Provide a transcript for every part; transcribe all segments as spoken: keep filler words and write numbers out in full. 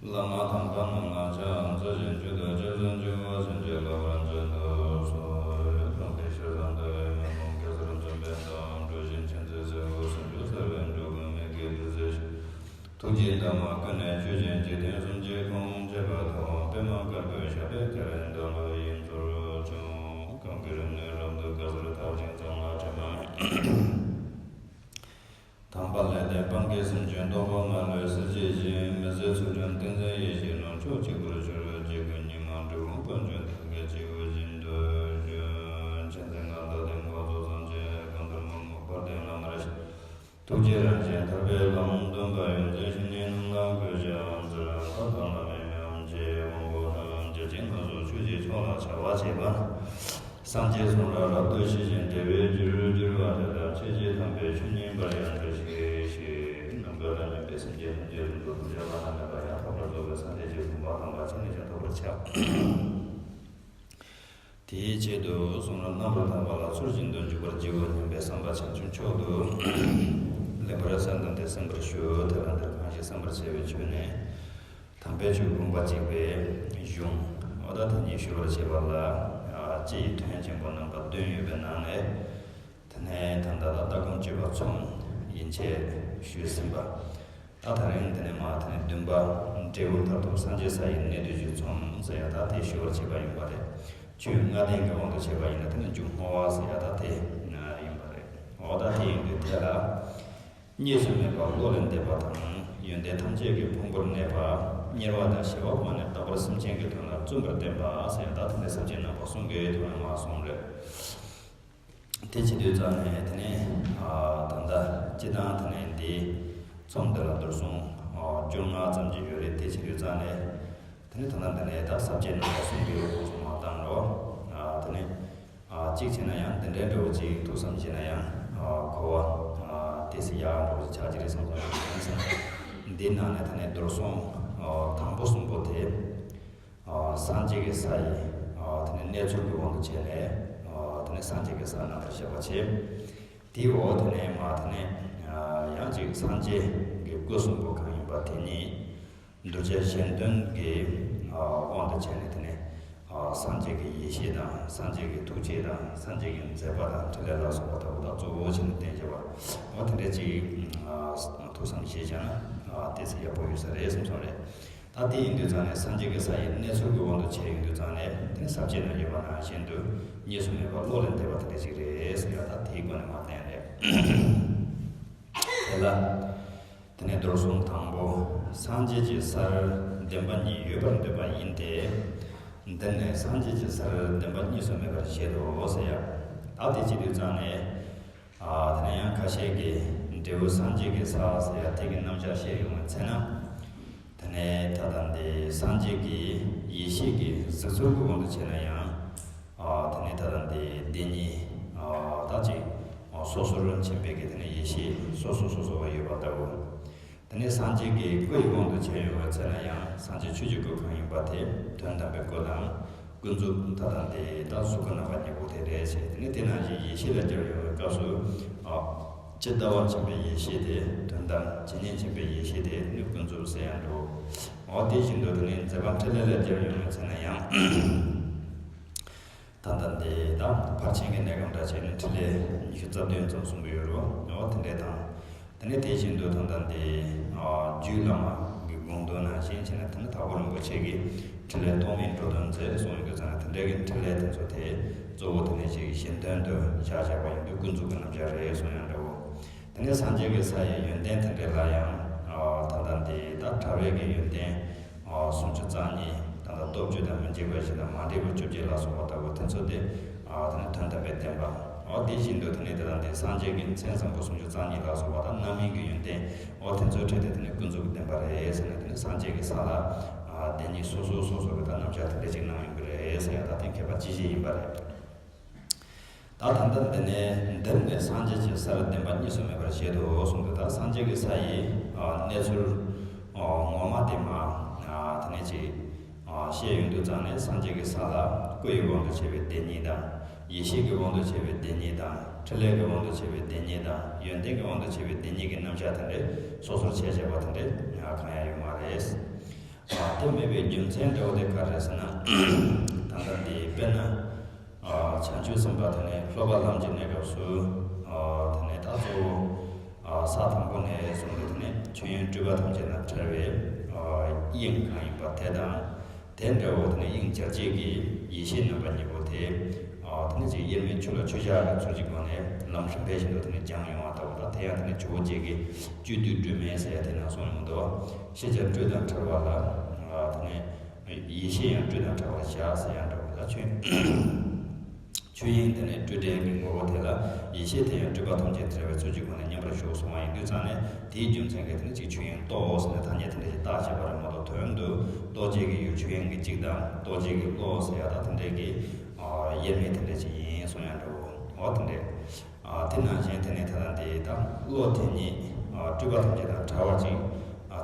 བླ་མ་དམ་པ་རྣམས་ལ་ཕྱག་འཚལ་ཞིང་མཆོད་དོ། སྤྱན་རས་གཟིགས་མཆོད་པ་བྱིན་གྱིས་བརླབ་པར་མཛད་དུ་གསོལ། ཐུགས་ཀྱི་ཞལ་བཟང་ཟླ་བའི་མེ་ལོང་གེ་སར་འཛིན་པའི་མདངས། གྲུ་བཞིན་མཁྱེན་བརྩེ་སེར་པོ་སུམ་ཅུ་གསལ་བའི་འགྲོ་ཀུན་མིག་གིས་བདུད་རྩི་ཞིང་། ཐུགས་ཀྱི་འདབ་མ་ཀུན་ནས་ཆོས་ཀྱི་འཇིག་རྟེན་གསུམ་གྱི་ཁམས། འཆད་པ་ཐོབ་པདྨ་དཀར་པོའི་ཞབས་པད་མཐར་ཐུག་ལ་ཡིད་འཕྲོག་བྱུང་། གང་གི་རིམ་ནས་རབ་ཏུ་དགའ་ཚོར་དག་ཅིང་གཙང་ལ་དྲི་མ། དམ་པ་ལས་ལྡན་སྤང་གི་སེམས་ཅན་རྟོག་པ་མ་ལུས་སེལ་བྱེད་ཅིང་། མི་ཟད་ཚུལ་ཁྲིམས་ཏིང་འཛིན་ཡེ་ཤེས་རྣམས། ཕྱོགས་གཅིག་པུར་སྦྱོར་བའི་རྗེ་བོའི་ཉི་མ་འབྲས་བུ་དཔལ་འབྱོར་ཐབས་མཁས་སྤྱི་བོ་བཞིན་དུ་བཞུགས། མཁྱེན་བརྩེ་མངའ་བདག་ལྡན་དགོངས་རྫོགས་སངས་རྒྱས་གང་ལྟར་མ་མོས་པར་ལྡན་ལམ་རིམ་བཞིན། ཐུགས་རྗེ་རང་བཞིན་ཐར་པའི་ལམ་སྟོན་པ། ཡོངས་འཛིན་བཤེས་གཉེན་རྣམས་ལ་གུས་ཕྱག་འཚལ། བཀའ་དང་བླ་མའི་མི་ཕམ་ཆོས་དབང་པོ་རྣམས། རྒྱལ་ཆེན་ལ་སོགས་ཆོས་ཀྱི་མཆོག་ལ་བྱ་བ་བྱེད་པ། སངས་རྒྱས་གསུང་རབ་རབ་ཏུ་ཞི་ཞིང་བདེ་བའི་རྒྱུར་གྱུར་པ་དེ་དག་ཆོས་ཀྱི་དམ་པའི་ཆོས་ཉན་པར་ཡང་འདིར་གཤེགས་ཤིག་ནམ་མཁའ་དང་མཉམ་པའི་སེམས་ཅན་ཐམས་ཅད་ཀུན་ཏུ་བདེ་བ་བླ་ན་མེད་པ་ཡང་དག་པར་རྫོགས་པའི་སངས་རྒྱས་ཀྱི་གོ་འཕང་དམ་པ་ཅི་ནས་ཀྱང་ཐོབ་པར་བྱ། དེའི་ཆེད་དུ་གསུང་རབ་རྣམ་པར་དག་པ་ལ་ཚུལ་བཞིན་དུ་འཇུག་པར་བགྱིའོ་སྙམ་པའི་བསམ་པ་བྱང་ཆུབ་མཆོག་ཏུ་ལེགས་པར་གསལ་བཏབ་སྟེ་གསན་པར་ཞུ། དེ་ལ་འདིར་གང་ཞིག་གསན་པར་བྱ་བའི་ཆོས་ནི། དམ་པའི་ཆོས་དགོངས་པ་གཅིག་པའི་གཞུང་། འོ་ད་དེ་ཉིད་ཞུ་བར་བྱེད་པ་ལ། ཨ། སྤྱི་ཡི་དོན་ཆེན་པོ་རྣམ་པ་བདུན་ཡོད་པའི་ནང་ནས། དེ་ནས་ད་ལྟ་ལ་ལྟ་སྒོམ་སྤྱོད་པ་ཚོམས་ཡན་ཆད་ཞུས་ཟིན་པ། ད་ད་རིང་དེ་ནས་མ་དེ་ནས་བདུན་པ། འབྲས་བུ་མཐར་ཐུག་སངས་རྒྱས་ས་ཡི་གནད་བསྡུས་ཀྱི་ཚོམས་ཟེར་ཡ་ད་དེ་ཞུ་བར་བྱེད་པ་ཡིན་པ་རེད། ཆོས་ལྔ་ལྡན་གྱི་དབང་དུ་བྱས་པ་ཡིན་ན་དེ་ནི་མཇུག་བསྔོ་བ་ཟེར་ཡ་ད་དེ་ཡིན་པ་རེད། འོ་ད་དེ་ཡིན་དུས་དེ་ལ། གཉིས་སུ་མེད་པ་བློ་ལས་འདས་པ་དང་། ཡོན་ཏན་ཐམས་ཅད་ཀྱི་ཕུང་པོར་གནས་པ། དམྱལ་བ་དང་ཞི་བ་མ་ནས་རྟག་པར་སེམས་ཅན་གྱི་དོན་ལ་བརྩོན་པར་བསྟན་པ་ཟེར་ཡ་ད་དེ་འདྲའི་ས་བཅད་རྣམ་པ་གསུམ་གྱི་དོན་ལ་མ་གསུངས་རེད། དེ་བྱེད་དུས་ཙམ་ནས་དེ་ནས་ཨ། ད་ལྟ་སྤྱི་བཏང་དེ་ནས་འདི་ཚོམས་འདི་ལ་བསྡུར་གསུམ་ཨ། བཅོ་ལྔ་ཙམ་ཅིག་ཡོད་རེད། དེ་བྱེད་དུས་ཙམ་ནས། དེ་ནས་ད་ལྟ་འདི་ནས་ད་ས་བཅད་རྣམ་པ་གསུམ་གྱི་ཁོངས་སུ་མ་བཏང་རོགས། ཨ། དེ་ནས་ཨ། གཅིག་བྱས་ན་ཡང་འདི་འདྲའི་འདྲ་བོ་གཅིག་ཐུགས་བསམ་བཞེས་ན་ཡང་ཨ། གོ་བ་ཨ། ཏོག་ཙམ་ཡག་འདྲ་བོ་ཅིག་ཆགས་ཀྱི་རེད་བསམ་སོང་། འདིའི་ནང་ནས་དེ་ནས་བསྡུར་གསུམ་ཨ། དང་པོ་གསུམ་པོ་དེ། ཨ། སངས་རྒྱས་ཀྱི་ས་ཡི་ཨ། དེ་ནས་གནས་ཚུལ་གྱི་དབང་དུ་བྱས་ནས་ཨ། དེ་ནས་སངས་རྒྱས་ཀྱི་ས་རྣམ་པར་བཤད་པ་བྱས། དེའི་འོག་དེ་ནས་མ་དེ་ནས་ཨ། ཡང་ཅིག་སངས་རྒྱས་ཀྱི་སྐུ་གསུམ་པོ་གང་ཡིན་པ་དེ་ཉིད། གདུལ་བྱ་གཞན་དོན་གྱི་ཨ། དབང་དུ་བྱས་ནས་དེ་ནས་ཨ། སངས་རྒྱས་ཀྱི་ཡེ་ཤེས་དང་སངས་རྒྱས་ཀྱི་ཐུགས་རྗེ་དང་སངས་རྒྱས་ཀྱི་མཛད་པ་དང་ཕྲིན་ལས་ལ་སོགས་པ་ལྟ་བུ་དག་གཙོ་བོ་བྱས་ནས་བསྟན་བྱས་པ། འོ་དེ་འདྲ་ཅིག་ཨ། ཐུགས་བསམ་བཞེས་བྱས་ན་ཨ། ཏོག་ཙམ་ཡག་པོ་ཡོད་ས་རེད་བསམ་སོང་རེད། ད་དེ་ཡིན་དུས་ཙང་ནས་སངས་རྒྱས་ཀྱི་ས་ཡི་གནས་ཚུལ་གྱི་དབང་དུ་བྱས་ཡོང་དུས་ཙང་ནས་དེ་ནི་ས་བཅད་ནང་ཡོད་པ་ནང་བཞིན་དུ་གཉིས་སུ་མེད་པ་བློ་ལས་འདས་པ་དེ་འདྲ་ཅིག་རེད་ཟེར་ཡ་ད་དེའི་སྒོ་ནས་མར་བསྟན་རེད། དེ་ལ། དེ་ནས་མདོར་གསུམ་དང་པོ། སངས་རྒྱས་ཀྱི་སར་བདེན་པ་གཉིས་ཡོད་པར་འདོད་པ་ཡིན་ཏེ། འདིར་ནི་སངས་རྒྱས་ཀྱི་སར་བདེན་པ་གཉིས་སུ་མེད་པར་བཞེད་དོ་ཟེར་ཡ། ད་དེ་བྱེད་དུས་ཙང་ནས། ཨ། དེ་ནས་ཡང་ཁ་ཤས་ཀྱིས་འབྲས་བུ་སངས་རྒྱས་ཀྱི་ས་ཟེར་ཡ་དེ་གི་རྣམ་གཞག་བཤད་ཡོང་བའི་ཚེ་ན། དེ་ནས་ད་ལྟ་འདི་སངས་རྒྱས་ཀྱི་ཡེ་ཤེས་ཀྱི་གཟིགས་ཚུལ་གྱི་དབང་དུ་བྱས་ན་ཡང་། ཨ། དེ་ནས་ད་ལྟ་འདི་བདེན་གཉིས། ཨ། ད་ཅིག་སོ་སོར་མཁྱེན་པའི་གི་དེ་ནས་ཡེ་ཤེས་སོ་སོ་སོ་སོ་བ་ཡོད་པ་ལྟ་བུ། དེ་ནས་སངས་རྒྱས་ཀྱི་སྐུ་ཡི་དབང་དུ་བྱས་ཡོང་བའི་ཚེ་ན་ཡང་སངས་རྒྱས་ཆོས་ཀྱི་སྐུ་གང་ཡིན་པ་དེ་དོན་དམ་པའི་སྐུ་དང་། ཀུན་རྫོབ་ད་ལྟ་འདི་དག་གཟུགས་སྐུ་རྣམ་པ་གཉིས་པོ་དེ་རེད་ཅེས། དེ་ནས་དེ་ནང་བཞིན་ཡེ་ཤེས་ལ་སྦྱར་ཡོང་བའི་སྐབས་སུ། ཨ། ཇི་ལྟ་བ་མཁྱེན་པའི་ཡེ་ཤེས་དེ་དོན་དམ་ཇི་སྙེད་མཁྱེན་པའི་ཡེ་ཤེས་དེ་ནི་ཀུན་རྫོབ་ཟེར་ཡང་འགྲོ། འོ་དེ་བཞིན་དུ་དེ་ནས་མཛད་པ་འཕྲིན་ལས་ལ་སྦྱར་ཡོང་བའི་ཚེ་ན་ཡང་། ད་ལྟ་འདི་དག་ཕར་ཕྱིན་གྱི་གནས་སྐབས་འདྲ་བྱས་ནས་འཕྲིན་ལས་ཉི་ཤུ་རྩ་བདུན་ཙམ་གསུངས་པ་ཡོད་རེད་བ། འོ་དེ་འདྲས་དང་། དེ་ནས་དེ་བཞིན་དུ་ད་ལྟ་འདི། ཨ། རྒྱུད་བླ་མ་གི་དགོངས་དོན་ནང་བཞིན་བྱས་ན་དེ་ནི་དྭགས་པོ་རིན་པོ་ཆེ་གིས་འཕྲིན་ལས་ཐོགས་མེད་འགྲོ་དོན་མཛད་གསུངས་ཡོད་དུས་ཙང་ནས་དེ་འདྲ་གི་འཕྲིན་ལས་དེ་ཚོ་དེ་གཙོ་བོ་དེ་ནས་ཅིག་གཞན་དོན་དུ་བཞག་བཞག་པ་ཡིན་དུས་ཀུན་རྫོབ་ཀྱི་རྣམ་གཞག་རེད་གསུངས་ཡང་འདྲ་བོ། དེ་ནས་སངས་རྒྱས་ཀྱི་ས་ཡི་ཡོན་ཏན་དེ་འདྲ་ལ་ཡང་། ཨ། ད་ལྟ་འདི་དག་ཕྲ་བའི་གི་ཡོན་ཏན། ཨ། སུམ་ཅུ་རྩ་གཉིས། ད་ལྟ་སྟོབས་བཅུ་དང་མི་འཇིགས་པ་བཞི་དང་མ་འདྲེས་པ་བཅོ་བརྒྱད་ལ་སོགས་པ་ལྟ་བུ་དེ་ཚོ་དེ། ཨ། དེ་ནི་དོན་དམ་པའི་བདེན་པ། འོ་དེ་བཞིན་དུ་དེ་ནས་དེ་དང་དེ་སངས་རྒྱས་ཀྱི་མཚན་བཟང་པོ་སུམ་ཅུ་རྩ་གཉིས་ལ་སོགས་པ་དང་རྣམ་སྨིན་གྱི་ཡོན་ཏན། འོ་དེ་ཚོའི་གྲས་དེ་དེ་ནི་ཀུན་རྫོབ་བདེན་པ་རེད་ཟེར་ནས་དེ་ནི་སངས་རྒྱས་ཀྱི་ས་ལ། ཨ། བདེན་གཉིས་སོ་སོ་སོ་སོ་གི་ད་རྣམ་གཞག་དེ་འདྲ་ཅིག་གནང་ཡོང་གི་རེད་ཟེར་ཡ་ད་དེ་མཁས་པ་སྤྱི་བཤད་ཡིན་པ་རེད། ད་ད་ལྟ་འདི་ནས་འདིར་ནི་སངས་རྒྱས་ཀྱི་སར་བདེན་པ་གཉིས་སུ་མེད་པར་བཞེད་དོ་གསུངས་འདུག་ད་སངས་རྒྱས་ཀྱི་ས་ཡི་གནས་ཚུལ་ངོ་མ་དེ་མ་དེ་ནས་ཅིག་བཤད་ཡོང་དུས་ཙང་ནས་སངས་རྒྱས་ཀྱི་ས་ལ་སྐུ་ཡི་དབང་དུ་བྱས་པའི་བདེན་གཉིས་དང་། ཡེ་ཤེས་ཀྱི་དབང་དུ་བྱས་པའི་བདེན་གཉིས་དང་། འཕྲིན་ལས་ཀྱི་དབང་དུ་བྱས་པའི་བདེན་གཉིས་དང་། ཡོན་ཏན་གྱི་དབང་དུ་བྱས་པའི་བདེན་གཉིས་ཀྱི་རྣམ་གཞག་དེ་འདྲས་སོ་སོར་ཕྱེ་བྱས་པ་དེ་འདྲས་གང་ཡང་ཡོད་མ་རེད། དེ་མེད་པའི་རྒྱུ་མཚན་འདྲ་བོ་དེ་ག་རེ་རེད་ཟེར་ན། ད་ལྟ་འདི་དཔེར་ན། བྱང་ཆུབ་སེམས་དཔའ་དེ་ནས་སློབ་པ་ལམ་གྱི་གནས་སྐབས་སུ། དེ་ནས་ད་གཙོ་བོ། ས་དང་པོ་ནས་བཟུང་སྟེ་དེ་ནས་ཆོས་དབྱིངས་སྤྲོས་པ་ཐམས་ཅད་དང་བྲལ་བའི་དབྱིངས་གང་ཡིན་པ་དེ་དང་། དེ་འདྲ་བོ་དེ་ནས་དབྱིངས་འཆར་བྱེད་ཀྱི་ཡེ་ཤེས་རྣམ་པ་གཉིས་པོ་དེ། དེ་ནས་ཅིག་དབྱེར་མེད་ཆུ་ལ་ཆུ་བཞག་གི་ཚུལ་གྱི་སྒོ་ནས་ལམ་རིམ་པ་བཞིན་དུ་དེ་ནས་སྦྱངས་ཡོང་བ་ལྟ་བུ་དང་། དེ་ཡང་དེ་ནས་ཇོ་བོ་རྗེ་གིས་སྤྱོད་བསྡུས་སྒྲོན་མེ་ཟེར་ཡ་དེ་ནང་གསུངས་ཡོང་འདུག། ཤེས་བྱ་སྤྲོས་དང་བྲལ་བ་ལ། དེ་ནས་ཡེ་ཤེས་ཡང་སྤྲོས་དང་བྲལ་བར་བཞག་ཟེར་ཡ་འདྲ་བོ་དང་། ཆོས་ཆོས་དབྱིངས་དེ་ནས་སྤྲོས་བྲལ་གྱི་ངོ་བོ་དེ་ལ་ཡེ་ཤེས་དེ་ཡང་སྤྲོས་པ་ཐམས་ཅད་བྲལ་བའི་ཚུལ་གྱི་སྒོ་ནས་མཉམ་པར་ཞུགས་གསུངས་པ་ཡིན་དུས་ཙང་ནས། དེའི་རྒྱུ་མཚན་གྱིས་དེ་ནི་ཅིག་ཆོས་དབྱིངས་རྟོགས་ཟེར་ནས་ཐ་སྙད་དེ་འདྲ་ཞིག་བཏགས་བྱས་པ་རེད་མ་གཏོགས། དོན་དུ་རྟོགས་བྱེད་ཀྱི་ཡུལ་ཆོས་དབྱིངས་ཀྱི་གཅིག་དང་། རྟོགས་བྱེད་ཀྱི་བློ་ཟེར་ཡ་དང་དེ་འདྲའི་གི་དབྱེར་མེད་དེ་འདྲ་ཞིག་ཡིན་གསུང་ཡ་འདྲ་བོ། འོ་དེ་འདྲ། དེ་ནང་བཞིན་དེ་ནས་ད་ལྟ་འདི་དང་བློ་དེ་ཉིད་སྤྲོས་པ་ཐམས་ཅད་དང་བྲལ་བ་ཅིག་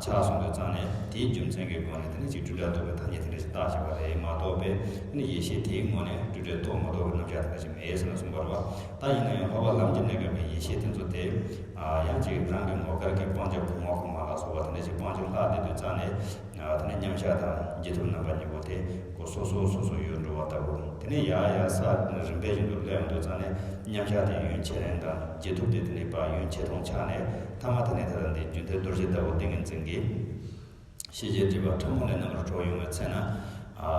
ཆགས་སོང་དུས་ཙང་ནས། དེའི་རྒྱུ་མཚན་གྱི་སྒོ་ནས་དེ་ནི་ཅིག་སྤྲོས་བྲལ་རྟོགས་པའི་ཐ་སྙད་དེ་འདྲ་ཞིག་བཏགས་བྱས་པ་རེད་མ་གཏོགས། དཔེ་དེ་ནི་ཡེ་ཤེས་དེའི་ངོས་ནས་སྤྲོས་བྲལ་རྟོགས་མ་རྟོགས་ཀྱི་རྣམ་གཞག་དེ་འདྲ་ཞིག་མེད་ཟེར་ནས་གསུངས་པ་རེད་བ། ད་ཡིན་ན་ཡང་འཕགས་པ་ལམ་གྱི་གནས་སྐབས་ཀྱི་ཡེ་ཤེས་དེ་ཚོ་དེ། ཡང་ཅིག་རང་གི་ངོ་སྐལ་གྱི་སྤང་བྱ་གོང་མ་གོང་མ་ལ་སོགས་པ་དེ་འདྲ་ཞིག་སྤང་བྱ་ལྷག་བསྡད་དུས་ཙང་ནས། དེ་ནས་མཉམ་གཞག་དང་རྗེས་ཐོབ་རྣམ་པ་གཉིས་པོ་དེ་ཁོ་སོ་སོ་སོ་སོ་ཡོད་འགྲོ་བ་ལྟ་བུ། དེ་ནས་ཡར་ཡར་ས་རིམ་པ་བཞིན་དུ་སླེབས་ཡོང་དུས་ཙང་ནས། མཉམ་གཞག་དེ་ཡུན་ཆེ་རན་དང་། རྗེས་ཐོབ་དེ་དེ་ནས་ཕར་ཡུན་ཆེ་མཐོང་ཆགས་ནས། ཐ་མ་དེ་ནས་ད་ལྟ་འདི་རྒྱུན་མཐའི་རྡོ་རྗེ་ལྟ་བུ་ཏིང་ངེ་འཛིན་གྱི་ཤེས་བྱའི་སྒྲིབ་པ་ཕྲ་མོ་ལས་རྣམ་པར་གྲོལ་ཡོང་བའི་ཚེ་ན།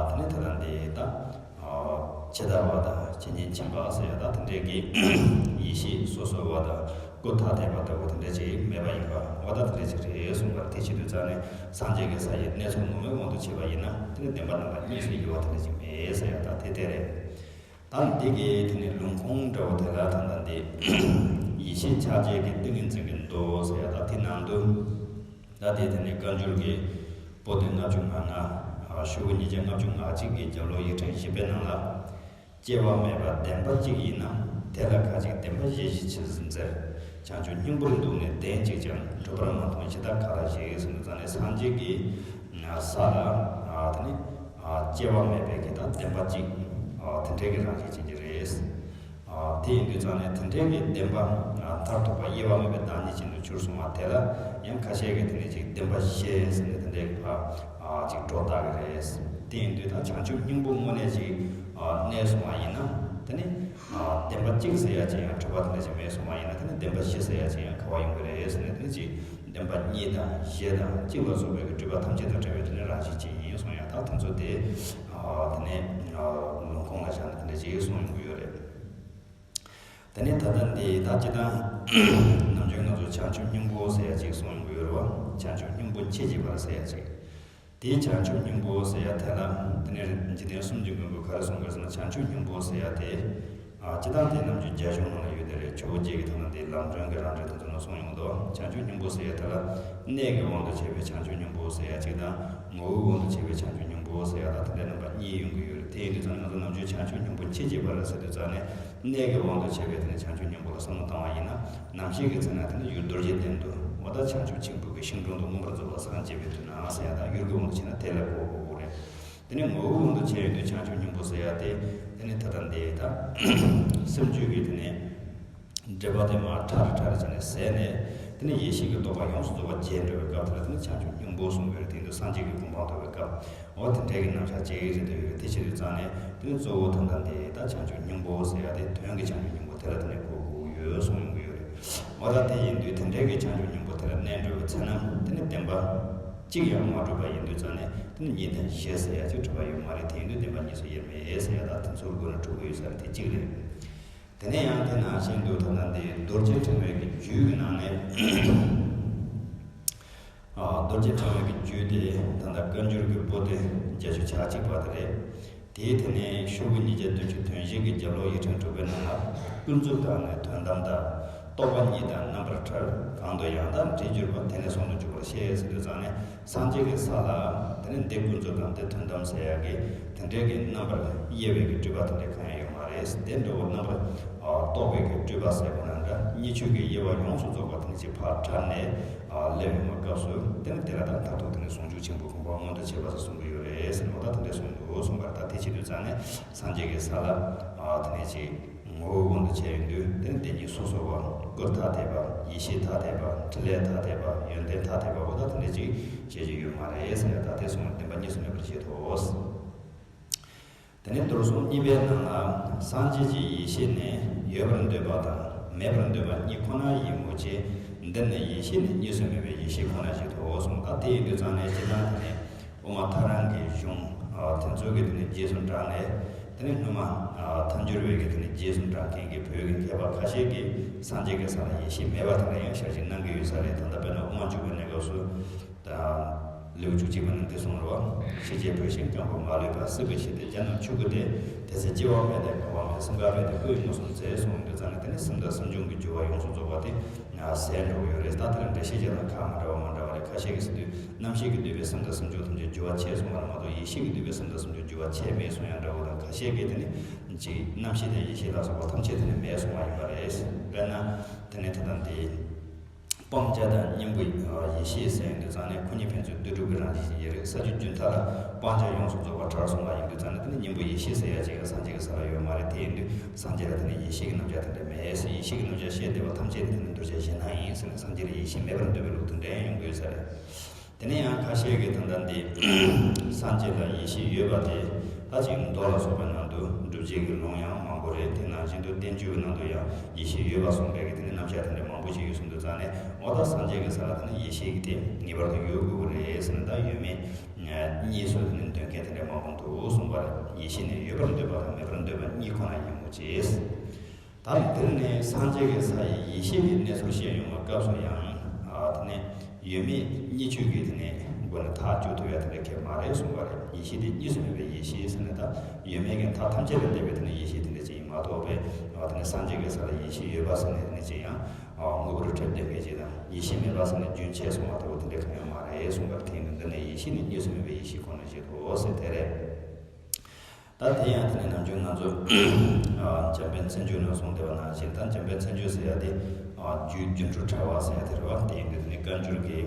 དེ་ནས་ད་ལྟ་འདི་ད། ཇི་ལྟ་བ་དང་ཇི་སྙེད་ཕྱིན་པ་ཟེར་ཡ་དང་། དེ་འདྲའི་གི་ཡེ་ཤེས་སོ་སོ་བ་དང་ཀུན་བཏགས་དད་པ་ལྟ་བུ་དེ་འདྲ་ཅིག་མེད་པ་ཡིན་པ། འོ་ད་དེ་འདྲ་ཅིག་རེད་གསུངས་པར། དེ་བྱེད་དུས་ཙང་ནས་སངས་རྒྱས་ཀྱི་ས་ཡི་གནས་ཚུལ་ངོ་མའི་དབང་དུ་བྱས་པ་ཡིན་ན། དེ་ནི་བདེན་པ་རྣམ་པ་གཉིས་སུ་དབྱེ་བ་དེ་འདྲ་ཅིག་མེད་ཟེར་ཡ་ད་དེ་དེ་རེད། ད་འདི་གི་དེ་ནི་ལུང་ཁུངས་འདྲ་བོ་དེ་ལ་ད་ལྟ་འདི་ཡེ་ཤེས་ཕྱག་རྒྱའི་གི་ཏིང་ངེ་འཛིན་གྱི་མདོ་ཟེར་ཡ་ད་དེ་ནང་དུ། ད་དེ་དེ་ནི་བཀའ་འགྱུར་གྱི་པོ་ཏི་ལྔ་བཅུ་ང་ལྔ། ཤོག་གུ་ཉིས་བརྒྱ་ལྔ་བཅུ་ང་གཅིག་གི་རྒྱབ་ལོགས་ཡིག་ཕྲེང་བཞི་པའི་ནང་ལ། སྐྱེ་བ་མེད་པ་བདེན་པ་གཅིག་ཡིན་ན། དེ་ལ་ཁ་ཅིག་བདེན་པ་བཞི་བཞི་ཕྱིར་འཛིན་ཟེར། བྱང་ཆུབ་སྙིང་པོར་འདུག་ནས་བདེན་གཅིག་ཀྱང་། གྲུབ་པར་མ་མཐོང་ཇི་ལྟར་ག་ལ་ཞིག་ཟེར་དུས་ཙང་ནས། སངས་རྒྱས་ཀྱི་ས་ལ་དེ་ནི་སྐྱེ་བ་མེད་པའི་གི་ད་བདེན་པ་གཅིག་དེ་འདྲའི་གི་རང་བཞིན་ཅན་གྱི་རེད། དེ་ཡིན་དུས་ཙང་ནས་དེ་འདྲའི་གི་བདེན་པ་མཐར་ཐུག་པ་དབྱེ་བ་མེད་པའི་བདག་ཉིད་ཅན་དུ་གྱུར་སོང་བ་དེ་ལ། ཡང་ཁ་ཤས་ཀྱིས་དེ་ནས་ཅིག་བདེན་པ་བཞི་ཟེར་ནས་དེ་འདྲའི་གི་ཕར་ཅིག་སྒྲོ་བཏགས་ཀྱི་རེད། དེ་ཡིན་དུས་ད་བྱང་ཆུབ་སྙིང་པོ་དངོས་གནས་ཅིག་གནས་སོང་བ་ཡིན་ན། དེ་ནི་བདེན་པ་གཅིག་ཟེར་ཡ་ཅིག་ཡང་གྲུབ་པ་དེ་འདྲ་ཅིག་མེད་སོང་བ་ཡིན་ན། དེ་ནི་བདེན་པ་བཞི་ཟེར་ཡ་ཅིག་ཡང་ག་བ་ཡོང་གི་རེད་ཟེར་ནས། དེ་ནི་ཅིག་བདེན་པ་གཉིས་དང་བཞི་དང་གཅིག་ལ་སོགས་པའི་གི་སྤྲོས་པ་ཐམས་ཅད་དང་བྲལ་བའི་དེ་ནི་རང་བཞིན་ཅན་ཡིན་གསུང་ཡ་ད་དེ་ཚོ་དེ། དེ་ནས་ལུང་ཁུངས་ལ་བཞག་ནས་དེ་འདྲ་ཅིག་གསུང་ཡོང་གི་ཡོད་རེད། དེ་ནས་ད་ལྟ་འདི་ད་སྤྱིར་བཏང་ནམ་རྒྱུན་ང་ཚོ་བྱང་ཆུབ་སྙིང་པོ་ཟེར་ཡ་ཅིག་གསུང་ཡོང་གི་ཡོད་རེད་བ། བྱང་ཆུབ་སྙིང་པོ་མཆེད་ཅེས་པར་ཟེར་ཡ་ཅིག། དེའི་བྱང་ཆུབ་སྙིང་པོ་ཟེར་ཡ་དེ་ལ། དེ་ནས་འཇིག་རྟེན་གསུམ་གྱི་མགོན་པོས་ག་རེ་གསུང་དགོས་ཟེར་ན། བྱང་ཆུབ་སྙིང་པོ་ཟེར་ཡ་དེ། ཨ། སྤྱིར་བཏང་དེ་ནམ་རྒྱུན་རྒྱ་གཞུང་ནང་ལ་ཡོད་དེ་རེད། ཇོ་བོ་རྗེ་གི་ཐ་ན་དེ་ལམ་སྒྲོན་གྱི་རང་འགྲེལ་དེ་ཚོ་ནང་གསུངས་ཡོང་གི་འདུག། བྱང་ཆུབ་སྙིང་པོ་ཟེར་ཡ་དེ་ལ། གནས་ཀྱི་དབང་དུ་བྱས་པའི་བྱང་ཆུབ་སྙིང་པོ་ཟེར་ཡ་གཅིག་དང་། ངོ་བོའི་དབང་དུ་བྱས་པའི་བྱང་ཆུབ་སྙིང་པོ་ཟེར་ཡ་དང་། དེ་འདྲའི་རྣམ་པ་གཉིས་ཡོང་གི་ཡོད་རེད། དེ་ཡིན་དུས་ཙང་ང་ཚོ་ནམ་རྒྱུན་བྱང་ཆུབ་སྙིང་པོ་མཆེད་ཅེས་པར་ཟེར་དུས་ཙང་ནས། གནས་ཀྱི་དབང་དུ་བྱས་པའི་དེ་ནས་བྱང་ཆུབ་སྙིང་པོ་ལ་བསམ་བློ་བཏང་བ་ཡིན་ན། ནམ་ཞིག་གི་ཚེ་ན་དེ་ནི་ཡུལ་རྡོ་རྗེ་གདན་དུ། འོ་ད་བྱང་ཆུབ་ཆེན་པོའི་གི་ཤིང་དྲུང་དུ་མངོན་པར་རྫོགས་པར་སངས་རྒྱས་པའི་དུས་ན་ཟེར་ཡ་དང་། ཡུལ་གྱི་དབང་དུ་བྱས་ན་དེ་ལ་གོ་དགོས་རེད། དེ་ནས་ངོ་བོའི་དབང་དུ་བྱས་ཡོང་དུས་བྱང་ཆུབ་སྙིང་པོ་ཟེར་ཡ་དེ། དེ་ནི་ད་ལྟ་འདི་ད་སེམས་རྒྱུད་ཀྱི་དེ་ནས་སྒྲིབ་པ་དེ་མར་ཁྲ་རེ་ཁྲ་རེ་བྱས་ནས་ཟད་ནས། དེ་ནས་ཡེ་ཤེས་ཀྱི་རྟོགས་པ་ཡོངས་སུ་རྫོགས་པ་རྒྱས་འགྲོ་བའི་སྐབས་དེ་ལ་དེ་ནི་བྱང་ཆུབ་སྙིང་པོ་གསུངས་པའི་རེད། དེ་དུས་སངས་རྒྱས་ཀྱི་གོ་འཕང་ཐོབ་པའི་སྐབས། འོ་དེ་འདྲའི་གི་རྣམ་གཞག་ཅིག་རེད་འདོད་ཡོད་རེད། དེ་བྱེད་དུས་ཙང་ནས་དེ་ནི་གཙོ་བོ་ད་ལྟ་འདི་ད་བྱང་ཆུབ་སྙིང་པོ་ཟེར་ཡ་དེ། དོན་གྱི་བྱང་ཆུབ་སྙིང་པོ་དེ་ལ་དེ་ནས་གོ་དགོས་ཡོད་གསུངས་ཡོང་གི་ཡོད་རེད། འོ་ད་དེ་ཡིན་དུས་དེ་འདྲའི་གི་བྱང་ཆུབ་སྙིང་པོ་དེ་ལ་གནས་འགྲོ་བའི་ཚེ་ན། དེ་ནི་བདེན་པ་གཅིག་ཡང་མ་གྲུབ་པ་ཡིན་དུས་ཙང་ནས། དེ་ནི་གཉིས་དང་བཞི་ཟེར་ཡ་ཅིག་གྲུབ་པ་ཡོད་མ་རེད། དེ་ཡིན་དུས་བདེན་པ་གཉིས་སུ་དབྱེར་མེད་ཟེར་ཡ་ད་དེ་ཚོར་དགོས་ན་གྲུབ་ཀྱི་ཡོད་ས་རེད། དེ་གཅིག་རེད། དེ་ནས་ཡང་དེ་ནང་བཞིན་དུ་ད་ལྟ་འདི་རྡོ་རྗེ་ཕྲེང་བའི་གི་རྒྱུད་ཀྱི་ནང་ནས། ཨ། རྡོ་རྗེ་ཕྲེང་བའི་གི་རྒྱུད་དེ་ད་ལྟ་བཀའ་འགྱུར་གྱི་པོ་ཏི་བརྒྱད་ཅུ་གྱ་གཅིག་པ་དེ་རེད། དེའི་དེ་ནས་ཤོག་གུ་ཉིས་བརྒྱ་བདུན་ཅུ་དོན་བཞི་གི་རྒྱབ་ལོགས་ཡིག་ཕྲེང་དྲུག་པའི་ནང་ལ། ཀུན་རྫོབ་དག་ནི་དོན་དམ་དང་། རྟོག་པ་གཉིས་དང་རྣམ་པར་བྲལ། གང་དུ་ཡང་དག་འདྲེས་གྱུར་པ། དེ་ནི་ཟུང་དུ་འཇུག་པར་ཤེས། ཟེར་དུས་ཙང་ནས། སངས་རྒྱས་ཀྱི་ས་ལ་དེ་ནི་འདི་ཀུན་རྫོབ་དང་འདི་དོན་དམ་ཟེར་ཡག་གི་དེ་འདྲའི་གི་རྣམ་པར་དབྱེ་བའི་གི་སྤྲོས་པ་དེ་འདྲ་གང་ཡང་ཡོད་མ་རེད། དེ་འདྲ་བོ་རྣམ་པར་རྟོག་པའི་གི་སྤྲོས་པ་ཟེར་དགོས་ན་འདྲ། གཉིས་ཆོས་ཀྱི་དབྱེ་བ་ཡོངས་སུ་རྫོགས་པ་དེ་ནི་ཅིག་ཕར་བྲལ་ནས་སླེབས་ཡོང་བའི་སྐབས་སུ། དེ་ནི་དེ་ལ་ད་མཐར་ཐུག་དེ་ནི་ཟུང་འཇུག་ཆེན་པོའི་གོ་འཕང་མངོན་དུ་བྱེད་པ་ཟེར་གསུང་གི་ཡོད་རེད་ཟེར་ནོ། ད་དེ་འདྲ་གསུངས་འདུག་གསུངས་པ་རེད། ད་དེ་བྱེད་དུས་ཙང་ནས་སངས་རྒྱས་ཀྱི་ས་ལ་དེ་ནི་ཅིག་ངོ་བོའི་དབང་དུ་བྱས་ཡོང་དུས་དེ་ནི་བདེན་གཉིས་སོ་སོ་བ། སྐུར་ཐ་དད་པ། ཡེ་ཤེས་ཐ་དད་པ། ཕྲིན་ལས་ཐ་དད་པ། ཡོན་ཏན་ཐ་དད་པ་འོ་ད་དེ་འདྲ་ཅིག་བྱེད་ཀྱི་ཡོད་མ་རེད་ཟེར་ཡ། ད་དེ་སོང་བདེན་པ་གཉིས་སུ་མེད་པར་བཞེད་དོ། དེ་ནས་མདོར་གསུམ་གཉིས་པའི་ནང་ལ། སངས་རྒྱས་ཀྱི་ཡེ་ཤེས་ནི་ཡོད་པར་འདོད་པ་དང་མེད་པར་འདོད་པ་གཉིས་ཁོ་ན་ཡིན་མོད་ཀྱི། འདིར་ནི་ཡེ་ཤེས་ནི་གཉིས་སུ་མེད་པའི་ཡེ་ཤེས་ཁོ་ན་ཞེས་དོ་གསུངས། ད་དེ་ཡིན་དུས་ཙང་ནས་སྤྱིར་བཏང་དེ་ནས་དབུ་མ་ཐལ་རང་གི་གཞུང་དེ་ཚོ་གི་དེ་ནས་རྗེས་སུ་འབྲངས་ནས། དེ་ནས་སྔོན་མ་ཐལ་འགྱུར་བའི་གི་དེ་ནས་རྗེས་སུ་འབྲང་མཁན་གྱི་བོད་ཀྱི་མཁས་པ་ཁ་ཤས་ཀྱིས་སངས་རྒྱས་ཀྱི་ས་ལ་ཡེ་ཤེས་མེད་པ་དེ་ལ་ཡང་ཞལ་བཞེས་གནང་གི་ཡོད་ས་རེད། ད་ལྟ་དཔེར་ན་དབུ་མ་འཇུག་པའི་གནས་སྐབས་སུ། ད་ལེའུ་བཅུ་གཅིག་པ་ནང་འདི་གསུངས་རེད་བ། ཤེས་བྱའི་བུད་ཤིང་སྐམ་པོ་མ་ལུས་པ། སྲིད་པའི་ཞི་བདེ་རྒྱ་རྣམས་ཆོས་སྐུ་སྟེ། དེ་ཚེ་སྐྱེ་བ་མེད་དེ་འཁོར་བ་མེད། སེམས་འགག་མེད་དེ་སྐུ་ཡི་ངོ་སྲུང་མཛད་གསུངས་དུས་ཙང་ནས་དེ་ནི་སེམས་དང་སེམས་བྱུང་གི་འགྱུར་བ་ཡོངས་སུ་རྫོགས་པ་དེ་ཟད་འགྲོ་གི་ཡོད་རེད། ད་དེ་ལ་འགྲེལ་བཤད་བྱས་ན་ཁག་མི་འདྲ་བ་མ་འདྲ་བ་རེད། ཁ་ཤས་ཀྱིས་ཟེར་དུས་རྣམ་ཤེས་ཀྱིས་བསྡུས་པའི་སེམས་དང་སེམས་བྱུང་ཐམས་ཅད་འགྱུར་བ་ཆད་གསུངས་པ་རེད་མ་གཏོགས་ཡེ་ཤེས་ཀྱིས་བསྡུས་པའི་སེམས་དང་སེམས་བྱུང་འགྱུར་བ་ཆད་མེད་གསུང་ཡང་འདྲ་བོ་དང་། ཁ་ཤས་ཀྱིས་དེ་ནི་ཅིག་རྣམ་ཤེས་དང་ཡེ་ཤེས་ལ་སོགས་པ་ཐམས་ཅད་དེ་ནི་མེད་གསུངས་པ་ཡིན་པ་རེད། དཔེར་ན་དེ་ནི་དེ་དང་དེ། སྤང་བྱ་དང་གཉེན་པོ་ཡེ་ཤེས་ཟེར་ཡོང་དུས་ཙང་ནས་ཁོ་གཉིས་ཕན་ཚུན་ལྡན་གྲུབ་ཀྱི་རང་བཞིན་ཞིག་ཡོད་རེད། ས་བཅུ་རྒྱུན་མཐའ་ལ་སྤང་བྱ་ཡོངས་སུ་རྫོགས་པ་བྲལ་སོང་བ་ཡིན་དུས་ཙང་ནས་དེ་ནི་གཉེན་པོ་ཡེ་ཤེས་ཟེར་ཡ་ཅིག་ཡང་སངས་རྒྱས་ཀྱི་ས་ལ་ཡོད་མ་རེད། དེ་ཡིན་དུས་སངས་རྒྱས་ལ་དེ་ནི་ཡེ་ཤེས་ཀྱི་རྣམ་གཞག་དེ་འདྲ་མེད། ཡེ་ཤེས་ཀྱི་རྣམ་གཞག་བཤད་བསྡད་པ་ཐམས་ཅད་དེ་ནི་གདུལ་བྱ་གཞན་དག་ཡིན་ཟེར་ནས་སངས་རྒྱས་ལ་ཡེ་ཤེས་མེད་པར་འདོད་པའི་ལུགས་དེ་འདྲ་ཡང་ཡོང་གི་ཡོད་ས་རེད། དེ་ནས་ཡང་ཁ་ཤས་ཀྱིས་ད་ལྟ་འདི་སངས་རྒྱས་ལ་ཡེ་ཤེས་ཡོད་པ་དེ་ད་ཅིག་མདོ་ལ་སོགས་པའི་ནང་དུ་སྒྲུབ་བྱེད་ཀྱི་ལུང་ཡང་མང་པོ་རེད། དེ་ནང་བཞིན་དུ་བསྟན་བཅོས་ཀྱི་ནང་དུ་ཡང་ཡེ་ཤེས་ཡོད་པ་གསུངས་པའི་གི་དེ་ནི་རྣམ་གཞག་དེ་འདྲ་མང་པོ་ཞིག་ཡོད་གསུངས་དུས་ཙང་ནས་འོ་ད་སངས་རྒྱས་ཀྱི་ས་ལ་དེ་ནི་ཡེ་ཤེས་ཀྱི་དེ་ངེས་པར་དུ་ཡོད་དགོས་ཀྱི་རེད་ཟེར་ནས། ད་ཡོད་མེད་གཉིས་སུ་དེ་ནི་འདོད་མཁན་དེ་འདྲ་མང་པོ་འདུག་གསུངས་པ་རེད། ཡེ་ཤེས་ནི་ཡོད་པར་འདོད་པ་དང་མེད་པར་འདོད་པ་གཉིས་ཁོ་ན་ཡིན་མོད་ཀྱི། ད་འདིར་ནི་སངས་རྒྱས་ཀྱི་ས་ཡི་ཡེ་ཤེས་ཀྱི་གནས་ཚུལ་བཤད་ཡོང་བའི་སྐབས་སུ་ཡང་། ཨ་དེ་ནས་ཡོད་མེད་གཉིས་ཆོས་ཀྱི་དེ་ནས་སྒོ་ནས་ཐག་གཅོད་ཐུབ་ཡ་དེ་འདྲ་གལ་མ་རེད་གསུངས་པ་རེད། ཡེ་ཤེས་དེ་གཉིས་སུ་མེད་པའི་ཡེ་ཤེས་ཟེར་ནས་ད་ཡོད་མེད་ཀྱི་མཐའ་ཐམས་ཅད་ལས་འདས་པའི་དེ་ནས་ཡེ་ཤེས་དེ་འདྲ་ཅིག་ཡིན་མ་གཏོགས་པའི། ཨ་དེ་ནས་སངས་རྒྱས་ཀྱི་ས་ལ་ཡེ་ཤེས་ཡོད་པ་ཟེར་ནས་དེ་འདྲ་ཅིག་ཡང་ཨ་དངོས་པོར་ཁྲིད་བསྡད་མཁན་ཅིག་དང་། ཡེ་ཤེས་མེད་པ་ཟེར་ནས་རྒྱུན་ཆད་སོང་བ་ལྟ་བུ་དེ་འདྲ་གང་ཡང་མ་རེད་གསུངས་པ་རེད། དེ་ཡིན་དུས་འདི་ནས་ཡེ་ཤེས་ནི་གཉིས་སུ་མེད་པའི་ཡེ་ཤེས་ཁོ་ན་ཞིག་འདུག་ཟེར་དེ་རེད། ད་དེ་ཡང་དེ་ནས་ནམ་རྒྱུན་ང་ཚོ་ཨ་འཇམ་དཔལ་མཚན་བརྗོད་ནང་གསུངས་བསྡད་པ་ནང་བཞིན། ད་འཇམ་དཔལ་མཚན་བརྗོད་ཟེར་ཡ་དེ་ཨ་རྒྱུད་སྒྱུ་འཕྲུལ་དྲ་བ་ཟེར་ཡ་དེ་རེད་བ། དེ་ཡིན་དུས་དེ་ནས་བཀའ་འགྱུར་གྱི་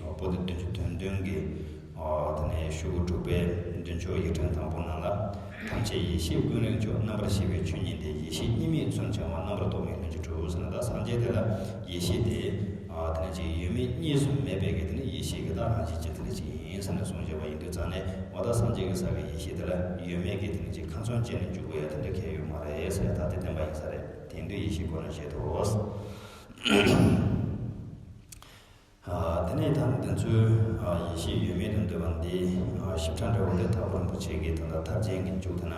ཨ་པོ་ཏི་བདུན་ཅུ་དོན་བདུན་གྱི་ཨ་དེ་ནས་ཤོག་གུ་དྲུག་པའི་མདུན་ཅོག་ཡིག་ཕྲེང་དང་པོ་ནང་ལ། ཐམས་ཅད་ཡེ་ཤེས་ཀུན་རིག་མཆོག་རྣམ་པར་ཤེས་པའི་ཆོས་ཉིད་དེ། ཡེ་ཤེས་གཉིས་མེད་མཚོན་བྱང་བ། རྣམ་པར་རྟོག་མེད་ལྷུན་གྱིས་གྲུབ་ཟེར་ན། ད་སངས་རྒྱས་དེ་ལ་ཡེ་ཤེས་དེ་ཨ་དེ་ནས་ཅིག་ཡོད་མེད་གཉིས་སུ་མེད་པའི་གི་དེ་ནས་ཡེ་ཤེས་ཀྱི་ད་རང་བཞིན་ཅན་དེ་འདྲ་ཅིག་ཡིན་ཟེར་ནས་གསུངས་བཞག་པ་ཡིན་དུས་ཙང་ནས། འོ་ད་སངས་རྒྱས་ཀྱི་ས་གི་ཡེ་ཤེས་དེ་ལ་ཡོད་མེད་ཀྱི་དེ་ནས་ཅིག་ཁ་ཚོན་བཅད་ནས་འཇུག་དགོས་ཡ་དེ་འདྲ་གལ་ཡོད་མ་རེད་ཟེར་ཡ། ད་དེ་བདེན་པ་ཡིན་ས་རེད། དེ་ཡིན་དུས་ཡེ་ཤེས་ཁོ་ན་ཞེས་དོ། ཨ་དེ་ནས་ད་འདི་ཚོའི་ཨ་ཡེ་ཤེས་ཡོད་མེད་དུ་འདོད་པ་འདི་ཨ་ཞིབ་ཕྲ་འདྲ་བོ་དེ་དྭགས་པོ་རིན་པོ་ཆེ་གིས་ད་ལྟ་ཐར་རྒྱན་གྱི་མཇུག་དེ་ན་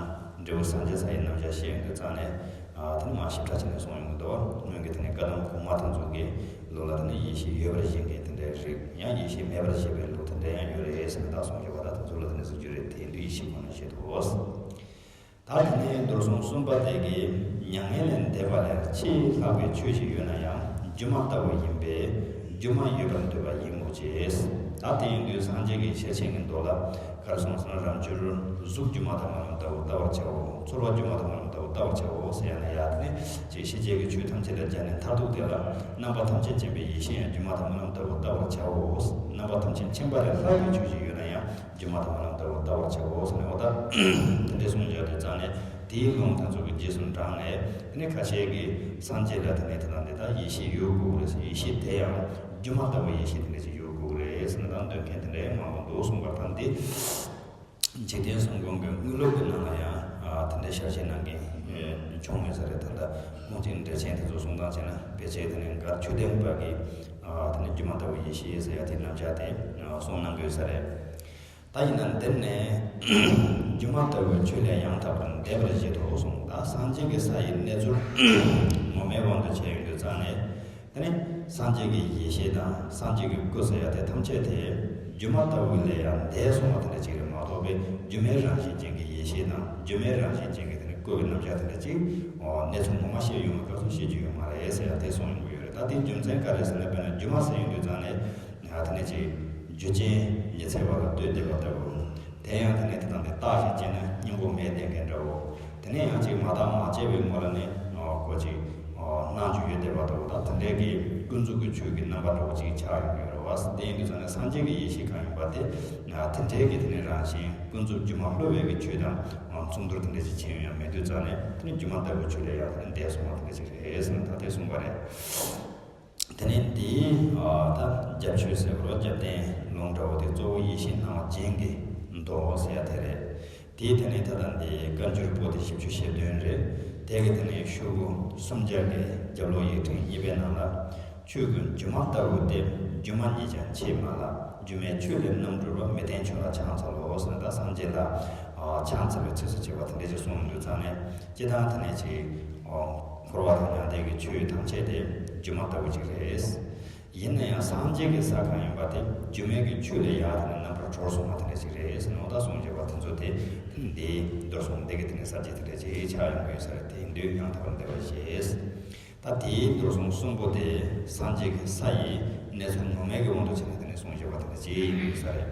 འབྲས་བུ་སངས་རྒྱས་ས་ཡི་རྣམ་གཞག་བཤད་ཡོང་དུས་ཙང་ནས། ཨ་དེ་ནི་མ་ཞིབ་ཕྲ་བྱས་ནས་གསུངས་ཡོང་གི་འདུག་སྔོན་གྱི་དེ་ནས་བཀའ་གདམས་གོང་མ་དེ་ཚོ་གི་ལུགས་ལ་དེ་ནི་ཡེ་ཤེས་ཡོད་པར་བཞེད་མཁན་དེ་འདྲའི་རིགས། ཡང་ཡེ་ཤེས་མེད་པར་བཞེད་པའི་ལུགས་དེ་འདྲ་ཡང་ཡོད་རེད་ཟེར་ནས་ད་གསུངས་ཡོད་པ། ད་དེ་ཚོ་ལ་དེ་ནི་གཟིགས་རྒྱུ་རེད། དེ་ཡིན་དུས་ཡེ་ཤེས་ཁོ་ན་ཞེས་དོ། ད་དེ་ནས་མདོར་གསུམ་གསུམ་པ་དེ་གིས། མྱ་ངན་ལས་འདས་པ་ལས་ཆེས་ལྷག་པའི་ཆོས་ཤིག་ཡོད་ན་ཡང་སྒྱུ་མ་ལྟ་བུ་ཡིན་པས་སྒྱུ་མ་ཡོད་པར་འདོད་པ་ཡིན་མོད་ཀྱི། ད་དེ་ཡིན་དུས་སངས་རྒྱས་ཀྱི་ཤེར་ཕྱིན་གྱི་མདོ་ལ་ག་རེ་གསུངས་ཟེར་ན། རབ་འབྱོར་གཟུགས་སྒྱུ་མ་དང་མ་ལུས་ལྟ་བུ་བལྟ་བར་བྱའོ། ཚོར་བ་སྒྱུ་མ་དང་མ་ལུས་ལྟ་བུ་བལྟ་བར་བྱའོ་ཟེར་ཡ་ན་ཡ། དེ་ནས་ཅིག་ཤེས་བྱའི་གི་ཆོས་ཐམས་ཅད་ལ་སྦྱར་ནས་མཐར་ཐུག་དེ་ལ་རྣམ་པ་ཐམས་ཅད་མཁྱེན་པའི་ཡེ་ཤེས་ཡང་སྒྱུ་མ་དང་མ་ལུས་ལྟ་བུ་བལྟ་བར་བྱའོ། རྣམ་པ་ཐམས་ཅད་མཁྱེན་པ་ལས་ལྷག་པའི་ཆོས་ཤིག་ཡོད་ན་ཡང་། སྒྱུ་མ་དང་མ་ལུས་ལྟ་བུ་བལྟ་བར་བྱའོ་ཟེར་ནས། འོ་ད་དེ་འདྲའི་གསུངས་བཞག་དུས་ཙང་ནས་དེའི་ལུང་དེ་ཚོ་གི་རྗེས་སུ་འབྲངས་ནས། དེ་ནས་ཁ་ཤས་ཀྱིས་སངས་རྒྱས་ལ་དེ་ནས་དེ་དང་དེ་དག་ཡེ་ཤེས་ཡོད་དགོས་རེད་ཟེར། ཡེ་ཤེས་དེ་ཡང་སྒྱུ་མ་ལྟ་བུ་ཡེ་ཤེས་དེ་འདྲ་ཞིག་ཡོད་དགོས་རེད་ཟེར་ནས་ད་འདོད་མཁན་དེ་འདྲའི་མང་པོ་འདུག་གསུངས་པ་དང་། འདི་འཇིག་རྟེན་གསུམ་མགོན་གྱི་དངོས་སློབ་ཀྱི་ནང་ལ་ཡང་ཨ་དེ་འདྲའི་ཤར་ཕྱིན་གནང་མཁན་བྱུང་ཡོད་ས་རེད། ད་ལྟ་ཁོང་ཚོའི་འགྲེལ་ཆེན་དེ་ཚོ་གསུང་སྟངས་བྱས་ན་ཕལ་ཆེར་དེ་ནས་མགར་ཆོས་ལྡན་པ་གིས་ཨ་དེ་ནས་སྒྱུ་མ་ལྟ་བུ་ཡེ་ཤེས་ཟེར་ཡ་དེའི་རྣམ་གཞག་དེ་གསུངས་གནང་གི་ཡོད་ས་རེད། ད་ཡིན་ན་འདིར་ནས་སྒྱུ་མ་ལྟ་བུའི་ཆོས་ལས་ཡང་དག་པར་འདས་པར་བཞེད་དོ་གསུངས། ད་སངས་རྒྱས་ཀྱི་ས་ཡི་གནས་ཚུལ་ངོ་མའི་དབང་དུ་བྱས་ཡོང་དུས་ཙང་ནས། དེ་ནས་སངས་རྒྱས་ཀྱི་ཡེ་ཤེས་དང་སངས་རྒྱས་ཀྱི་སྐུ་ཟེར་ཡ་དེ་ཐམས་ཅད་དེ་སྒྱུ་མ་ལྟ་བུ་ལས་ཡང་འདས་སོང་བ་དེ་འདྲ་ཅིག་རེད་མ་གཏོགས་པའི། སྒྱུ་མའི་རང་བཞིན་ཅན་གྱི་ཡེ་ཤེས་དང་སྒྱུ་མའི་རང་བཞིན་ཅན་གྱི་དེ་ནས་སྐུ་བའི་རྣམ་གཞག་དེ་འདྲ་ཅིག་གནས་ཚུལ་ངོ་མ་བཤད་ཡོང་བའི་སྐབས་སུ་བཤད་རྒྱུ་ཡོད་མ་རེད་ཟེར་ཡ་དེ་གསུངས་ཡོང་གི་ཡོད་རེད། ད་དེའི་རྒྱུ་མཚན་ག་རེ་ཟེར་ན། དཔེར་ན་སྒྱུ་མ་ཟེར་ཡོང་དུས་ཙང་ནས། ཡང་དེ་ནས་ཅིག་རྒྱུ་རྐྱེན་ཉི་ཚེ་བ་ལ་ལྟོས་བསྡད་པ་ལྟ་བུ། དེ་ཡང་དེ་ནས་དེ་དང་དེ་རྟགས་ཤིག་བྱས་ན་སྙིང་པོ་མེད་བསྡད་མཁན་འདྲ་བོ། དེ་ནས་ཡང་ཅིག་མ་བརྟགས་མ་དཔྱད་པའི་ངོ་ལ་ནི་ཁོ་ཅིག་སྣང་རྒྱུ་ཡོད་བསྡད་པ་ལྟ་བུ། ད་དེ་འདྲའི་གི་ཀུན་རྫོབ་ཀྱི་ཆོས་ཀྱི་རྣམ་པ་འདྲ་བོ་ཅིག་ཆགས་ཡོང་གི་ཡོད་རེད་ བ། དེ་ཡིན་དུས་ཙང་ནས་སངས་རྒྱས་ཀྱི་ཡེ་ཤེས་གང་ཡིན་པ་དེ། དེ་འདྲའི་གི་དེ་ནས་རང་བཞིན་ཀུན་རྫོབ་སྒྱུ་མ་ལྷོ་བའི་གི་ཆོས་དང་མཚུངས་བསྡུར་དེ་འདྲ་ཅིག་བྱེད་ཡོང་ཡ་མེད་དུས་ཙང་ནས། དེ་ནས་སྒྱུ་མ་ལྟ་བུའི་ཆོས་ལ་ཡང་དེ་ནས་འདས་སོང་བ་དེ་འདྲ་ཅིག་རེད་ཟེར་ནས་ད་དེ་གསུངས་པ་རེད། དེ་ནས་འདིའི་ད་རྒྱབ་ཆོས་ཟེར་བ་རྒྱབ་རྟེན་ལུང་འདྲ་བོ་དེ་གཙོ་བོ་ཡེ་ཤེས་སྣང་བ་རྒྱན་གྱི་མདོ་ཟེར་ཡ་དེ་རེད། དེའི་དེ་ནས་ད་ལྟ་འདི་བཀའ་འགྱུར་པོ་ཏི་བཞི་བཅུ་ཞེ་བདུན་རེད། དེ་གི་དེ་ནས་ཤོག་གུ་སུམ་བརྒྱ་གི་རྒྱབ་ལོགས་ཡིག་ཕྲེང་གཉིས་པའི་ནང་ལ། ཆོས་ཀུན་སྒྱུ་མ་ལྟ་བུ་སྟེ། སྒྱུ་མ་ཉིད་ཀྱང་ཆེས་མ་ལགས། སྒྱུ་མའི་ཆོས་ལས་རྣམ་གྲོལ་བ། མི་བསྟེན་ཆོས་ལ་ཕྱག་འཚལ་ལོ་ཟེར་ནས། ད་སངས་རྒྱས་ལ་ཕྱག་འཚལ་བའི་ཚིགས་སུ་བཅད་པ་དེ་འདྲ་ཅིག་གསུངས་ཡོང་དུས་ཙང་ནས། སྤྱིར་བཏང་དེ་ནས་ཅིག་འཁོར་བ་དང་མྱང་འདས་ཀྱི་ཆོས་ཐམས་ཅད་དེ་སྒྱུ་མ་ལྟ་བུ་ཅིག་རེད། ཡིན་ན་ཡང་སངས་རྒྱས་ཀྱི་ས་གང་ཡིན་པ་དེ་སྒྱུ་མའི་གི་ཆོས་ལས་ཡར་དེ་ནས་རྣམ་པར་གྲོལ་སོང་བ་དེ་འདྲ་ཞིག་རེད་ཟེར་ནས། འོ་ད་གསུངས་བཞག་པ་དེ་ཚོ་དེ་འདིའི་མདོར་གསུངས་འདི་གི་དེ་ནས་གསལ་བྱེད་དེ་འདྲ་ཅིག་ཆགས་ཡོང་གི་ཡོད་ས་རེད། དེ་ཡིན་དུས་ཡང་དག་པར་འདོད་པ་ཞེས། ད་དེའི་མདོར་གསུངས་གསུམ་པོ་དེ་སངས་རྒྱས་ཀྱི་ས་ཡི་གནས་ཚུལ་ངོ་མའི་གི་དབང་དུ་བྱས་ནས་དེ་ནས་གསུངས་བཞག་པ་དེ་འདྲ་ཅིག་ཡིན་དགོས་ས་རེད།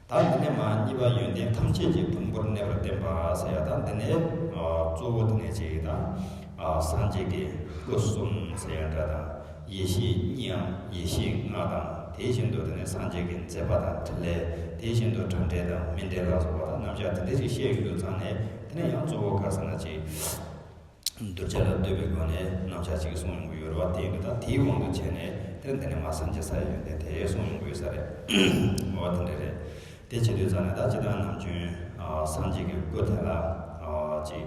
ད་འདི་ནས་མ་གཉིས་པ་ཡོན་ཏན་ཐམས་ཅད་ཀྱི་ཕུང་པོར་གནས་པར་བསྟན་པ་ཟེར་ཡ། ད་འདི་ནས་གཙོ་བོ་དེ་ནས་ཅིག་ད་སངས་རྒྱས་ཀྱི་སྐུ་གསུམ་ཟེར་ཡ་འདྲ་དང་། ཡེ་ཤེས་གཉིས་ཡང་ཡེ་ཤེས་ལྔ་དང་། དེ་བཞིན་དུ་དེ་ནས་སངས་རྒྱས་ཀྱི་མཛད་པ་དང་ཕྲིན་ལས། དེ་བཞིན་དུ་དྲང་འབྲེལ་དང་སྨིན་འབྲས་ལ་སོགས་པ་དང་རྣམ་གཞག་དེ་འདྲ་ཞིག་བཤད་ཡོང་དུས་ཙང་ནས། དེ་ནས་ཡང་གཙོ་བོ་ག་ཟེར་ན་ཅིག་གདུལ་བྱ་ལ་ལྟོས་པའི་སྒོ་ནས་རྣམ་གཞག་ཅིག་གསུངས་ཡོང་གི་ཡོད་རེད་བ། དེ་ཡིན་དུས་ད་དེའི་དབང་དུ་བྱས་ནས་དེ་འདི་ནས་མ་སངས་རྒྱས་ས་ཡི་ཡོན་ཏན་དེ་གསུངས་ཡོང་གི་ཡོད་ས་རེད། འོ་དེ་འདྲ་རེད། དེ་བྱེད་དུས་ཙང་ནས་ད་སྤྱིར་བཏང་ནམ་རྒྱུན་སངས་རྒྱས་ཀྱི་སྐུ་དེ་ལ་ཅིག་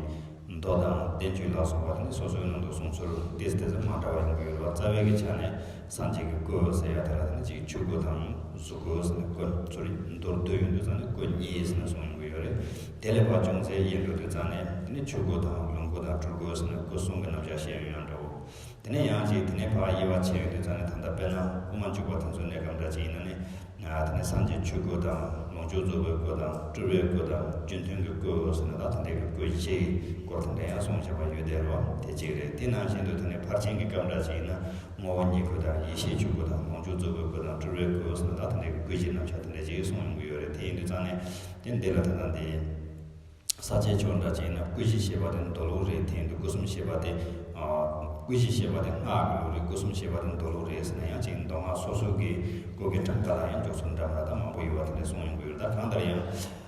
མདོ་དང་བསྟན་བཅོས་ལ་སོགས་པ་དེ་ནི་སོ་སོའི་ནང་དུ་གསུང་ཚུལ་ཏོག་ཙམ་ཏོག་ཙམ་མ་འདྲ་བ་ཡོང་གི་ཡོད་རེད་བ། རྩ་བའི་གི་ཆ་ནས་སངས་རྒྱས་ཀྱི་སྐུ་ཟེར་ཡ་དེ་ལ་དེ་ནི་ཅིག་ཆོས་སྐུ་དང་གཟུགས་སྐུ་ཟེར་ནས། སྐུ་ཚུར་མདོར་བསྡུས་ཡོང་དུས་ཙང་ནས་སྐུ་གཉིས་ཟེར་ནས་གསུངས་ཡོང་གི་ཡོད་རེད། དེ་ལས་ཕར་ཅུང་ཟད་ཡལ་འགྲོ་དུས་ཙང་ནས་དེ་ནི་ཆོས་སྐུ་དང་ལོངས་སྐུ་དང་སྤྲུལ་སྐུ་ཟེར་ནས་སྐུ་གསུམ་གྱི་རྣམ་གཞག་བཤད་ཡོང་ཡ་འདྲ་བོ། དེ་ནས་ཡང་ཅིག་དེ་ནས་ཕར་དབྱེ་བ་ཕྱེ་ཡོང་དུས་ཙང་ནས། ད་ལྟ་དཔེར་ན་དབུ་མ་འཇུག་པ་དེ་ཚོའི་གནས་སྐབས་འདྲ་ཅིག་ཡིན་ན་ནི། དེ་ནས་སངས་རྒྱས་ཆོས་སྐུ་དང་། ལོངས་སྤྱོད་རྫོགས་པའི་སྐུ་དང་། སྤྲུལ་པའི་སྐུ་དང་། རྒྱུ་མཐུན་གྱི་སྐུ་ཟེར་ནས། ད་དེ་འདྲའི་གི་སྐུ་བཞིའི་སྐོར་དེ་འདྲ་ཡང་གསུངས་བཞག་པ་ཡོད་དེ་རེད་བ། དེ་གཅིག་རེད། དེ་ནང་བཞིན་དུ་དེ་ནས་ཕར་ཕྱིན་གྱི་སྐབས་འདྲ་ཅིག་ཡིན་ན། ངོ་བོ་ཉིད་སྐུ་དང་། ཡེ་ཤེས་ཆོས་སྐུ་དང་། ལོངས་སྤྱོད་རྫོགས་པའི་སྐུ་དང་། སྤྲུལ་པའི་སྐུ་ཟེར་ནས། ད་དེ་འདྲའི་གི་སྐུ་བཞིའི་རྣམ་གཞག་དེ་འདྲ་ཅིག་གསུངས་ཡོང་གི་ཡོད་རེད། དེ་ཡིན་དུས་ཙང་ནས་དེ་འདི་ལ་ད་ལྟ་འདི་ས་བཅད་ཕྱོགས་འདྲ་ཅིག་ཡིན་ན། སྐུ་བཞི་ཞེས་པ་དེ་མདོ་ལུགས་རེད། དེ་ཡིན་དུས་སྐུ་གསུམ་ཞེས་པ་དེ། ཨ། སྐུ་བཞི་ཞེས་པ་དེ་སྔགས་ཀྱི་ལུགས་རེད། སྐུ་གསུམ་ཞེས་པ་དེ་མདོ་ལུགས་རེད་ཟེར་ན་ཡང་ཅིག་མདོ་སྔགས་སོ་སོ་གི་སྐུ་གི་གྲངས་ཀ་ལ་ཡང་འཇོག་ཚུལ་འདྲ་མི་འདྲ་ད་མང་པོ་ཡོད་པ་དེ་འདྲ་གསུངས་ཡོང་གི་ཡོད། ད་གང་ལྟར་ཡང་།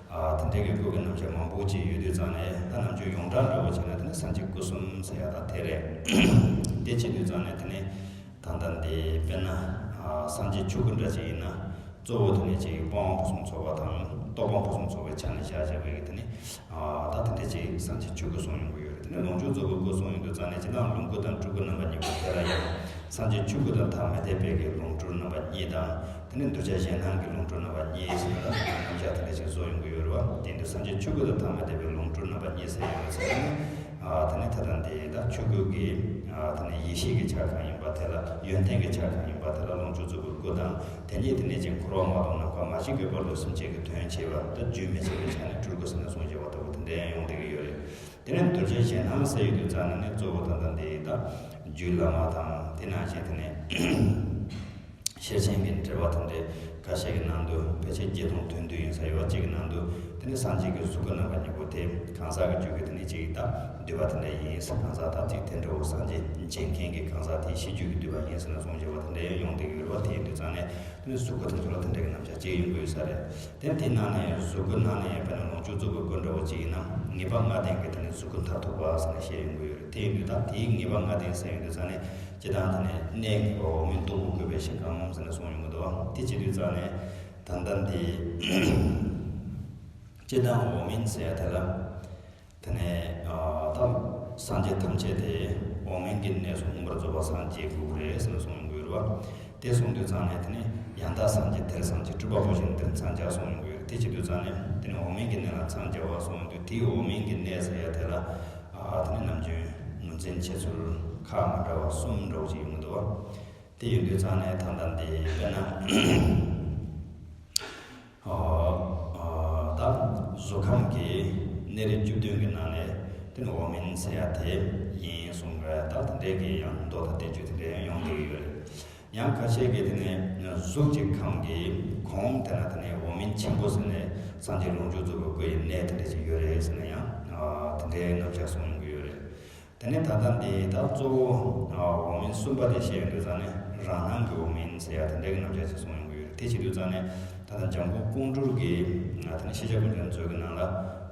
ཨ། དེ་འདྲའི་གི་སྐུ་གི་རྣམ་གཞག་མང་པོ་ཅིག་ཡོད་དུས་ཙང་ནས། ད་ནམ་རྒྱུན་ཡོངས་གྲགས་འདྲ་བོ་བྱས་ན་དེ་ནི་སངས་རྒྱས་སྐུ་གསུམ་ཟེར་ཡ་ད་དེ་རེད། དེ་བྱེད་དུས་ཙང་ནས་དེ་ནི། ད་ལྟ་འདི་དཔེར་ན། ཨ། སངས་རྒྱས་ཆོས་སྐུ་འདྲ་ཅིག་ཡིན་ན། གཙོ་བོ་དེ་ནས་ཅིག་སྤོང་བ་ཕུན་སུམ་ཚོགས་པ་དང་། རྟོགས་པ་ཕུན་སུམ་ཚོགས་པའི་ཆ་ནས་བཞག་བཞག་པའི་གི་དེ་ནི། ཨ། ད་དེ་འདྲ་ཅིག་སངས་རྒྱས་ཆོས་སྐུ་གསུངས་ཡོང་གི་ཡོད་རེད། དེ་ནས་ལོངས་སྤྱོད་རྫོགས་པའི་སྐུ་གསུངས་ཡོང་དུས་ཙང་ནས། སྤྱིར་བཏང་ལོངས་སྐུ་དང་སྤྲུལ་སྐུ་རྣམ་པ་གཉིས་པོ་དེ་ལ་ཡང་། སངས་རྒྱས་ཆོས་སྐུ་དང་ཐ་མལ་དད་པའི་གི་ལོངས་སྤྲུལ་རྣམ་པ་གཉིས་དང་། དེ་ནས་གདུལ་བྱ་གཞན་སྣང་གི་ལོངས་སྤྲུལ་རྣམ་པ་གཉིས་ཟེར་ནས། ད་རྣམ་གཞག་དེ་འདྲ་ཞིག་བཟོ་ཡོང་གི་ཡོད་རེད་བ། དེ་ཡིན་དུས་སངས་རྒྱས་ཆོས་སྐུ་དང་ཐ་མལ་དད་པའི་ལོངས་སྤྲུལ་རྣམ་པ་གཉིས་ཟེར་ཡོད་ཚེ་ནི། ཨ། དེ་ནི་ད་ལྟ་འདི་ད་ཆོས་སྐུ་གི། ཨ། དེ་ནི་ཡེ་ཤེས་ཀྱི་ཆ་གང་ཡིན་པ་དེ་ལ། ཡོན་ཏན་གྱི་ཆ་གང་ཡིན་པ་དེ་ལ་ལོངས་སྤྱོད་རྫོགས་པའི་སྐུ་དང་། དེ་ཉིད་དེ་ནས་ཅིག་འཁོར་བ་མ་དོ་ནམ་མཁའ་མ་ཞིག་གི་བར་དུ་སེམས་ཅན་གྱི་དོན་བྱེད་པ། ད་རྒྱུན་མི་འཆད་པའི་ཆ་ནས་སྤྲུལ་སྐུ་ཟེར་ནས་གསུངས་བཞག་པ་ལྟ་བུ་དེ་འདྲ་ཡང་ཡོང་བསྡད་ཀྱི་ཡོད་རེད། དེ་ནས་གདུལ་བྱ་གཞན་སྣང་ཟེར་ཡོང་དུས་ཙང་ནས་ནི། གཙོ་བོ་ད་ལྟ་འདི་ད་རྒྱུད་བླ་མ་དང་། དེ་ནང་བཞིན་དེ་ནས་ཤེར་ཕྱིན་གྱི་འགྲེལ་པ་དེ་འདྲའི་ཁ་ཤས་ཀྱི་ནང་དུ། ཕལ་ཆེར་བརྒྱད་སྟོང་དོན་བསྡུས་ཡིན་ས་ཡོད་པ་ཅིག་གི་ནང་དུ། དེ་ནི་སངས་རྒྱས་ཀྱི་གཟུགས་སྐུ་རྣམ་པ་གཉིས་པོ་དེ་གང་ཟག་གི་རྒྱུད་ཀྱི་དེ་ནི་ཅིག་ད་བསྡུས་པ་དེ་འདྲ་ཡིན་ཟེར། གང་ཟག་ད་ཅིག་དེ་འདྲ་བོ་སངས་རྒྱས་མཇལ་མཁན་གྱི་གང་ཟག་དེའི་ཤེས་རྒྱུད་ཀྱིས་བསྡུས་པ་ཡིན་ཟེར་ནས་གསུངས་བཞག་པ་དེ་འདྲ་ཡང་ཡོང་བསྡད་ཀྱི་ཡོད་རེད་བ། དེ་ཡིན་དུས་ཙང་ནས་དེ་ནི་གཟུགས་སྐུ་དེ་ཚོ་ལ་དེ་འདྲ་གི་རྣམ་གཞག་ཅིག་ཡོང་གི་ཡོད་ས་རེད། དེ་དེའི་ནང་ནས་གཟུགས་སྐུ་ནང་ནས་ཡང་དཔེར་ན་ལོངས་སྤྱོད་རྫོགས་པའི་སྐུ་འདྲ་བོ་ཅིག་ཡིན་ན། ངེས་པ་ལྔ་ལྡན་གྱི་དེ་ནི་གཟུགས་སྐུ་མཐར་ཐུག་པ་ཟེར་ནས་བཤད་ཡོང་གི་ཡོད་རེད། དེ་ཡིན་དུས་ད་དེའི་ངེས་པ་ལྔ་ལྡན་ཟེར་ཡོང་དུས་ཙང་ནས། སྤྱིར་བཏང་དེ་ནི་གནས་ངེས་པ་འོག་མིན་སྟུག་པོ་བཀོད་པའི་ཞིང་ཁམས་ཟེར་ནས་གསུངས་ཡོང་གི་འདུག་བ། དེ་བྱེད་དུས་ཙང་ནས་ད་ལྟ་འདི་སྤྱིར་བཏང་འོག་མིན་ཟེར་ཡ་དེ་ལ། དེ་ནས། ཨ། ད་སངས་རྒྱས་ཐམས་ཅད་དེ་འོག་མིན་གྱི་གནས་སུ་མངོན་པར་རྫོགས་པར་སངས་རྒྱས་དགོས་ཀྱི་རེད་ཟེར་ནས་གསུངས་ཡོང་གི་ཡོད་རེད་བ། དེ་གསུངས་དུས་ཙང་ནས་དེ་ནི་ཡང་དག་སངས་རྒྱས་དེར་སངས་རྒྱས། སྤྲུལ་པ་པོ་གཞན་དེར་མཚན་བྱ་གསུངས་ཡོང་གི་ཡོད་རེད། དེ་བྱེད་དུས་ཙང་ནས་དེ་ནི་འོག་མིན་གྱི་གནས་ལ་མཚན་བྱ་བ་གསུངས་ཡོང་དུས། དེའི་འོག་མིན་གྱི་གནས་ཟེར་ཡ་དེ་ལ། ཨ། དེ་ནི་ནམ་རྒྱུན་ངོས་འཛིན་བྱེད་ཚུལ་ཁག་མི་འདྲ་བ་གསུམ་འདྲ་བོ་ཅིག་ཡོང་གི་འདུག་བ། དེ་ཡིན་དུས་ཙང་ནས་ད་ལྟ་འདི་དཔེར་ན། ཨ། ཨ། ད་གཟུགས་ཁམས་ཀྱི་གནས་རིས་བཅུ་བདུན་གྱི་ནང་ནས་དེ་ནི་འོག་མིན་ཟེར་ཡ་དེ་ཡིན་གསུངས་པས། ད་དེ་འདྲའི་གི་ཡང་མདོ་དང་བསྟན་བཅོས་དེ་འདྲའི་ཡང་ཡོང་བསྡད་ཀྱི་ཡོད་རེད། ཡང་ཁ་ཤས་ཀྱིས་དེ་ནི་གཟུགས་ཀྱི་ཁམས་ཀྱི་གོང་དེ་ན་དེ་ནི་འོག་མིན་ཆེན་པོ་ཟེར་ནས་སངས་རྒྱས་ལོངས་སྤྱོད་རྫོགས་པའི་སྐུ་ཡི་གནས་དེ་འདྲ་ཅིག་ཡོད་རེད་ཟེར་ནས་ཡང་དེ་འདྲའི་རྣམ་གཞག་གསུངས་ཡོང་གི་ཡོད་རེད། དེ་ནས་ད་ལྟ་འདི་ད་གཙོ་བོ་འོག་མིན་གསུམ་པ་དེ་བཤད་ཡོང་དུས་ཙང་ནས། རང་སྣང་གི་འོག་མིན་ཟེར་ཡ་དེ་འདྲ་གི་རྣམ་གཞག་ཅིག་གསུངས་ཡོང་གི་ཡོད་རེད། དེ་བྱེད་དུས་ཙང་ནས་ད་ལྟ་འཇམ་མགོན་ཀོང་སྤྲུལ་གྱིས་ད་ནི་ཤེས་བྱ་ཀུན་གྲོལ་མཛོད་ཀྱི་ནང་ལ་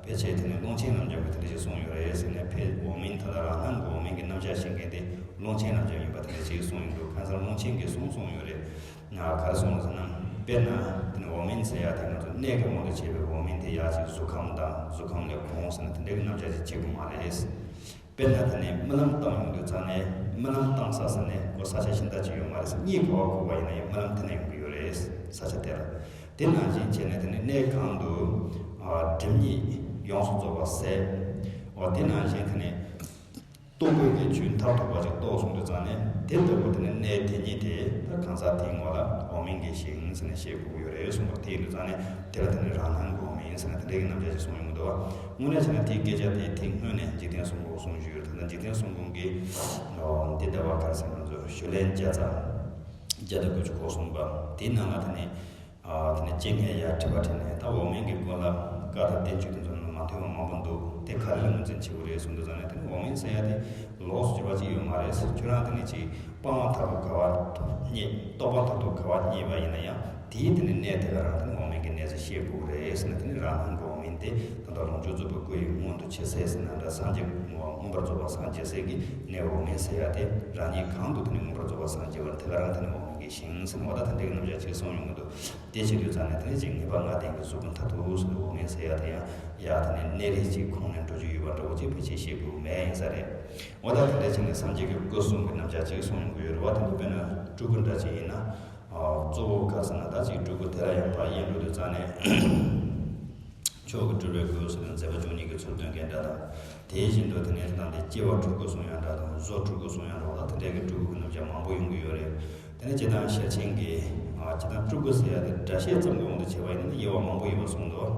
ཕལ་ཆེར་དེ་ནི་ཀློང་ཆེན་རྣམ་འཇོམས་ཀྱི་དེ་འདྲ་ཞིག་གསུངས་ཡོད་རེད་ཟེར་ནས། ཕལ་འོག་མིན་ད་ལྟ་རང་སྣང་གི་འོག་མིན་གྱི་རྣམ་གཞག་ཤེས་མཁན་དེ་ཀློང་ཆེན་རྣམ་འཇོམས་ཡིན་པ་དེ་འདྲ་ཞིག་གསུངས་ཡོང་འདུག་གང་ཟེར་ཀློང་ཆེན་གྱིས་གསུངས་གསུངས་ཡོད་རེད། ག་རེ་གསུངས་ཟེར་ན། དཔེར་ན་དེ་ནི་འོག་མིན་ཟེར་ཡ་དེ་ང་ཚོ་གནས་ཀྱི་དབང་དུ་བྱས་པའི་འོག་མིན་དེ་ཡ་གཅིག་གཟུགས་ཁམས་དང་གཟུགས་ཁམས་ལས་གོང་ཟེར་ན་དེ་འདྲ་གི་རྣམ་གཞག་ཅིག་བྱེད་དགོས་མ་རེད། དཔེར་ན་དེ་ནས་རྨི་ལམ་བཏང་ཡོང་དུས་ཙང་ནས་རྨི་ལམ་བཏང་ས་ཟེར་ནས་ཁོ་ས་ཆ་གཞན་དག་ཅིག་ཡོད་མ་རེད་ཟེར། གཉིད་ཁུ་བ་ཁུག་པ་ཡིན་ན་ཡང་རྨི་ལམ་དེ་ན་ཡོང་གི་ཡོད་རེད། ས་ཆ་དེ་ལ། དེ་ནང་བཞིན་བྱས་ནས་དེ་ནས་གནས་གང་དུ་ཨ་སྒྲིབ་གཉིས་ཡོངས་སུ་རྫོགས་པ་ཟད། འོ་དེ་ནང་བཞིན་དེ་ནས་རྟོག་པའི་གི་ཆོས་མཐར་ཐུག་པ་ཅིག་རྟོགས་སོང་དུས་ཙང་ནས་དེ་ལྟ་བུ་དེ་ནས་གནས་དེ་ཉིད་དེ་ད་གང་ཟག་དེའི་ངོ་ལ་འོག་མིན་གྱི་ཞིང་ཟེར་ནས་བཤད་དགོས་ཀྱི་ཡོད་རེད་གསུངས་པ། དེ་ཡིན་དུས་ཙང་ནས་དེ་ལ་དེ་ནས་རང་སྣང་གི་འོག་མིན་ཟེར་ནས་དེ་འདྲའི་གི་རྣམ་གཞག་ཅིག་གསུངས་ཡོང་གི་འདུག་བ། དངོས་གནས་བྱས་ན་དེའི་སྐད་ཆ་དེ་དེ་སྔོན་ནས་འཇིག་རྟེན་གསུམ་མགོན་གསུངས་ཞུས་ཡོད། ད་ལྟ་འཇིག་རྟེན་གསུམ་མགོན་གྱི་འདི་ལྟ་བ་ག་རེ་ཟེར་ན་ཚོ་ཞུ་ལན་བརྒྱ་རྩ་བརྒྱ་དང་དགུ་བཅུ་གོ་གསུམ་པ་དེའི་ནང་ལ་དེ་ནས། ཨ་དེ་ནས་སྤྱན་སྔས་ཡར་དྲི་བ་དྲིས་ནས། ད་འོག་མིན་གྱི་སྐོར་ལ་བཀའ་དང་བསྟན་བཅོས་དེ་ཚོ་ནང་མ་ཐོན་པ་མང་པོ་འདུག་དེ་ག་རེ་ལ་ངོས་འཛིན་བྱེད་དགོས་རེད་གསུངས་དུས་ཙང་ནས། དེ་ནས་འོག་མིན་ཟེར་ཡ་དེ་ལོགས་སུ་གྱུར་པ་ཅིག་ཡོད་མ་རེད་ཟེར། ཁྱོད་རང་དེ་ནས་ཅིག་སྤང་བ་མཐར་ཐུག་ག་བ་རྙེད། རྟོགས་པ་མཐར་ཐུག་ག་བ་རྙེད་པ་ཡིན་ན་ཡང་དེའི་དེ་ནས་གནས་དེ་ག་རང་དེ་ནས་འོག་མིན་གྱི་གནས་ཟེར་བཤད་དགོས་རེད་ཟེར་ན། དེ་ནས་རང་སྣང་གི་འོག་མིན་དེ་ད་ལྟ་ལོངས་སྤྱོད་རྫོགས་པའི་སྐུ་ཡི་མངོན་དུ་བྱེད་ས་ཟེར་ན་འདྲ། སངས་རྒྱས་མངོན་པར་རྫོགས་པར་སངས་རྒྱས་ས་གི་གནས་འོག་མིན་ཟེར་ཡ་དེ་རང་ཉིད་གང་དུ་དེ་ནས་མངོན་པར་རྫོགས་པར་སངས་རྒྱས་པ་དེ་ག་རང་དེ་ནས་འོག་མིན་གྱི་ཞིང་ཟེར་ན། འོ་ད་དེ་འདྲའི་གི་རྣམ་གཞག་ཅིག་གསུངས་ཡོང་གི་འདུག་དེ་བྱེད་དུས་ཙང་ནས་དེ་ནས་ཅིག་ངེས་པ་ལྔ་ལྡན་གྱི་གཟུགས་ཀུན་མཐར་ཐུག་ཟེར་འོག་མིན་ཟེར་ཡ་དེ་ཡང་ཡ་དེ་ནས་གནས་རིས་ཅིག་ཁོང་ནས་འགྲོ་རྒྱུ་ཡོད་པ་འདྲ་བོ་ཅིག་ཕལ་ཆེར་བཤད་དགོས་མེད་ཡིན་ས་རེད། འོ་ད་དེ་འདྲ་བྱས་ནས་སངས་རྒྱས་ཀྱི་སྐུ་གསུམ་གྱི་རྣམ་གཞག་ཅིག་གསུངས་ཡོང་གི་ཡོད་རེད་བ། དེ་འདྲ་དཔེར་ན་སྤྲུལ་སྐུ་འདྲ་ཅིག་ཡིན་ན། ཨ་གཙོ་བོ་ག་རེ་ཟེར་ན། ད་ཅིག་སྤྲུལ་སྐུ་དེ་ལ་ཡང་ཕར་དབྱེ་འགྲོ་དུས་ཙང་ནས། མཆོག་གི་སྤྲུལ་པའི་སྐུ་ཟེར་ནས་མཛད་པ་བཅུ་གཉིས་ཀྱི་ཚུལ་སྟོན་མཁན་འདྲ་དང་། དེ་བཞིན་དུ་དེ་ནས་དེ་དང་དེ་སྐྱེ་བ་སྤྲུལ་སྐུ་གསུང་ཡང་འདྲ་དང་། བཟོ་སྤྲུལ་སྐུ་གསུང་ཡང་འདྲ་བ་དང་། དེ་འདྲའི་གི་སྤྲུལ་སྐུ་གི་རྣམ་གཞག་མང་པོ་ཡོང་གི་ཡོད་རེད། དེ་ནས་སྤྱིར་བཏང་ཤེར་ཕྱིན་གྱི་ཨ་སྤྱིར་བཏང་སྤྲུལ་སྐུ་ཟེར་ཡ་དེ་སྒྲ་བཤད་ཙམ་གྱི་དབང་དུ་བྱས་པ་ཡིན་ན་དབྱེ་བ་མང་པོ་ཡོད་པ་གསུངས་འདུག་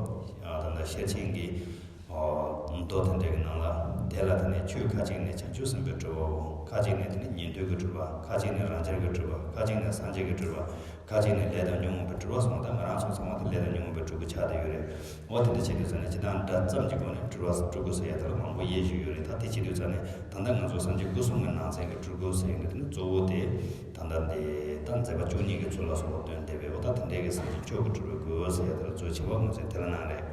ཨ་ད་ལྟ་ཤེར་ཕྱིན་གྱི་ཨ་མདོ་དེ་འདྲའི་གི་ནང་ལ་དེ་ལ་དེ་ནས་ཆོས་ཁ་ཅིག་ནས་བྱང་ཆུབ་སེམས་དཔའི་སྤྲུལ་པའོ། ཁ་ཅིག་ནས་དེ་ནས་ཉན་ཐོས་ཀྱི་སྤྲུལ་པ། ཁ་ཅིག་ནས་རང་རྒྱལ་གྱི་སྤྲུལ་པ། ཁ་ཅིག་ནས་སངས་རྒྱས་ཀྱི་སྤྲུལ་པ། ཁ་ཅིག་ནས་ལས་དང་ཉོན་མོངས་པའི་སྤྲུལ་པ་གསུངས། ད་ང་རང་ཚོ་ཚང་མ་དེ་ལས་དང་ཉོན་མོངས་པའི་སྤྲུལ་སྐུ་ཆགས་བསྡད་ཡོད་རེད། འོ་དེ་འདྲ་བྱེད་དུས་ཙང་ནས་སྤྱིར་བཏང་སྒྲ་ཙམ་གྱི་སྒོ་ནས་སྤྲུལ་པ་སྤྲུལ་སྐུ་ཟེར་ཡ་དེ་ལ་མང་པོ་དབྱེ་བཞག་ཡོད་རེད། ད་དེ་བྱེད་དུས་ཙང་ནས་ད་ལྟ་ང་ཚོ་སངས་རྒྱས་སྐུ་གསུམ་གྱི་ནང་ཚན་གྱི་སྤྲུལ་སྐུ་ཟེར་ཡོང་དུས་དེ་ནི་གཙོ་བོ་དེ་ད་ལྟ་འདི་ད་མཛད་པ་བཅུ་གཉིས་ཀྱི་ཚུལ་ལ་སོགས་པ་སྟོན་བསྡད་པས། འོ་ད་དེ་འདྲའི་གི་སངས་རྒྱས་མཆོག་གི་སྤྲུལ་པའི་སྐུ་ཟེར་ཡ་དེ་ལ་གཙོ་ཆེ་བ་ངོས་འཛིན་དེ་ལ་གནང་རེད།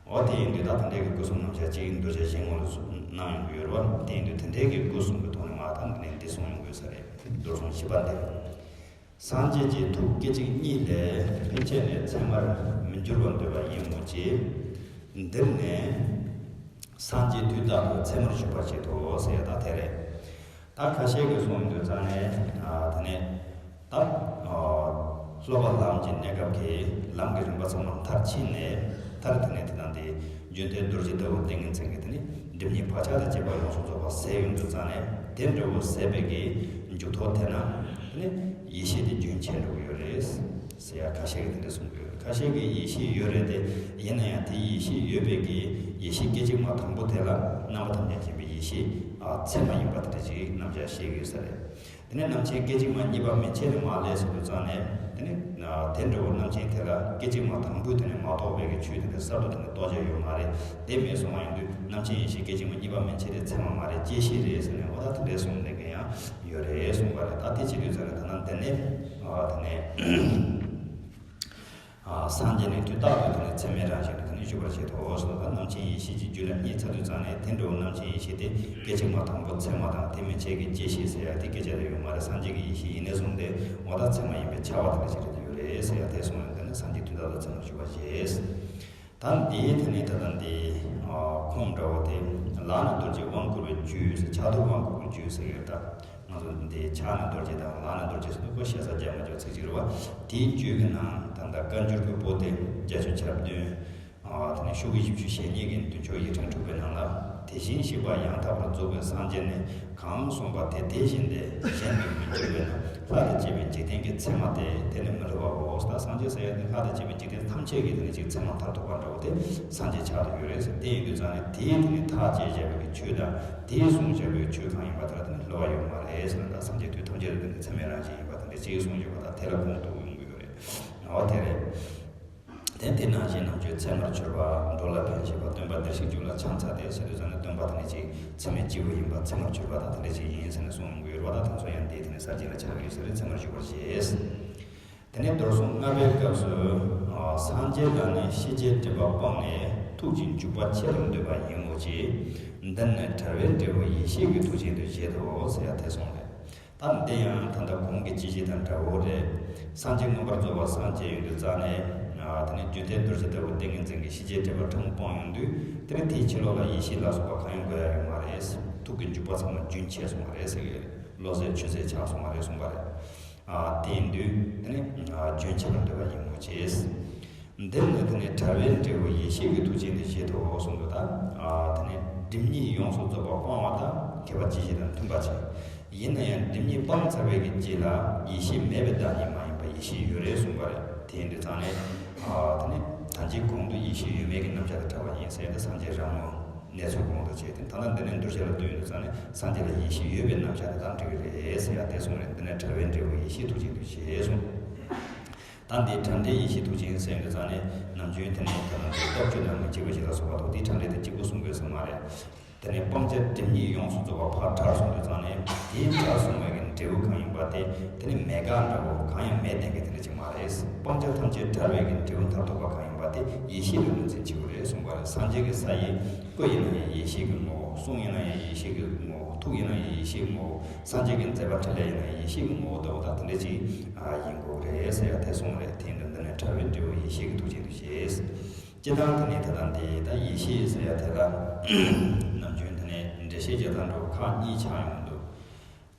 འོ་དེ་ཡིན་དུས་ད་དེ་འདྲའི་གི་སྐུ་གསུམ་རྣམ་གཞག་ཅིག་མདོར་བསྡུས་གཞན་ངོ་ལ་གནང་ཡོང་གི་ཡོད་རེད་བ། དེ་ཡིན་དུས་དེ་འདྲའི་གི་སྐུ་གསུམ་གྱི་ཐོག་ནས་མ་ད་འདི་ནས་འདི་གསུངས་ཡོང་གི་ཡོད་ས་རེད། མདོར་གསུངས་བཞི་པ་འདི། སངས་རྒྱས་ཀྱི་ཐུགས་སྐད་ཅིག་གཉིས་ལས། ཕན་ཆད་ནས་མཚན་མར་མི་འགྱུར་བར་འདོད་པ་ཡིན་མོད་ཀྱི། འདིར་ནི་སངས་རྒྱས་དུས་རྟག་ཏུ་མཚན་མར་བཞུགས་པར་བྱེད་དོ་ཟེར་ཡ་ད་དེ་རེད། ད་ཁ་ཤས་ཀྱིས་གསུངས་ཡོང་དུས་ཙང་ནས་ཨ་དེ་ནས་ད་ཨ་སློབ་པ་ལམ་གྱི་གནས་སྐབས་ཀྱི་ལམ་གྱི་རིམ་པ་ཚང་མ་མཐར་ཕྱིན་ནས། མཐར་དེ་ནས་དེ་དང་དེ་རྒྱུན་མཐའི་རྡོ་རྗེ་ལྟ་བུ་ཏིང་ངེ་འཛིན་གྱི་དེ་ནས་སྒྲིབ་གཉིས་བག་ཆགས་དང་བཅས་པ་ཡོངས་སུ་རྫོགས་པ་ཟད་ཡོང་དུས་ཙང་ནས། དེ་འདྲ་བོ་ཟད་པའི་གི་མཇུག་ཐོགས་དེ་ན་དེ་ནས་ཡེ་ཤེས་དེ་རྒྱུན་ཆད་འགྲོ་གི་ཡོད་རེད་ཟེར་ཡ་ཁ་ཤས་ཀྱིས་དེ་འདྲ་གསུང་གི་ཡོད། ཁ་ཤས་ཀྱིས་ཡེ་ཤེས་ཡོད་རེད་དེ། ཡིན་ན་ཡང་དེ་ཡེ་ཤེས་ཡོད་པའི་གི་ཡེ་ཤེས་སྐད་ཅིག་མ་དང་པོ་དེ་ལ་རྣམ་པ་ཐམས་ཅད་མཁྱེན་པའི་ཡེ་ཤེས་ཨ་ཚད་མ་ཡིན་པ་དེ་འདྲ་ཅིག་རྣམ་གཞག་བཤད་ཀྱི་ཡོད་ས་རེད། དེ་ནས་རྣམ་མཁྱེན་སྐད་ཅིག་མ་གཉིས་པ་མན་ཆད་དུ་མ་སླེབས་ཟེར་དུས་ཙང་ནས། དེ་ནས་དེ་འདྲ་བོ་རྣམ་མཁྱེན་དེ་ལ་སྐད་ཅིག་མ་དང་པོའི་དེ་ནས་མ་རྟོགས་པའི་གི་ཆོས་དེ་འདྲ་གསར་དུ་དེ་ནས་རྟོགས་བྱ་ཡོད་མ་རེད། དེ་མེད་སོང་བ་ཡིན་དུས་རྣམ་མཁྱེན་ཡེ་ཤེས་སྐད་ཅིག་མ་གཉིས་པ་མན་ཆད་དེ་ཚད་མ་མ་རེད། བཅད་ཤེས་རེད་ཟེར་ནས་འོ་ད་དེ་འདྲ་གསུངས་ནས་གི་ཡང་ཡོད་རེད་གསུངས་པ་རེད། ད་དེ་བྱེད་དུས་ཙང་ནས་ད་ནང་དེ་ནས་ཨ་དེ་ནས། ཨ་སངས་རྒྱས་ནི་དུས་རྟག་ཏུ་དེ་ནི་མཚན་མའི་རང་བཞིན་དུ་དེ་ནི་བཞུགས་པར་བྱེད་དོ་ཟེར་ན། རྣམ་མཁྱེན་ཡེ་ཤེས་ཀྱི་རྒྱུད་ལ་རྙེད་ཚར་དུས་ཙང་ནས་དེ་འདྲ་བོ་རྣམ་མཁྱེན་ཡེ་ཤེས་དེ་སྐད་ཅིག་མ་དང་པོ་ཚད་མ་དང་དེ་མན་ཆད་ཀྱི་བཅད་ཤེས་ཟེར་ཡ་དེ་སྐད་ཆ་རེ་ཡོད་མ་རེད། སངས་རྒྱས་ཀྱི་ཡེ་ཤེས་ཡིན་ནས་བཟུང་སྟེ་འོ་ད་ཚད་མ་ཡིན་པས་ཁྱབ་པ་དེ་འདྲ་ཞིག་རེད་ཡོད་རེད་ཟེར་ཡ་དེ་གསུངས་ཡོད། དེ་ནི་སངས་རྒྱས་དུས་རྟག་ཏུ་མཚན་མར་བཞུགས་པར་བྱེད། ད་འདིའི་དེ་ནི་ད་ལྟ་འདི་ཨ་ཁུངས་འདྲ་བོ་དེ་ལ་ནི་རྡོ་རྗེ་དབང་བསྐུར་བའི་རྒྱུད་ཟེར། ཕྱག་ཐུབ་དབང་བསྐུར་བའི་རྒྱུད་ཟེར་ཡོད། ད་ང་ཚོ་འདི་ཕྱག་ནི་རྡོ་རྗེ་དང་ལ་ནི་རྡོ་རྗེ་ཟེར་དུས་ཁོ་ཞེ་ས་རྒྱ་མ་འཇོག་ཚིག་ཅིག་རེད་བ། དེའི་རྒྱུད་ཀྱི་ནང་ད་ལྟ་བཀའ་འགྱུར་གྱི་པོ་ཏི་རྒྱ་ཆེ་ཆར་བདུན། ཨ་དེ་ནི་ཤོག་གུ་བཞི་བཅུ་ཞེ་གཉིས་ཀྱི་མདུན་ཅོག་ཡིག་ཕྲེང་དྲུག་པའི་ནང་ལ། དེ་བཞིན་གཤེགས་པ་ཡང་དག་པར་རྫོགས་པའི་སངས་རྒྱས་ནི། གང་གསུངས་པ་དེ་དེ་བཞིན་ཏེ། གཞན་དུ་མི་འགྱུར་བས་ན། ལྷ་དང་བཅས་པའི་འཇིག་རྟེན་གྱི་མཚན་མ་སྟེ། དེ་ནི་མི་སླུ་བའོ། ད་སངས་རྒྱས་ཟེར་ཡ་དེ་ལྷ་དང་བཅས་པའི་འཇིག་རྟེན་ཐམས་ཅད་ཀྱི་དེ་ནི་ཅིག་མཚན་མ་མཐར་ཐུག་པ་འདྲ་བོ་དེ་སངས་རྒྱས་ཆགས་བསྡད་ཡོད་རེད་ཟེར། དེ་ཡིན་དུས་ཙང་ནས་དེའི་དེ་ནི་ཐག་བཅད་བཞག་པའི་གི་ཆོས་དང་། དེས་གསུངས་བཞག་པའི་ཆོས་གང་ཡིན་པ་དེ་ལ་དེ་ནི་སླུ་བ་ཡོད་མ་རེད་ཟེར་ན། ད་སངས་རྒྱས་དུས་ཐམས་ཅད་དུ་དེ་ནི་མཚན་མའི་རང་བཞིན་ཡིན་པ་དེ་འདྲ་ཅིག་གསུངས་བཞག་པ་དང་དེ་ལ་ཁུངས་གཏུགས་ཡོང་གི་ཡོད་རེད། འོ་དེ་རེད། དེ་དེ་ནང་བཞིན་ནམ་རྒྱུན་ཚད་མར་གྱུར་པ། འགྲོ་ལ་ཕན་བཞེད་པ། སྟོན་པ་བདེར་གཤེགས་རྒྱུད་ལ་ཕྱག་འཚལ་ཏེ་ཟེར་དུས་ཙམ་ནས། སྟོན་པ་དེ་ནི་ཅིག་ཚད་མེད་སྐྱེས་བུ་ཡིན་པ། ཚད་མར་གྱུར་པ་དང་དེ་འདྲ་ཅིག་ཡིན་ཟེར་ནས་གསུངས་ཡོང་གི་ཡོད་རེད་བ། ད་དེ་ཚོ་ཡང་དེའི་དེ་ནི་གསལ་བྱེད་ལ་ཆགས་ཀྱི་ཡོད་ས་རེད། ཚད་མར་གྱུར་པར་བཞེད། དེ་ནས་མདོར་གསུམ་ལྔ་པའི་སྐབས་སུ། སངས་རྒྱས་ལ་ནི་ཤེས་བྱའི་སྒྲིབ་པ་སྤངས་ནས། ཐུགས་ཀྱི་འཇུག་པ་ཆེ་རུ་འདོད་པ་ཡིན་མོད་ཀྱི། འདི་ནི་བྲལ་བའི་འབྲས་བུ་ཡེ་ཤེས་ཀྱི་ཐུགས་ཅན་དུ་བཞེད་དོ་ཟེར་ཡ་དེ་གསུངས་རེད། ད་འདི་ཡང་ད་ལྟ་གོང་གི་སྤྱི་བྱེ་དང་འདྲ་བོ་རེད། སངས་རྒྱས་མངོན་པར་རྫོགས་པར་སངས་རྒྱས་ཡོང་དུས་ཙང་ནས། ཨ། དེ་ནས་རྒྱུན་མཐའི་རྡོ་རྗེ་ལྟ་བུ་ཏིང་ངེ་འཛིན་གྱི་ཤེས་བྱའི་སྒྲིབ་པ་ཕྲ་མོ་སྤངས་ཡོང་དུས། དེ་ནས་དེའི་ཕྱི་ལོགས་ལ་ཡེ་ཤེས་ལ་སོགས་པ་གང་ཡང་དགོས་ཡ་ཡོད་མ་རེད། ཐུགས་ཀྱི་འཇུག་པ་ཚང་མ་རྒྱུན་ཆད་སོང་བ་རེད་ཟེར་གྱི་ཡོད་རེད། བློ་ཟད་ཆོས་ཟད་ཆགས་སོང་བ་རེད་གསུངས་པ་རེད། ཨ། དེ་ཡིན་དུས་དེ་ནི། ཨ། རྒྱུན་ཆད་པར་འདོད་པ་ཡིན་མོད་ཀྱི། འདིར་ནི་དེ་ནི་བྲལ་བའི་འབྲས་བུ་ཡེ་ཤེས་ཀྱི་ཐུགས་ཅན་དུ་བཞེད་དོ་གསུངས་འདུག་ད། ཨ། དེ་ནི་སྒྲིབ་གཉིས་ཡོངས་སུ་རྫོགས་པ་སྤངས་པ་དང་ཁྱད་པར་སྤྱི་བྱེ་དང་མཐུན་པ་བྱས། ཡིན་ན་ཡང་སྒྲིབ་གཉིས་སྤངས་ཚར་བའི་གི་རྗེས་ལ་ཡེ་ཤེས་མེད་པའི་བདག་ཉིད་མ་ཡིན་པ་ཡེ་ཤེས་ཡོད་རེད་གསུངས་པ་རེད། དེ་ཡིན་དུས་ཙང་ནས། ཨ། དེ་ནི་ད་ཅི་གོང་དུ་ཡེ་ཤེས་ཡོད་མེད་ཀྱི་རྣམ་གཞག་དེ་གྲགས་པ་ཡིན་ཟེར་ཏེ། སངས་རྒྱས་རང་ངོ་གནས་ཚུལ་གོང་དུ་བྱས་ཏེ། ད་ལྟ་འདི་ནས་གདུལ་བྱ་ལ་ལྟོས་ཡོང་དུས་ཙང་ནས་སངས་རྒྱས་ལ་ཡེ་ཤེས་ཡོད་པའི་རྣམ་གཞག་དེ་དང་འགྲིག་གི་རེད་ཟེར་ཡ་དེ་གསུངས་རེད། འདི་ནས་བྲལ་བའི་འབྲས་བུ་ཡེ་ཤེས་ཐུགས་ཅན་དུ་བཞེད་གསུངས། ད་འདི་བྲལ་འབྲས་ཡེ་ཤེས་ཐུགས་ཅན་ཟེར་ཡོང་དུས་ཙང་ནས། ནམ་རྒྱུན་དེ་ནས་ད་ལྟ་འདི་སྟོབས་བཅུ་དང་མི་འཇིགས་པ་བཞི་ལ་སོགས་པ་དང་། དེའི་བྲལ་འབྲས་དེ་གཅིག་པུ་གསུང་དགོས་ས་མ་རེད། དེ་ནས་སྤང་བྱ་སྒྲིབ་གཉིས་ཡོངས་སུ་རྫོགས་པ་ཕར་བྲལ་སོང་དུས་ཙང་ནས། དེའི་བྲལ་སོང་བའི་གི་འབྲས་བུ་གང་ཡིན་པ་དེ། དེ་ནི་མེད་དགག་འདྲ་བོ་གང་ཡང་མེད་བསྡད་མཁན་དེ་འདྲ་ཅིག་མ་རེད། སྤང་བྱ་ཐམས་ཅད་བྲལ་བའི་གི་འབྲས་བུ་མཐར་ཐུག་པ་གང་ཡིན་པ་དེ་ཡེ་ཤེས་ལ་ངོས་འཛིན་བྱེད་དགོས་རེད་གསུངས་པ་རེད། སངས་རྒྱས་ཀྱི་ས་ཡི་སྐུ་ཡིན་ན་ཡང་ཡེ་ཤེས་ཀྱི་ངོ་བོ། གསུང་ཡིན་ན་ཡང་ཡེ་ཤེས་ཀྱི་ངོ་བོ། ཐུགས་ཡིན་ན་ཡང་ཡེ་ཤེས་ཀྱི་ངོ་བོ། སངས་རྒྱས་ཀྱི་མཛད་པ་འཕྲིན་ལས་ཡིན་ན་ཡང་ཡེ་ཤེས་ཀྱི་ངོ་བོ་ལྟ་བུ་དང་དེ་འདྲ་ཅིག་ཡིན་དགོས་རེད་ཟེར་ཡ་དེ་གསུངས་རེད། དེ་ཡིན་དུས་འདི་ནས་བྲལ་བའི་འབྲས་བུ་ཡེ་ཤེས་ཀྱི་ཐུགས་ཅན་དུ་བཞེད། སྤྱིར་བཏང་དེ་ནི་ད་ལྟ་འདི་ད་ཡེ་ཤེས་ཟེར་ཡ་དེ་ལ་ནམ་རྒྱུན་དེ་ནས་འགྲེལ་བཤད་བྱེད་སྟངས་འདྲ་བོ་ཁག་གཉིས་ཆགས་ཡོང་གི་འདུག་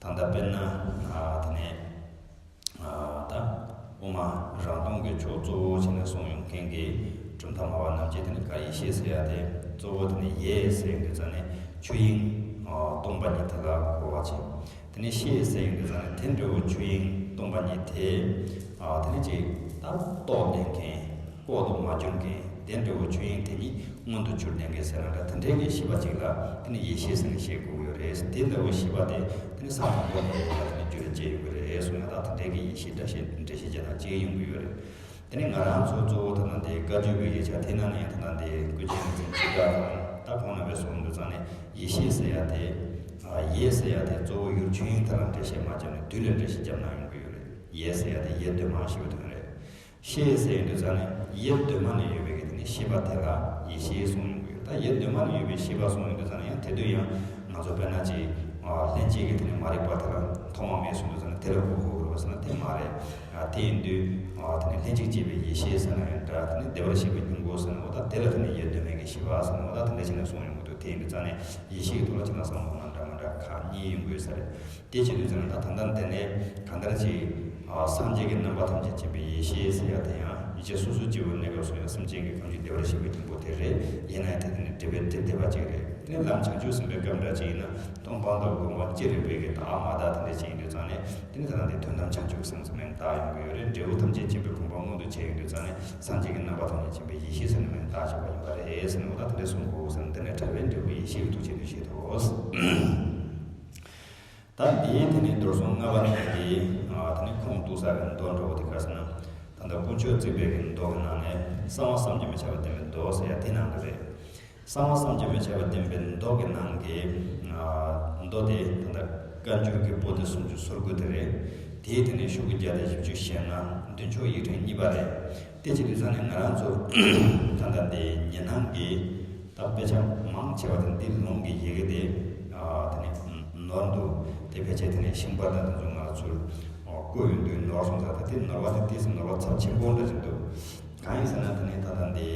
ད་ལྟ་དཔེར་ན། ཨ། དེ་ནས། ཨ། ད་དབུ་མ་རང་སྟོང་གི་ཕྱོགས་གཙོ་བོ་བྱས་ནས་གསུངས་ཡོང་མཁན་གྱི་གྲུབ་མཐའ་སྨྲ་བ་རྣམས་ཀྱིས་དེ་ནི་ག་ཡེ་ཤེས་ཟེར་ཡ་དེ། གཙོ་བོ་དེ་ནི་ཡེ་ཟེར་ཡོང་དུས་ཙང་ནས་ཆོས་དབྱིངས། ཨ། སྟོང་པ་ཉིད་དེ་ལ་གོ་བ་བྱེད། དེ་ནས་ཤེས་ཟེར་ཡོང་དུས་ཙང་ནས་དེ་འདྲ་བོ་ཆོས་དབྱིངས་སྟོང་པ་ཉིད་དེ། ཨ། དེ་ནས་ཅིག་ད་རྟོགས་བསྡད་མཁན། ལྐོག་ཏུ་མ་གྱུར་མཁན། དེ་འདྲ་བོ་ཆོས་དབྱིངས་དེ་ཉིད་མངོན་དུ་གྱུར་བསྡད་མཁན་ཟེར་ན་འདྲ། དེ་འདྲའི་གི་ཤེས་པ་ཅིག་ལ་དེ་ནི་ཡེ་ཤེས་ཟེར་ནས་བཤད་དགོས་ཀྱི་ཡོད་རེད། དེ་འདྲ་བོ་ཤེས་པ་དེ་དེ་ནི་ས་དང་པོ་ནས་ཡོད་ལ་དེ་ནི་རྒྱུད་ལ་སྐྱེ་ཡོང་གི་རེད་གསུངས་ཡ། ད་དེ་འདྲའི་གི་ཡེ་ཤེས་འགྲེལ་བཤད་འགྲེལ་བཤད་བྱེད་སྟངས་གཅིག་ཡོང་གི་ཡོད་རེད། དེ་ནས་ང་རང་ཚོ་གཙོ་བོ་ད་ལྟ་འདི་བཀའ་བརྒྱུད་པའི་ཡིག་ཆ་དེ་ནང་ནས་ཡང་ད་ལྟ་འདི་ཀུན་མཁྱེན་རིག་འཛིན་ཆོས་གྲགས་དང་། ད་གོང་ནས་བས་གསུངས་དུས་ཙང་ནས་ཡེ་ཤེས་ཟེར་ཡ་དེ། ཨ། ཡེ་ཟེར་ཡ་དེ་གཙོ་བོ་ཡུལ་ཆོས་དབྱིངས་དེ་ལ་འགྲེལ་བཤད་མ་བརྒྱབ་ནས་དུས་ལ་འགྲེལ་བཤད་བརྒྱབ་ན་ཡོང་གི་ཡོད་རེད། ཡེ་ཟེར་ཡ་དེ་ཡེ་གདོད་མ་ཞེས་པའི་དོན་རེད། ཤེས་ཟེར་ཡོང་དུས་ཙང་ནས་ཡེ་གདོད་མ་ནས་ཡོད་པའི་གི་དེ་ནི་ཤེས་པ་དེ་ལ་ཡེ་ཤེས་གསུངས་ཡོང་གི་ཡོད། ད་ཡེ་གདོད་མ་ནས་ཡོད་པའི་ཤེས་པ་གསུངས་ཡོང་དུས་ཙང་ནས་ཡང་དེ་དུས་ཡང་ང་ཚོ་དཔེར་ན་ཅིག་ཨ། ལྷན་ཅིག་གི་དེ་ནི་མ་རིག་པ་དེ་ལ་ཐོག་མ་མེད་གསུངས་དུས་ཙང་ནས་དེ་ལ་གོ་དགོས་རེད་པ་ཟེར་ན་དེ་མ་རེད། ཨ། དེ་ཡིན་དུས། ཨ། དེ་ནི་ལྷན་ཅིག་སྐྱེས་པའི་ཡེ་ཤེས་ཟེར་ན་ཡང་འདྲ། དེ་ནི་བདེ་བར་གཤེགས་པའི་སྙིང་པོ་ཟེར་ན་འོ། ད་དེ་ལ་དེ་ནི་ཡེ་གདོད་མའི་གི་ཤེས་པ་ཟེར་ན་འོ། ད་དེ་འདྲ་བྱས་ནས་གསུངས་ཡོང་གི་འདུག་དེ་ཡིན་དུས་ཙང་ནས་ཡེ་ཤེས་ཀྱི་ཐོག་ལ་ཅི་ལ་བསམ་བློ་གཏོང་ན་འདྲ་མི་འདྲ་ཁག་གཉིས་ཡོང་གི་ཡོད་ས་རེད། དེ་བྱེད་དུས་ཙང་ནས་ད་ད་ལྟ་འདི་ནས་གང་ལྟར་ཅིག་ཨ། སངས་རྒྱས་ཀྱི་རྣམ་པ་ཐམས་ཅད་མཁྱེན་པའི་ཡེ་ཤེས་ཟེར་ཡ་དེ་ཡང་ཡིད་ཆེས་སོ་སོ་སྐྱེ་བོའི་གནས་སྐབས་སུ་ཡང་སེམས་ཅན་གྱི་ཁམས་ཀྱི་བདེ་བར་གཤེགས་པའི་སྙིང་པོ་དེ་རེད། ཡིན་ན་ཡང་དེ་དེ་ནི་སྒྲིབ་པའི་སྒྲིབ་བསྡད་པ་ཅིག་རེད། དེ་ནི་ལམ་བྱང་ཆུབ་སེམས་དཔའི་སྐབས་འདྲ་ཅིག་ཡིན་ན་སྟོང་པ་དང་སྒོམ་པ་ཅི་རིགས་པའི་གི་དག་མ་དག་དེ་འདྲ་ཅིག་ཡིན་དུས་ཙང་ནས། དེ་ནི་ད་ལྟ་འདི་དོན་དམ་བྱང་ཆུབ་སེམས་ཙམ་ཡང་དག་ཡོང་གི་ཡོད་རེད། འབྲས་བུ་ཐམས་ཅད་མཁྱེན་པའི་གོ་འཕང་མངོན་དུ་བྱས་ཡོང་དུས་ཙང་ནས་སངས་རྒྱས་ཀྱི་རྣམ་པ་ཐམས་ཅད་མཁྱེན་པའི་ཡེ་ཤེས་ཟེར་ནས་མིང་བཏགས་བཞག་པ་ཡིན་པ་རེད་ཟེར་ནས། འོ། ད་དེ་འདྲ་གསུང་དགོས་ཟེར་ན། དེ་ནས་བྲལ་བའི་འབྲས་བུ་ཡེ་ཤེས་ཀྱི་ཐུགས་ཅན་དུ་བཞེད་དོ། ད་འདིའི་དེ་ནས་མདོར་གསུམ་ལྔ་པ་ནང་གི། ཨ། དེ་ནས་ཁུངས་གཏུགས་ས་གི་མདོ་འདྲ་བོ་དེ་ག་ཟེར་ན། ད་ལྟ་དཀོན་མཆོག་བརྩེགས་པའི་གི་མདོ་གི་ནང་ནས་གསང་བ་བསམ་གྱིས་མི་ཁྱབ་པ་བསྟན་པའི་མདོ་ཟེར་ཡ་དེ་ནང་གི་རེད། གསང་བ་བསམ་གྱིས་མི་ཁྱབ་པ་བསྟན་པའི་མདོ་གི་ནང་གི། ཨ། མདོ་དེ་ད་ལྟ་བཀའ་འགྱུར་གྱི་པོ་ཏི་སུམ་ཅུ་སོ་དགུ་དེ་རེད། དེའི་དེ་ནས་ཤོག་གུ་བརྒྱ་དང་བཞི་བཅུ་ཞེ་ལྔ། མདུན་ཕྱོགས་ཡིག་ཕྲེང་གཉིས་པ་རེད། དེ་བྱེད་དུས་ཙང་ནས་ང་རང་ཚོ་ད་ལྟ་འདི་ཉི་སྣང་གི། ད་དཔེ་ཆ་མང་ཆེ་བ་དེ་འདི་ལུང་གི་ཡི་གེ་དེ། ཨ། དེ་ནས་ནོར་འདུག་དེ་ཕལ་ཆེར་དེ་ནས་ཤིང་པར་དང་དེ་ཚོ་ང་ཚོས་བརྐོས་ཡོང་དུས་ནོར་སོང་ཙང་། ད་དེ་ནོར་བ་དེ་ཏོག་ཙམ་ནོར་བ་ཚབས་ཆེན་པོ་འདྲ་ཞིག་འདུག་གང་ཡིན་ཟེར་ན་དེ་ནས་ད་ལྟ་འདི།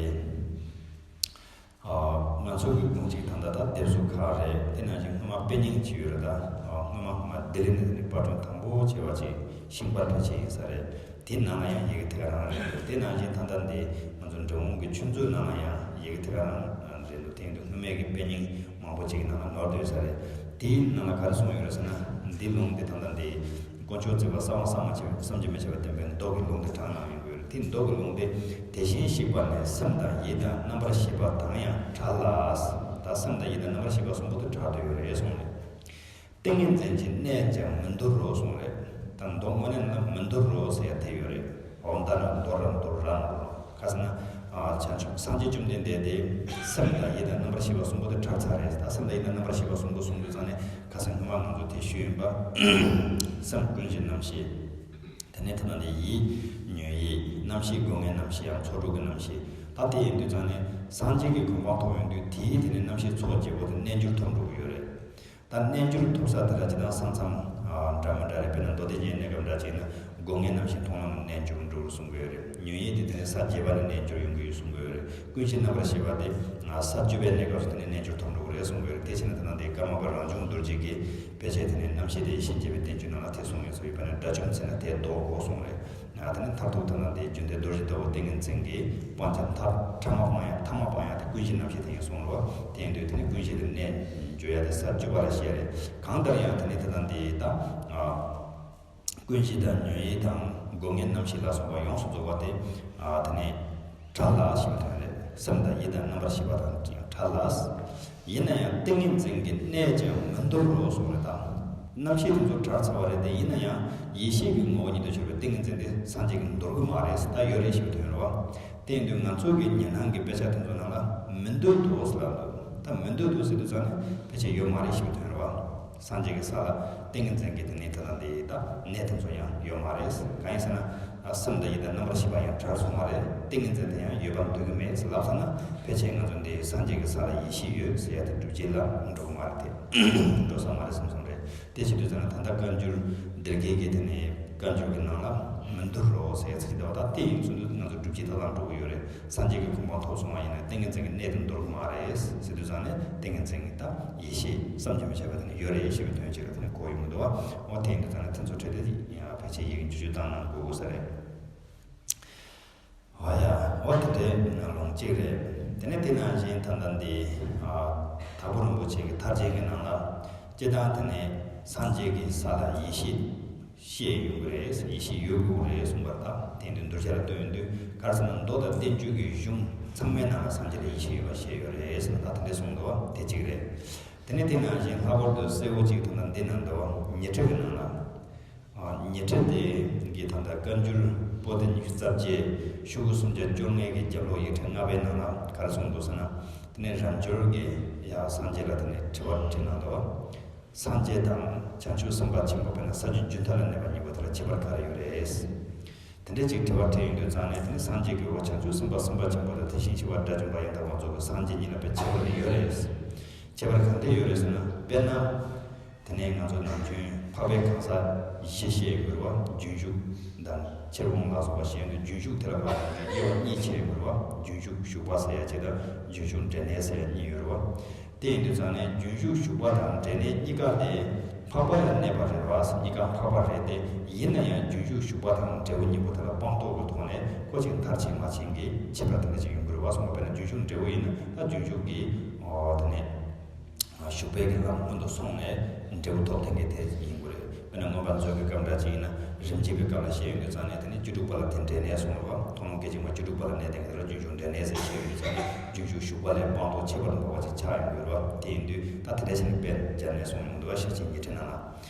ཨ། ང་ཚོ་གི་གོང་ཅིག་ད་ལྟ་ད་དེབ་གཟུགས་ཁག་རེད། དེ་ནང་བཞིན་སྔོན་མ་དཔེ་རྙིང་ཅིག་ཡོད་རེད། ད། ཨ། སྔོན་མ་སྔོན་མ་ལྡི་ལི་ནས་དེ་ནས་པར་སྐྲུན་དང་པོ་བྱས་པ་ཅིག་ཤིང་པར་ཕལ་ཆེར་ཡིན་ས་རེད། དེའི་ནང་ལ་ཡང་ཡི་གེ་དེ་ག་རང་རེད་འདུག་དེ་ནང་བཞིན་ད་ལྟ་འདི་ང་ཚོ་འབྲི་གུང་གི་ཆོས་མཛོད་ནང་ལ་ཡང་ཡི་གེ་དེ་ག་རང་རེད་འདུག་དེ་ཡིན་དུས་སྔོན་མའི་གི་དཔེ་རྙིང་མང་པོ་ཅིག་གི་ནང་ལ་ནོར་སྡོད་ས་རེད། དེའི་ནང་ལ་ག་རེ་གསུངས་ཡོད་རེད་ཟེར་ན། འདི་ལུང་དེ་ད་ལྟ་འདི་དཀོན་མཆོག་བརྩེགས་པ་གསང་བ་བསམ་མ་ཁྱབ། བསམ་གྱིས་མི་ཁྱབ་པ་བསྟན་པའི་མདོ་གི་ལུང་དེ་དྲངས་གནང་ཡོང་གི་ཡོད་རེད། དེ་མདོ་གི་ལུང་དེ། དེ་བཞིན་གཤེགས་པ་ནི་སེམས་དང་ཡིད་དང་རྣམ་པར་ཤེས་པ་དང་ཡང་བྲལ་ལ། ད་སེམས་དང་ཡིད་དང་རྣམ་པར་ཤེས་པ་གསུམ་པོ་དེ་བྲལ་དུ་ཡོད་རེད་གསུངས་རེད། ཏིང་ངེ་འཛིན་གྱི་གནད་ཀྱང་མི་འདོར་རོ་གསུངས་རེད། ད་མདོ་དངོས་གནས་ལ་མི་འདོར་རོ་ཟེར་ཡ་དེ་ཡོད་རེད། འོ། ད་ནི་འདོར་ར་འདོར་ར་འདོར་རོ། ག་ཟེར་ན། ཨ། བྱང་ཆུབ་སངས་རྒྱས་བཅོམ་ལྡན་འདས་དེ་སེམས་དང་ཡིད་དང་རྣམ་པར་ཤེས་པ་གསུམ་པོ་དེ་བྲལ་ཚར་རེད། ད་སེམས་དང་ཡིད་དང་རྣམ་པར་ཤེས་པ་གསུམ་པོ་གསུངས་དུས་ཙང་ནས་ཁ་སང་སྔོན་མ་ང་ཚོ་དེ་ཞུས་ཡིན་པ། སེམས་ཀུན་གཞི་རྣམ་ཤེས། དེ་ནས་དེ་དང་དེ་ཡིད་ཉོན་ཡིད་རྣམ་ཤེས། སྒོ་ལྔའི་རྣམ་ཤེས་ཡང་ཚོགས་དྲུག་གི་རྣམ་ཤེས། ད་དེ་ཡིན་དུས་ཙང་ནས་སངས་རྒྱས་ཀྱི་གོ་འཕང་ཐོབ་ཡོང་དུས་དེའི་དེ་ནས་རྣམ་ཤེས་ཚོགས་བརྒྱད་པོ་དེ་རྣལ་འབྱོར་ཐོབ་འགྲོ་གི་ཡོད་རེད། ད་རྣལ་འབྱོར་ཐོབ་ས་དེ་ལ་ཇི་ལྟར་ས་མཚམས་འདྲ་མི་འདྲ་རེད། དཔེར་ན་མདོ་སྡེ་རྒྱན་གནས་སྐབས་འདྲ་བྱས་ན་སྒོ་ལྔའི་རྣམ་ཤེས་མཐོང་ལམ་རྣལ་འབྱོར་འགྲོ་གསུང་གི་ཡོད་རེད། ཉོན་ཡིད་དེ་དེ་ནས་ས་བརྒྱད་པ་ནས་རྣལ་འབྱོར་ཡོང་གི་ཡོད་གསུང་གི་ཡོད་རེད། ཀུན་གཞི་རྣམ་པར་ཤེས་པ་དེ་ས་བཅུ་པའི་གནས་སྐབས་སུ་དེ་ནས་རྣལ་འབྱོར་ཐོབ་འགྲོ་གི་རེད་གསུང་གི་ཡོད་རེད། དེ་བྱས་ན་དེ་ནང་དེ་ཀརྨ་པ་རང་བྱུང་རྡོ་རྗེ་གིས་ཕལ་ཆེར་དེ་ནས་རྣམ་ཤེས་དེ་ཡེ་ཤེས་འབྱེད་པའི་བསྟན་བཅོས་ནང་ལ་དེ་གསུངས་ཡོད་ཟེར། དཔེར་ན་དགྲ་བཅོམ་ཚེ་ན་དེ་ལྡོག་གོ་གསུངས་རེད། ཨ། དེ་ནས་མཐར་ཐུག་དེ་ནང་དེ་རྒྱུན་མཐའི་རྡོ་རྗེ་ལྟ་བུ་ཏིང་ངེ་འཛིན་གྱི་སྤང་བྱ་མཐར་ཐ་མ་སྤང་ཡག་ཐ་མ་སྤང་ཡག་དེ་ཀུན་གཞི་རྣམ་ཤེས་དེ་ཡིན་གསུངས་རེད་བ། དེ་ཡིན་དུས་དེ་ནི་ཀུན་གཞི་དེ་རྣལ་འབྱོར་ཡག་དེ་ས་བཅུ་པ་ལ་བཤད་རེད། གང་ལྟར་ཡང་དེ་ནི་དེ་དང་དེ་ད། ཨ། ཀུན་གཞི་དང་ཉོན་ཡིད་དང་སྒོ་ལྔའི་རྣམ་ཤེས་ལ་སོགས་པ་ཡོངས་སུ་རྫོགས་པ་དེ། ཨ། དེ་ནི་བྲལ་ལ་ཞེས་པའི་དོན་རེད། སེམས་དང་ཡིད་དང་རྣམ་པར་ཤེས་པ་དང་ཡང་བྲལ་ལ། ཡིན་ན་ཡང་ཏིང་ངེ་འཛིན་གྱི་གནད་ཀྱང་མི་འདོར་རོ་གསུངས་རེད་ད། རྣམ་ཤེས་དེ་ཚོ་བྲལ་ཚར་བ་རེད་དེ། ཡིན་ན་ཡང་ཡེ་ཤེས་ཀྱི་ངོ་བོ་ཉིད་དུ་གྱུར་པའི་ཏིང་ངེ་འཛིན་དེ་སངས་རྒྱས་ཀྱིས་འདོར་གི་མ་རེད་ཟེར། ད་ཡོད་རེད་ཞེས་པའི་དོན་རེད་བ། དེ་ཡིན་དུས་ང་ཚོ་གི་ཉན་ནང་གི་དཔེ་ཆ་དེ་ཚོ་ནང་ལ་མི་འདོད་དོ་ཟེར་ལབ་འདུག་ད་མི་འདོད་དོ་ཟེར་དུས་ཙང་ནས་ཕལ་ཆེར་ཡོད་མ་རེད་ཞེས་པའི་དོན་རེད་བ། སངས་རྒྱས་ཀྱི་ས་ལ་ཏིང་ངེ་འཛིན་གྱི་དེ་ནས་དེ་དང་དེ་ཡི་ད་གནད་དེ་ཚོ་ཡང་ཡོད་མ་རེད། གང་ཡིན་ཟེར་ན། སེམས་དང་ཡིད་དང་རྣམ་པར་ཤེས་པ་ཡང་བྲལ་སོང་བ་རེད། ཏིང་ངེ་འཛིན་དེ་ཡང་ཡོད་པར་འདོད་ཀྱི་མེད་ཟེར་ལབ་ཚར་ན། ཕལ་ཆེར་ང་ཚོ་འདི་སངས་རྒྱས་ཀྱི་ས་ལ་ཡེ་ཤེས་ཡོད་ཟེར་ཡ་དེ་སྒྲུབ་བྱེད་ལ་འགྲོ་གི་མ་རེད་དེ། འགྲོ་ས་མ་རེད་བསམ་སོང་རེད། དེ་བྱེད་དུས་ཙང་ནས་ད་ལྟ་བཀའ་འགྱུར་འདིར་གྱི་གི་དེ་ནས་བཀའ་འགྱུར་གྱི་ནང་ལ་མི་འདོར་རོ་ཟེར་ཡ་ཚིག་དེ་བ་ད་དེ་ཡིན་ཚུལ་དུ་ང་ཚོ་སྒྲུབ་བྱེད་ད་ལ་འགྲོ་གི་ཡོད་རེད། སངས་རྒྱས་ཀྱི་གོ་འཕང་ཐོབ་སོང་བ་ཡིན་ན་ཏིང་ངེ་འཛིན་གྱི་གནད་དེ་འདོར་གི་མ་རེད་ཟེར་དུས་ཙང་ནས་ཏིང་ངེ་འཛིན་གྱི་ད་ཡེ་ཤེས་བསམ་གྱིས་མི་ཁྱབ་པ་དེ་ནི་ཡོད་རེད་ཞེས་པའི་དོན་ཅིག་ལ་དེ་ནི་གོ་ཡོང་གི་འདུག་བ། འོ་དེ་ཡིན་དུས་ཙང་ནས་དེ་ཚོ་ཁྲིད་དེ་ཡང་ཕལ་ཆེར་ཡི་གེ་བཅུ་བཅུ་བཏང་ན་དགོས་དགོས་ས་རེད། འོ་ཡ། འོ་དེ་འདྲའི་ལུང་གཅིག་རེད། དེ་ནས་དེ་ནང་བཞིན་ད་ལྟ་འདི་ཨ་དྭགས་པོ་རིན་པོ་ཆེ་གི་མཐར་བྱེད་ཀྱི་ནང་ལ་སྤྱིར་བཏང་དེ་ནས་སངས་རྒྱས་ཀྱི་ས་ལ་ཡེ་ཤེས་ཤེས་ཡོང་གི་རེད། ཡེ་ཤེས་ཡོད་དགོས་རེད་གསུངས་པ་དང་། དེ་འདི་གདུལ་བྱ་ལ་སྟོན་དུས་ག་རེ་ཟེར་ན་མདོ་དང་བསྟན་བཅོས་ཀྱི་གཞུང་ཚང་མའི་ནང་ལ་སངས་རྒྱས་ལ་ཡེ་ཤེས་ཡོད་པ་བཤད་ཡོད་རེད་ཟེར་ན་ད་དེ་འདྲ་གསུངས་འདུག་བ། དེ་གཅིག་རེད། དེ་ནས་དེ་ནང་བཞིན་ལྷག་པར་དུ་གསལ་བོ་གཅིག་དང་ད་འདི་ནང་འདུག་བ། ཉི་ཁྲི་གི་ནང་ལ། ཨ། ཉི་ཁྲི་དེ་གི་ད་ལྟ་བཀའ་འགྱུར་པོ་ཏི་ཉི་ཤུ་རྩ་བརྒྱད་ཤོག་གུ་སུམ་བརྒྱ་བཅོ་ལྔའི་གི་རྒྱབ་ལོགས་ཡིག་ཕྲེང་ལྔ་པའི་ནང་ལ་ག་རེ་གསུངས་འདུག་ཟེར་ན། དེ་ནས་རབ་འབྱོར་གྱིས་ཡར་སངས་རྒྱས་ལ་དེ་ནས་དྲི་བ་དྲིས་གནང་འདུག་བ། སངས་རྒྱས་དང་བྱང་ཆུབ་སེམས་དཔའ་ཆེན་པོ་དཔེར་ན་ས་བཅུ་རྒྱུན་མཐའ་ལ་གནས་པ་གཉིས་པོ་དེ་ལ་ཁྱད་པར་ག་རེ་ཡོད་རེད། དེ་འདྲ་ཅིག་དྲི་བ་དྲིས་ཡོང་དུས་ཙང་ནས་དེ་ནི་སངས་རྒྱས་ཀྱི་འོ་བྱང་ཆུབ་སེམས་དཔའ་སེམས་དཔའ་ཆེན་པོ་དང་དེ་བཞིན་གཤེགས་པ་དགྲ་བཅོམ་པ་ཡང་དག་པར་རྫོགས་པའི་སངས་རྒྱས་གཉིས་ལ་དཔེ་ཁྱད་པར་ཡོད་རེད། ཁྱད་པར་གང་འདྲ་ཡོད་རེད་ཟེར་ན། དཔེར་ན། དེ་ནས་ང་ཚོ་ནམ་རྒྱུན་འཕགས་པའི་གང་ཟག་བཞི་བཤད་ཡོད་རེད་བ། རྒྱུན་ཞུགས་དང་ཕྱིར་འོང་ལ་སོགས་པ་བཤད་ཡོང་དུས་རྒྱུན་ཞུགས་དེ་ལ་ཕར་དབྱེ་བ་གཉིས་ཕྱེ་ཡོད་རེད་བ། རྒྱུན་ཞུགས་ཞུགས་པ་ཟེར་ཡ་གཅིག་དང་རྒྱུན་ཞུགས་འབྲས་གནས་ཟེར་ཡ་གཉིས་ཡོད་རེད་བ། དེ་ཡིན་དུས་ཙང་ནས་རྒྱུན་ཞུགས་ཞུགས་པ་དང་འབྲས་གནས་གཉིས་ཀ་དེ་འཕགས་པ་ལ་གནས་པ་རེད་བ། གཉིས་ཀ་འཕགས་པ་རེད་དེ། ཡིན་ན་ཡང་རྒྱུན་ཞུགས་ཞུགས་པ་དང་འབྲས་བུ་གཉིས་པོ་དེ་ལ་སྤངས་རྟོགས་ཀྱི་ཐོག་ནས་ཁོ་ཅིག་མཐར་ཕྱིན་མ་ཕྱིན་གྱི་ཁྱད་པར་དེ་འདྲ་ཅིག་ཡོང་གི་རེད་བ་གསུངས་པ། དཔེར་ན་རྒྱུན་ཞུགས་འབྲས་བུ་ཡིན་ན་ད་རྒྱུན་ཞུགས་ཀྱི་ཨོ་དེ་ནས་ཞུགས་པའི་གི་ལམ་སྔོན་དུ་སོང་ནས་འབྲས་བུ་ཐོབ་བསྡད་མཁན་དེ་ཡིན་དགོས་རེད། དཔེར་ན་མངོན་པ་མཛོད་ཀྱི་སྐབས་འདྲ་ཅིག་ཡིན་ན་རིམ་གྱིས་པའི་སྐབས་ལ་བཤད་ཡོང་དུས་ཙང་ནས་དེ་ནས་བཅུ་དྲུག་པ་ལ་དེ་འབྲས་གནས་གསུངས་རེད་བ། མཐོང་ལམ་སྐད་ཅིག་མ་བཅུ་དྲུག་པ་ལ་གནས་བསྡད་མཁན་དེ་ལ་རྒྱུན་ཞུགས་འབྲས་གནས་ཟེར་བཤད་ཡོང་དུས་ཙང་ནས་རྒྱུན་ཞུགས་ཞུགས་པ་ལས་སྤངས་རྟོགས་ཁྱད་པར་དུ་འཕགས་པ་ཅིག་ཆགས་ཡོང་གི་རེད་བ། དེ་ཡིན་དུས་ད་དེ་འདྲ་བྱས་ནས་དཔེ་སྦྱར་ནས་གསུངས་ཡོང་འདུག་བ། ཤེར་ཕྱིན་ཉི་ཁྲི་ནང་ལ།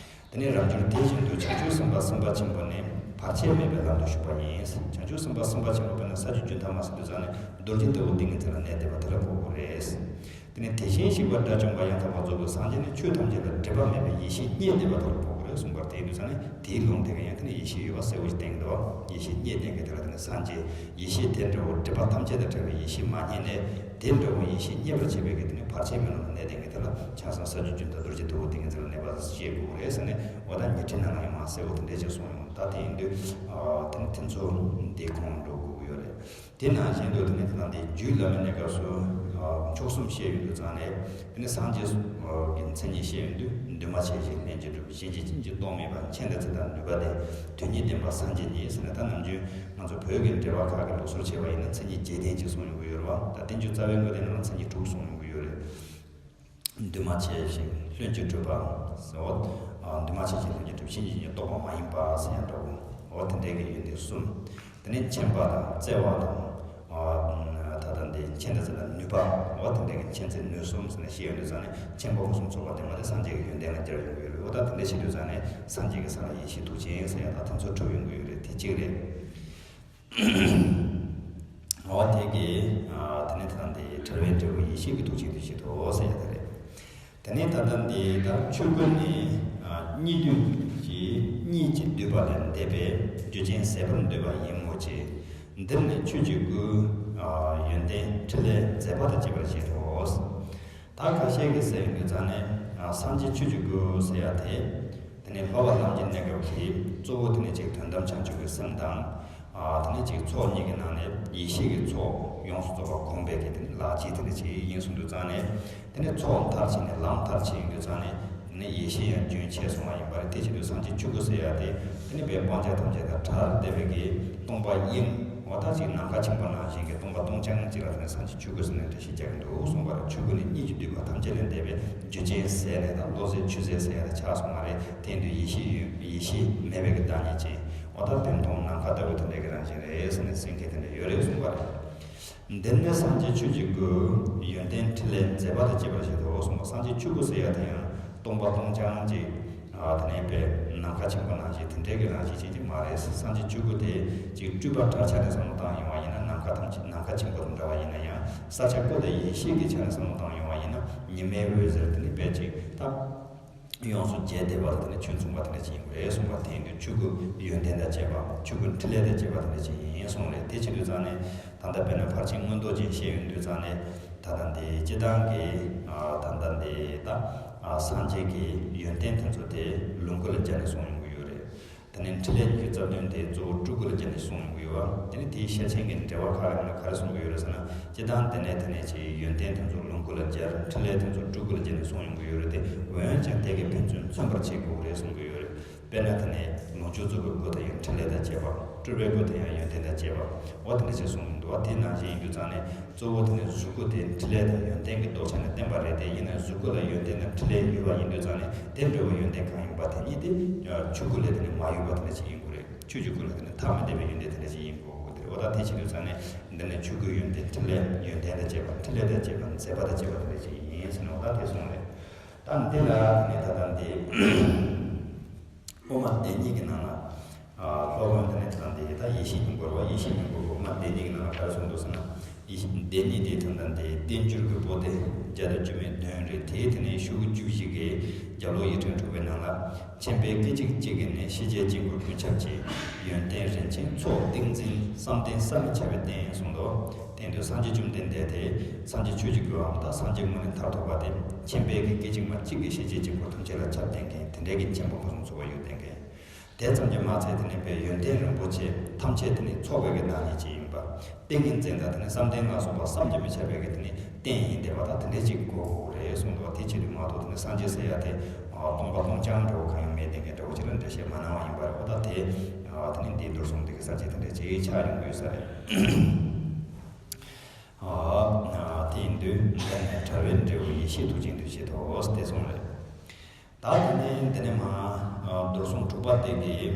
དེ་ནས་རབ་འབྱོར་དེ་བཞིན་དུ་བྱང་ཆུབ་སེམས་དཔའ་སེམས་དཔའ་ཆེན་པོ་ནི་བར་ཆད་མེད་པའི་ལམ་དུ་ཞུགས་པ་ཡིན། བྱང་ཆུབ་སེམས་དཔའ་སེམས་དཔའ་ཆེན་པོ་དཔེར་ན་ས་བཅུ་རྒྱུན་མཐའ་མ་ཟེར་དུས་ཙང་ནས་རྡོ་རྗེ་ལྟ་བུ་ཏིང་ངེ་འཛིན་ལ་གནས་བསྡད་པ་དེ་ལ་གོ་དགོས་རེད། དེ་ནས་དེ་བཞིན་གཤེགས་པ་དགྲ་བཅོམ་པ་ཡང་དག་པར་རྫོགས་པའི་སངས་རྒྱས་ནི་ཆོས་ཐམས་ཅད་ལ་སྒྲིབ་པ་མེད་པའི་ཡེ་ཤེས་རྙེད་བསྡད་པ་དེ་ལ་གོ་དགོས་རེད་གསུངས་པར། དེ་ཡིན་དུས་ཙང་ནས་དེའི་ལུང་དེ་ག་ཡང་དེ་ནས་ཡེ་ཤེས་ཡོད་པ་གསལ་བོ་ཞིག་བསྟན་གྱི་འདུག་བ། ཡེ་ཤེས་རྙེད་བསྡད་མཁན་དེ་ལ་དེ་ནས་སངས་རྒྱས། ཡེ་ཤེས་དེ་འདྲ་བོ་སྒྲིབ་པ་ཐམས་ཅད་དང་བྲལ་བའི་ཡེ་ཤེས་མ་རྙེད་ནས་དེ་འདྲ་བོ་ཡེ་ཤེས་རྙེད་པར་བྱེད་པའི་གི་དེ་ནི་བར་ཆད་མེད་ལམ་ལ་གནས་བསྡད་མཁན་དེ་ལ་ཆ་ཚང་ས་བཅུ་རྒྱུན་མཐའ་རྡོ་རྗེ་ལྟ་བུ་ཏིང་ངེ་འཛིན་ལ་གནས་པ་ཞེས་དགོས་རེད་ཟེར་ནས། འོ་ད་ཉི་ཁྲི་ནང་ལ་ཡང་མ་གསལ་བོ་དེ་འདྲས་ཅིག་གསུངས་ཡོང་། ད་དེ་ཡིན་དུས་ཨ་དེ་ནི་དེ་ཚོ་འདི་ཁོང་འགྲོ་དགོས་ཀྱི་ཡོད་རེད། དེ་ནང་བཞིན་དུ་དེ་ནི་དེ་དང་དེ་རྒྱུད་བླ་མའི་གནས་སྐབས་སུ་ཨ་མཆོག་གསུམ་བཤད་ཡོང་དུས་ཙང་ནས་དེ་ནི་སངས་རྒྱས་ཀྱི་མཚན་ཉིད་བཤད་ཡོང་དུས། འདུས་མ་བྱས་ཤིང་ལྷན་ཅིག་གྲུབ། གཞན་གྱིས་ཕྱིན་ཅི་ལྡོག་མེད་པ། མཁྱེན་དང་མཛད་དང་ནུས་པ་ལྡན། དོན་གཉིས་ལྡན་པ་སངས་རྒྱས་ཉིད་ཟེར་ནས། ད་ནམ་རྒྱུན་ང་ཚོ་བོད་ཀྱི་འགྲེལ་པ་ཁག་གི་ལུགས་སྲོལ་བྱས་པ་ཡིན་ན་མཚན་ཉིད་བརྒྱད་ལྡན་ཅིག་གསུངས་ཡོང་གི་ཡོད་རེད་བ། ད་བསྟན་བཅོས་རྩ་བའི་དངོས་བསྟན་ནང་ལ་མཚན་ཉིད་དྲུག་གསུངས་ཡོང་གི་ཡོད་རེད། འདུས་མ་བྱས་ཤིང་ལྷན་ཅིག་གྲུབ་པ་ཟེར་བ། ཨ་འདུས་མ་བྱས་ཤིང་ལྷན་ཅིག་གྲུབ། གཞན་གྱིས་ཕྱིན་ཅི་ལྡོག་པ་མ་ཡིན་པ་ཟེར་ཡང་འདྲ་བོ། འོ་དེ་འདྲའི་གི་ཡོན་ཏན་གསུམ། དེ་ནས་མཁྱེན་པ་དང་བརྩེ་བ་དང་། ཨ་ད་ལྟ་འདི་མཁྱེན་དང་བརྩེ་དང་ནུས་པ། འོ་དེ་འདྲའི་གི་མཁྱེན་བརྩེ་ནུས་གསུམ་ཟེར་ནས་བཤད་ཡོང་དུས་ཙང་ནས་མཁྱེན་པ་ཕུན་སུམ་ཚོགས་པ་ལྡན་པ་དེ་སངས་རྒྱས་ཀྱི་ཡོན་ཏན་ལ་སྦྱར་ཡོང་གི་ཡོད་རེད། འོ་ད་དེ་འདྲ་བྱེད་དུས་ཙང་ནས་སངས་རྒྱས་ཀྱི་ས་ལ་ཡེ་ཤེས་ཐུགས་ཆེན་ཟེར་ཡང་ད་དེ་ཚོ་གྲུབ་ཡོང་གི་ཡོད་རེད། དེ་གཅིག་རེད། བ་དེ་གིས་དེ་ནས་ད་ལྟ་འདི་བྲལ་བའི་འབྲས་བུ་ཡེ་ཤེས་ཀྱི་ཐུགས་རྗེ་འདུ་བྱེད་དོ་ཟེར་ཡ་དེ་རེད། དེ་ནས་ད་ལྟ་འདི་ད་ཆོས་སྐུ་ནི་གཉིས་འདུས་ཀྱི་གཉིས་ཀྱིས་བསྡུས་པ་ལས་འདས་པའི་རྒྱུ་ཅན་ཟད་པར་འདོད་པ་ཡིན་མོད་ཀྱི། འདིར་ནི་ཆོས་ཀྱི་སྐུ་ཡོན་ཏན་ཕྲིན་ལས་མཛད་པ་དང་བཅས་པར་བཞེད་དོ། ད་ཁ་ཤས་ཀྱིས་ཟེར་ཡོང་དུས་ཙང་ནས་སངས་རྒྱས་ཆོས་ཀྱི་སྐུ་ཟེར་ཡ་དེ། དེ་ནས་སློབ་པ་ལམ་གྱི་གནས་སྐབས་ཀྱི་གཙོ་བོ་དེ་ནས་ཅིག་དོན་དམ་བྱང་ཆུབ་ཀྱི་སེམས་དང་། དེ་ནས་ཅིག་ཚོགས་གཉིས་ཀྱི་ནང་ནས་ཡེ་ཤེས་ཀྱི་ཚོགས་ཡོངས་སུ་རྫོགས་པ་བསྒོམས་པའི་གི་དེ་ནས་ལག་རྗེས་དེ་ནས་ཅིག་ཡིན་གསུངས་དུས་ཙང་ནས། དེ་ནས་ཚོགས་མཐར་ཕྱིན་ནས་ལམ་མཐར་ཕྱིན་ཡོང་དུས་ཙང་ནས་དེ་ནས་ཡེ་ཤེས་ཡང་རྒྱུན་ཆད་སོང་བ་ཡིན་པ་རེད། དེ་བྱེད་དུས་སངས་རྒྱས་ཆོས་སྐུ་ཟེར་ཡ་དེ་དེ་ནས་དཔེ་སྤང་བྱ་ཐམས་ཅད་དང་བྲལ་བསྡད་པའི་གི་སྟོང་པ་དབྱིངས། འོ་ད་ཅིག་ནམ་མཁའ་ཆེན་པོ་ནང་བཞིན་གྱི་སྟོང་པ་སྟོང་རྐྱང་གཅིག་ལ་དེ་ནས་སངས་རྒྱས་ཆོས་སྐུ་ཟེར་ནས་འགྲེལ་བཤད་རྒྱག་གི་འདུག་གསུངས་པ་རེད། ཆོས་སྐུ་ནི་གཉིས་ཀྱིས་བསྡུས་པ་ཐམས་ཅད་ལས་འདས་པའི་རྒྱུ་ཅན་ཟད་ནས་དང་བློ་ཟད་ཆོས་ཟད་ཟེར་ཡ་དེ་ཆགས་སོང་བ་རེད། དེ་ཡིན་དུས་ཡེ་ཤེས་ཡོད་ཡེ་ཤེས་མེད་པའི་གི་བདག་ཉིད་ཅན། འོ་ད་བདེན་སྟོང་ནམ་མཁའ་ལྟ་བུ་དེ་འདྲའི་གི་རང་བཞིན་རེད་ཟེར་ནས་གསུང་མཁན་དེ་འདྲ་ཡོད་རེད་གསུངས་པ་རེད། འདིར་ནི་སངས་རྒྱས་ཆོས་ཀྱི་སྐུ་ཡོན་ཏན་ཕྲིན་ལས་མཛད་པ་དང་བཅས་པར་བཞེད་དོ་གསུངས་པ། སངས་རྒྱས་ཆོས་སྐུ་ཟེར་ཡ་དེ་ཡང་སྟོང་པ་སྟོང་རྐྱང་ཅིག་ཨ་དེ་ནས་དཔེ་ནམ་མཁའ་ཆེན་པོ་ནང་བཞིན་དེ་འདྲའི་གི་རང་བཞིན་ཅན་ཅིག་མ་རེད། སངས་རྒྱས་ཆོས་སྐུ་དེ་ཅིག་སྤྲུལ་པ་དྲག་ཆ་ནས་བསམ་བློ་བཏང་ཡོང་བ་ཡིན་ན། ནམ་མཁའ་ཐམས་ཅད་ནམ་མཁའ་ཆེན་པོ་དང་འདྲ་བ་ཡིན་ན་ཡང་། ས་ཆ་སྐུ་དང་ཡེ་ཤེས་ཀྱི་ཆ་ནས་བསམ་བློ་བཏང་ཡོང་བ་ཡིན་ན། ཉི་མའི་འོད་ཟེར་དེ་ནི་དཔེ་ཅིག་ད་ཡོངས་སུ་རྒྱས་བསྡད་པ་དང་དེ་ནི་ཆོས་མཚུངས་པ་དེ་འདྲ་ཅིག་ཡིན་དགོས་རེད་གསུངས་པ། དེ་ཡིན་དུས་ཆོས་སྐུ་ཡོན་ཏན་དང་བཅས་པ། ཆོས་སྐུ་ཕྲིན་ལས་དང་བཅས་པ་དེ་འདྲ་ཅིག་ཡིན་གསུངས་རེད། དེ་བྱེད་དུས་ཙང་ནས་ད་ལྟ་དཔེར་ན་ཕར་ཕྱིན་མངོན་རྟོགས་ཅན་བཤད་ཡོང་དུས་ཙང་ནས། ད་ལྟ་འདི་སྤྱི་བཏང་གི་ཨ་ད་ལྟ་འདི་ད་ཨ་སངས་རྒྱས་ཀྱི་ཡོན་ཏན་དེ་ཚོ་དེ་ལོངས་སྐུ་ལ་སྦྱར་ནས་གསུངས་ཡོང་གི་ཡོད་རེད། དེ་ནས་ཕྲིན་ལས་ཀྱི་རྩ་དོན་དེ་གཙོ་བོ་སྤྲུལ་སྐུ་ལ་སྦྱར་ནས་གསུངས་ཡོང་གི་ཡོད་པ། དེ་ནས་དེའི་ཤེར་ཕྱིན་གྱི་འགྲེལ་པ་ཁག་ལ་ཡིན་ན་ག་རེ་གསུང་གི་ཡོད་རེད་ཟེར་ན། སྤྱི་བཏང་དེ་ནས་དེ་ནས་ཀྱི་ཡོན་ཏན་དེ་ཚོ་ལོངས་སྐུ་ལ་སྦྱར། ཕྲིན་ལས་དེ་ཚོ་སྤྲུལ་སྐུ་ལ་སྦྱར་ནས་གསུངས་ཡོང་གི་ཡོད་རེད་དེ། འོན་ཀྱང་དེ་གའི་ཕན་ཚུན་མཚོན་པར་བྱེད་དགོས་རེད་གསུང་གི་ཡོད་རེད། དཔེར་ན་དེ་ནས་ལོངས་སྤྱོད་རྫོགས་པའི་སྐུ་དེ་ཡང་ཕྲིན་ལས་དང་བཅས་པ། སྤྲུལ་པའི་སྐུ་དེ་ཡང་ཡོན་ཏན་དང་བཅས་པ། འོ་དེ་འདྲ་ཞིག་གསུངས་འདུག་བ། དེ་ནང་བཞིན་ཡིན་དུས་ཙང་ནས་གཙོ་བོ་དེ་ནས་གཟུགས་སྐུ་དེ་ཕྲིན་ལས་དང་ཡོན་ཏན་གྱི་ལྡོག་ཆ་ནས་བསྟན་པ་རེད་དེ། ཡིན་ནའི་གཟུགས་སྐུ་ལ་ཡོན་ཏན་དང་ཕྲིན་ལས་ཡོད་པ་ཡིན་དུས་ཙང་ནས་དེ་འདྲ་བའི་ཡོན་ཏན་གང་ཡིན་པ་དེ་ཉིད་དེ་ཆོས་སྐུ་ལས་དེ་ནས་མ་གཡོས་པ་དེ་འདྲ་ཞིག་ཡིན་དགོས་རེད། ཆོས་ཀྱི་སྐུ་ལ་དེ་ནས་ཐ་མི་དད་པའི་ཡོན་ཏན་དེ་འདྲ་ཞིག་ཡིན་དགོས་དེ་རེད། འོ་ད་དེ་བྱེད་དུས་ཙང་ནས་འདི་ནས་ཆོས་སྐུའི་ཡོན་ཏན་ཕྲིན་ལས་ཡོན་ཏན་དང་བཅས་པ། ཕྲིན་ལས་དང་བཅས་པ། མཛད་པ་དང་བཅས་པ་དེ་འདྲ་ཞིག་ཡིན་ཟེར་ནས་འོ་ད་དེ་གསུངས་རེད། ད་འདི་ལ་དེ་ནས་ད་ལྟ་འདི། དབུ་མ་སྡེ་གཉིས་ཀྱི་ནང་ལ། ཨ་སློབ་དཔོན་དེ་ནས་ད་འདི་ད་ཡེ་ཤེས་སྙིང་པོ་རེད་བ། ཡེ་ཤེས་སྙིང་པོ་དབུ་མ་སྡེ་གཉིས་ཀྱི་ནང་ལ་ག་རེ་གསུངས་འདུག་ཟེར་ན། ཡེ་ཤེས་སྡེ་གཉིས་དེ་ད་ལྟ་འདི་བསྟན་འགྱུར་གྱི་པོ་ཏི་བརྒྱ་དང་བཅུ་མེད་བདུན་རེད། དེའི་དེ་ནས་ཤོག་བུ་བཅུ་བཞི་གི་རྒྱབ་ལོགས་ཡིག་ཕྲེང་དྲུག་པའི་ནང་ལ། མཁྱེན་པས་སྐད་ཅིག་གཅིག་གིས་ནི། ཤེས་བྱའི་དཀྱིལ་འཁོར་ཀུན་ཁྱབ་ཀྱི། ཡོན་ཏན་རིན་ཆེན་ཚོགས་ཏིང་འཛིན། བསམ་གཏན་བསམ་མི་ཁྱབ་པའི་རྟེན་གསུངས་འདུག་དེ་ཡིན་དུས་སངས་རྒྱས་བཅོམ་ལྡན་འདས་དེ་སངས་རྒྱས་ཆོས་ཀྱི་སྐུའམ་ད་སངས་རྒྱས་དངོས་གནས་མཐར་ཐུག་པ་དེ། མཁྱེན་པའི་གི་སྐད་ཅིག་མ་གཅིག་གིས་ཤེས་བྱའི་དཀྱིལ་འཁོར་ཐམས་ཅད་ལ་ཁྱབ་བསྟན་མཁན་དེ་འདྲའི་གི་མཁྱེན་པ་ཕུན་སུམ་ཚོགས་པ་ཡོད་བསྟན་མཁན། དེ་ཙམ་གྱིས་མ་ཚད་དེ་ནས་དཔེ་ཡོན་ཏན་རིན་པོ་ཆེ་ཐམས་ཅད་དེ་ནས་ཚོགས་པའི་གི་བདག་ཉིད་ཅིག་ཡིན་པ། ཏིང་ངེ་འཛིན་དང་དེ་ནས་བསམ་གཏན་ལ་སོགས་པ་བསམ་གྱིས་མི་ཁྱབ་པའི་གི་དེ་ནས་རྟེན་ཡིན་བསྡད་པ་དང་དེ་འདྲའི་ཅིག་དགོས་དགོས་རེད་གསུངས་འདུག་དེ་བྱེད་དུས་མ་གཏོགས་དེ་ནས་སངས་རྒྱས་ཟེར་ཡ་དེ་སྟོང་པ་སྟོང་རྐྱང་འདྲ་བོ་གང་ཡང་མེད་བསྡད་མཁན་འདྲ་བོ་ཅིག་ལ་འགྲེལ་བཤད་མ་གནང་བ་ཡིན་པ་རེད། འོ་ད་དེ་དེ་ནས་འདིའི་མདོར་གསུངས་དེ་གི་ས་བཅད་དེ་འདྲ་ཅིག་ཆགས་ཡོང་གི་ཡོད་ས་རེད། ཨ་དེ་ཡིན་དུས་འདི་ནས་བྲལ་བའི་འབྲས་བུ་ཡེ་ཤེས་ཐུགས་རྗེ་འདུ་བྱེད་དོ་དེ་གསུངས་རེད། ད་དེ་ནས་འདི་ནས་མ་མདོར་གསུངས་དྲུག་པ་དེ་གི་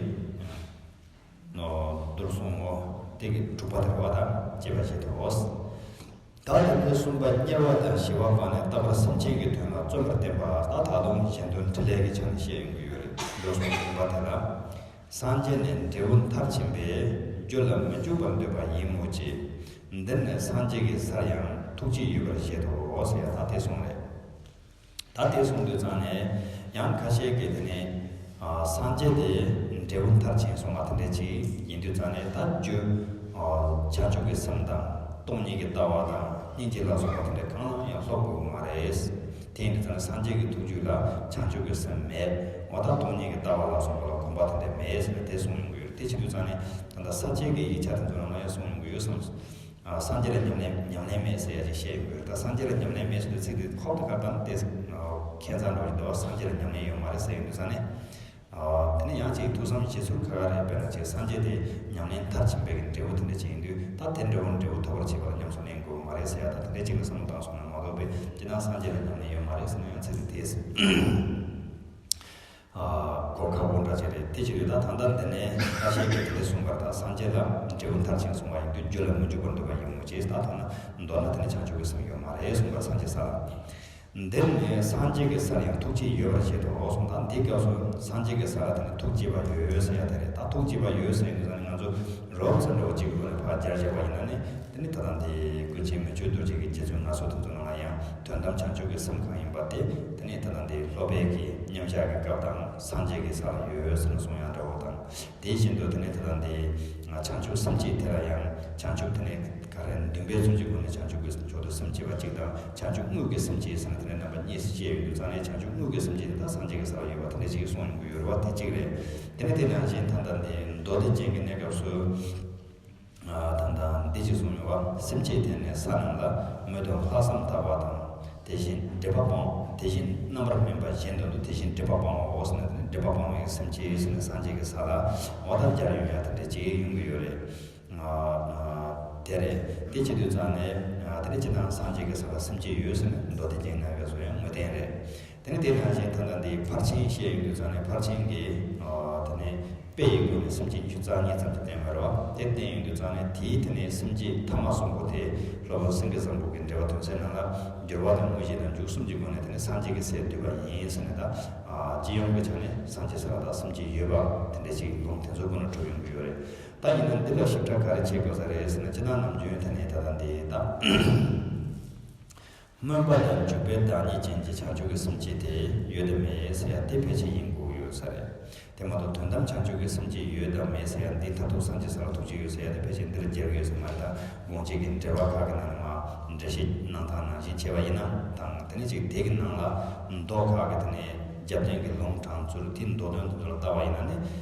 མདོར་གསུངས་ངོ་དེ་གི་དྲུག་པ་དེ་བ་དང་བཅས་པ་བཞེད་དོ། ད་དེ་ནས་གསུམ་པ་གཉེར་བ་དང་ཞི་བ་པ་ནས་རྟག་པར་སེམས་ཅན་གྱི་དོན་ལ་བརྩོན་པར་བསྟན་པ། ད་ད་དུང་གཞན་དོན་ཕྲིན་ལས་ཀྱི་ཆ་ནས་བཤད་ཡོང་གི་ཡོད་རེད། མདོར་གསུངས་གསུམ་པ་དེ་ལ། སངས་རྒྱས་ནི་འབྲས་བུ་མཐར་ཕྱིན་པས། རྒྱུ་ལ་མི་འཇུག་པར་འདོད་པ་ཡིན་མོད་ཀྱི། འདིར་ནི་སངས་རྒྱས་ཀྱི་སར་ཡང་ཐུགས་བསྐྱེད་ཡོད་པར་བཞེད་དོ་ཟེར་ཡ་ད་དེ་གསུངས་རེད། ད་དེ་གསུངས་དུས་ཙང་ནས་ཡང་ཁ་ཤས་ཀྱིས་དེ་ནས་ཨ་སངས་རྒྱས་དེ་འབྲས་བུ་མཐར་ཕྱིན་གསུངས་པ་དེ་འདྲ་ཅིག་ཡིན་དུས་ཙང་ནས་ད་རྒྱུ་ཨ་བྱང་ཆུབ་ཀྱི་སེམས་དང་སྟོང་ཉིད་ཀྱི་ལྟ་བ་དང་སྙིང་རྗེ་ལ་སོགས་པ་དེ་འདྲ་གང་ལ་ཡང་སློབ་དགོས་མ་རེད། དེ་ཡིན་དུས་ཙང་ནས་སངས་རྒྱས་ཀྱི་ཐུགས་རྒྱུད་ལ་བྱང་ཆུབ་ཀྱི་སེམས་མེད། འོ་ད་སྟོང་ཉིད་ཀྱི་ལྟ་བ་ལ་སོགས་པ་ལ་གོམས་པ་དེ་འདྲ་མེད་ཟེར་ནས་དེ་གསུངས་ཡོང་གི་ཡོད་རེད། དེ་བྱེད་དུས་ཙང་ནས་ད་ལྟ་ས་བཅད་ཀྱི་ཡིག་ཆ་དེ་ཚོ་ནང་ལ་ཡང་གསུངས་ཡོང་གི་ཡོད་བསམ། ཨ་སངས་རྒྱས་ལ་ཉམས་ལེན་ཉམས་ལེན་མེད་ཟེར་ཡ་ཅིག་བཤད་ཡོང་གི་ཡོད་རེད། ད་སངས་རྒྱས་ལ་ཉམས་ལེན་མེད་ཟེར་དུས་ཚིག་དེ་ཁོག་ཏུ་ཁ་བཏང་སྟེ་ཁྱད་མཚར་འགྲོ་གི་འདུག་སངས་རྒྱས་ལ་ཉམས་ལེན་ཡོད་མ་རེད་ཟེར་ཡོང་དུས་ཙང་ནས། ཨ་དེ་ནས་ཡང་ཅིག་ཐུགས་བསམ་བཞེས་ཚུལ་ཁ་ཁ་རེད། དཔེར་ན་ཅིག་སངས་རྒྱས་དེ་ཉམས་ལེན་མཐར་ཕྱིན་པའི་གི་འབྲས་བུ་དེ་འདྲ་ཅིག་ཡིན་དུས་ད་དེ་འདྲ་བོ་འབྲས་བུ་ཐོབ་པར་བྱེད་པ་ལ་ཉམས་སུ་ལེན་དགོས་མ་རེད་ཟེར་ཡ་ད་དེ་འདྲ་ཅིག་ལ་བསམ་བློ་བཏང་སོང་ན་མ་གཏོགས་པའི་སྤྱིར་བཏང་སངས་རྒྱས་ལ་ཉམས་ལེན་ཡོད་མ་རེད་ཟེར་ན་ཡང་ཚིག་དེ་དེས། ཨ་གོ་ཁག་པོ་འདྲ་ཅིག་རེད། དེ་ཅི་རེད། ད་ད་ལྟ་འདི་ནས་ཁ་ཤས་ཀྱིས་དེ་འདྲ་གསུངས་པར། ད་སངས་རྒྱས་ལ་འབྲས་བུ་མཐར་ཕྱིན་གསུངས་པ་ཡིན་དུས་རྒྱུ་ལ་མི་འཇུག་པར་འདོད་པ་ཡིན་མོད་ཀྱི། ད་ཐོག་ན་མདོར་ན་དེ་ནས་བྱང་ཆུབ་ཀྱི་སེམས་ཡོད་མ་རེད་གསུངས་པར་སངས་རྒྱས་ས་ལ། འདིར་ནི་སངས་རྒྱས་ཀྱི་སར་ཡང་ཐུགས་བསྐྱེད་ཡོད་པར་བཞེད་དོ་གསུངས། ད་འདི་སྐབས་སུ་སངས་རྒྱས་ཀྱི་ས་ལ་དེ་ནས་ཐུགས་བསྐྱེད་པ་ཡོད་ཟེར་ཡ་དེ་རེད། ད་ཐུགས་བསྐྱེད་པ་ཡོད་ཟེར་ཡ་དེ་ནི་ ང་ཚོ་རོབ་ཙམ་འདྲ་བོ་གཅིག་གི་སྒོ་ནས་ཕར་སྦྱར་བཞག་པ་ཡིན་ན་ནི། དེ་ནི་ད་ལྟ་འདི་ཀུན་མཁྱེན་མི་བསྐྱོད་རྡོ་རྗེ་གི་རྗེ་བཙུན་ལྔ་མཆོག་དེ་ཚོ་ནང་ལ་ཡང་དོན་དམ་བྱང་ཆུབ་ཀྱི་སེམས་གང་ཡིན་པ་དེ། དེ་ནི་ད་ལྟ་འདི་སློབ་དཔོན་གྱི་མཉམ་བཞག་གི་སྐབས་དང་སངས་རྒྱས་ཀྱི་ས་ལ་ཡོད་ཟེར་ནས་གསུང་ཡག་འདྲ་བོ་དང་། དེ་བཞིན་དུ་དེ་ནི་ད་ལྟ་འདི་བྱང་ཆུབ་སེམས་བསྐྱེད་དེ་ལ་ཡང་བྱང་ཆུབ་དེ་ནི་ག་རེ་འདུན་པའི་ཚུལ་གྱི་སྒོ་ནས་བྱང་ཆུབ་ཀྱི་མཆོག་ཏུ་སེམས་བསྐྱེད་པ་གཅིག་དང་། བྱང་ཆུབ་དངོས་ཀྱི་སེམས་བསྐྱེད་ཟེར་ནས་དེ་ནི་རྣམ་པ་གཉིས་སུ་ཕྱེ་ཡོང་དུས་ཙང་ནས། བྱང་ཆུབ་དངོས་ཀྱི་སེམས་བསྐྱེད་དེ་དག་སངས་རྒྱས་ཀྱི་ས་ལ་ཡོད་པ་དེ་འདྲ་ཞིག་གསུངས་ཡོང་གི་ཡོད་རེད་བ། དེ་གཅིག་རེད། དེ་ནི་དེ་ནང་བཞིན་ད་ལྟ་འདི་མདོ་སྡེ་རྒྱན་གྱི་གནས་སྐབས་སུ། ཨ། ད་ལྟ་འདི་ཅིག་གསུངས་ཡོད་པ། སེམས་བསྐྱེད་དེ་ནི་ས་རྣམས་ལ། མོས་གདོང་ལྷག་བསམ་དག་པ་དང་། དེ་བཞིན་སྒྲིབ་པ་སྤང་། དེ་བཞིན་རྣམ་པར་སྨིན་པ་གཞན་དོན་དུ། དེ་བཞིན་སྒྲིབ་པ་སྤང་བའོ་ཟེར་ནས། དེ་ནི་སྒྲིབ་པ་སྤང་བའི་སེམས་བསྐྱེད་ཟེར་ནས་སངས་རྒྱས་ཀྱི་ས་ལ་འོ་ད་སྦྱར་ཡོང་ཡག་དེ་འདྲ་ཅིག་ཡོང་གི་ཡོད་རེད། ཨ། ཨ། དེ་རེད། དེ་བྱེད་དུས་ཙང་ནས། ཨ། དེ་ནས་སྤྱིར་བཏང་སངས་རྒྱས་ཀྱི་ས་ལ་སེམས་བསྐྱེད་ཡོད་ཟེར་ནས་མདོ་སྡེ་རྒྱན་ནང་གི་སུ་ཡང་ངོས་བསྟན་རེད། དེ་ནས་དེ་ནང་བཞིན་ད་ལྟ་འདི་ཕར་ཕྱིན་བཤད་ཡོང་དུས་ཙང་ནས། ཕར་ཕྱིན་གྱི། ཨ། དེ་ནས་དཔེ་ཡི་སྒོ་ནས་སེམས་བསྐྱེད་ཉི་ཤུ་རྩ་གཉིས་ཙམ་གྱི་བསྟན་ཡོད་རེད་བ། དེ་བསྟན་ཡོང་དུས་ཙང་ནས། དེའི་དེ་ནས་སེམས་བསྐྱེད་ཐ་མ་གསུམ་པོ་དེ་སློབ་དཔོན་སེང་གེ་བཟང་པོ་གི་འགྲེལ་པ་དོན་གསལ་ནང་ལ། སྦྱོར་བ་དང་དངོས་གཞི་དང་འཇུག་གསུམ་གྱི་སྒོ་ནས་དེ་ནས་སངས་རྒྱས་ཀྱི་སས་བསྡུས་པ་ཡིན་ཟེར་ནས། ད། ཨ། སྤྱི་ཡོངས་ཀྱི་ཆ་ནས་སངས་རྒྱས་ས་ལ་ད་སེམས་བསྐྱེད་ཡོད་པ་དེ་འདྲ་ཞིག་ལུང་དེ་ཚོའི་སྒོ་ནས་གྲུབ་ཡོང་གི་ཡོད་རེད། ད་ཡིན་ན་འདི་ལ་ཞིབ་ཕྲ་ག་རེ་བྱེད་དགོས་ས་རེད་ཟེར་ན། སྤྱིར་བཏང་ནམ་རྒྱུན་དེ་ནས་ད་ལྟ་འདི་ད་སྨོན་པ་དང་འཇུག་པའི་བདག་ཉིད་ཅན་གྱི་བྱང་ཆུབ་ཀྱི་སེམས་བསྐྱེད་དེ་ཡོད་དམ་མེད་ཟེར་ཡག་དེ་ཕལ་ཆེར་ཡིན་དགོས་ཡོད་ས་རེད། དེ་མ་གཏོགས་དོན་དམ་བྱང་ཆུབ་ཀྱི་སེམས་བསྐྱེད་ཡོད་དམ་མེད་ཟེར་ཡག་འདི་མཐར་ཐུག་སངས་རྒྱས་ས་ལ་ཐུགས་རྗེ་ཡོད་ཟེར་ཡག་དེ་ཕལ་ཆེར་འདིར་སྦྱར་ཡོད་ས་མ་རེད། ད་དགོངས་གཅིག་གི་འགྲེལ་པ་ཁག་གི་ནང་ནས་མར་འགྲེལ་བཤད་གནང་སྟངས་ནང་བཞིན་བྱས་པ་ཡིན་ན། དང་དེ་ནས་ཅིག་དེ་གི་ནང་ལ་མདོ་ཁག་གི་དེ་ནས་རྒྱབ་རྟེན་གྱི་ལུང་དྲངས་ཚུལ། དེའི་མདོ་དོན་དེ་ཚོ་ལ་བལྟ་བ་ཡིན་ན་ནི།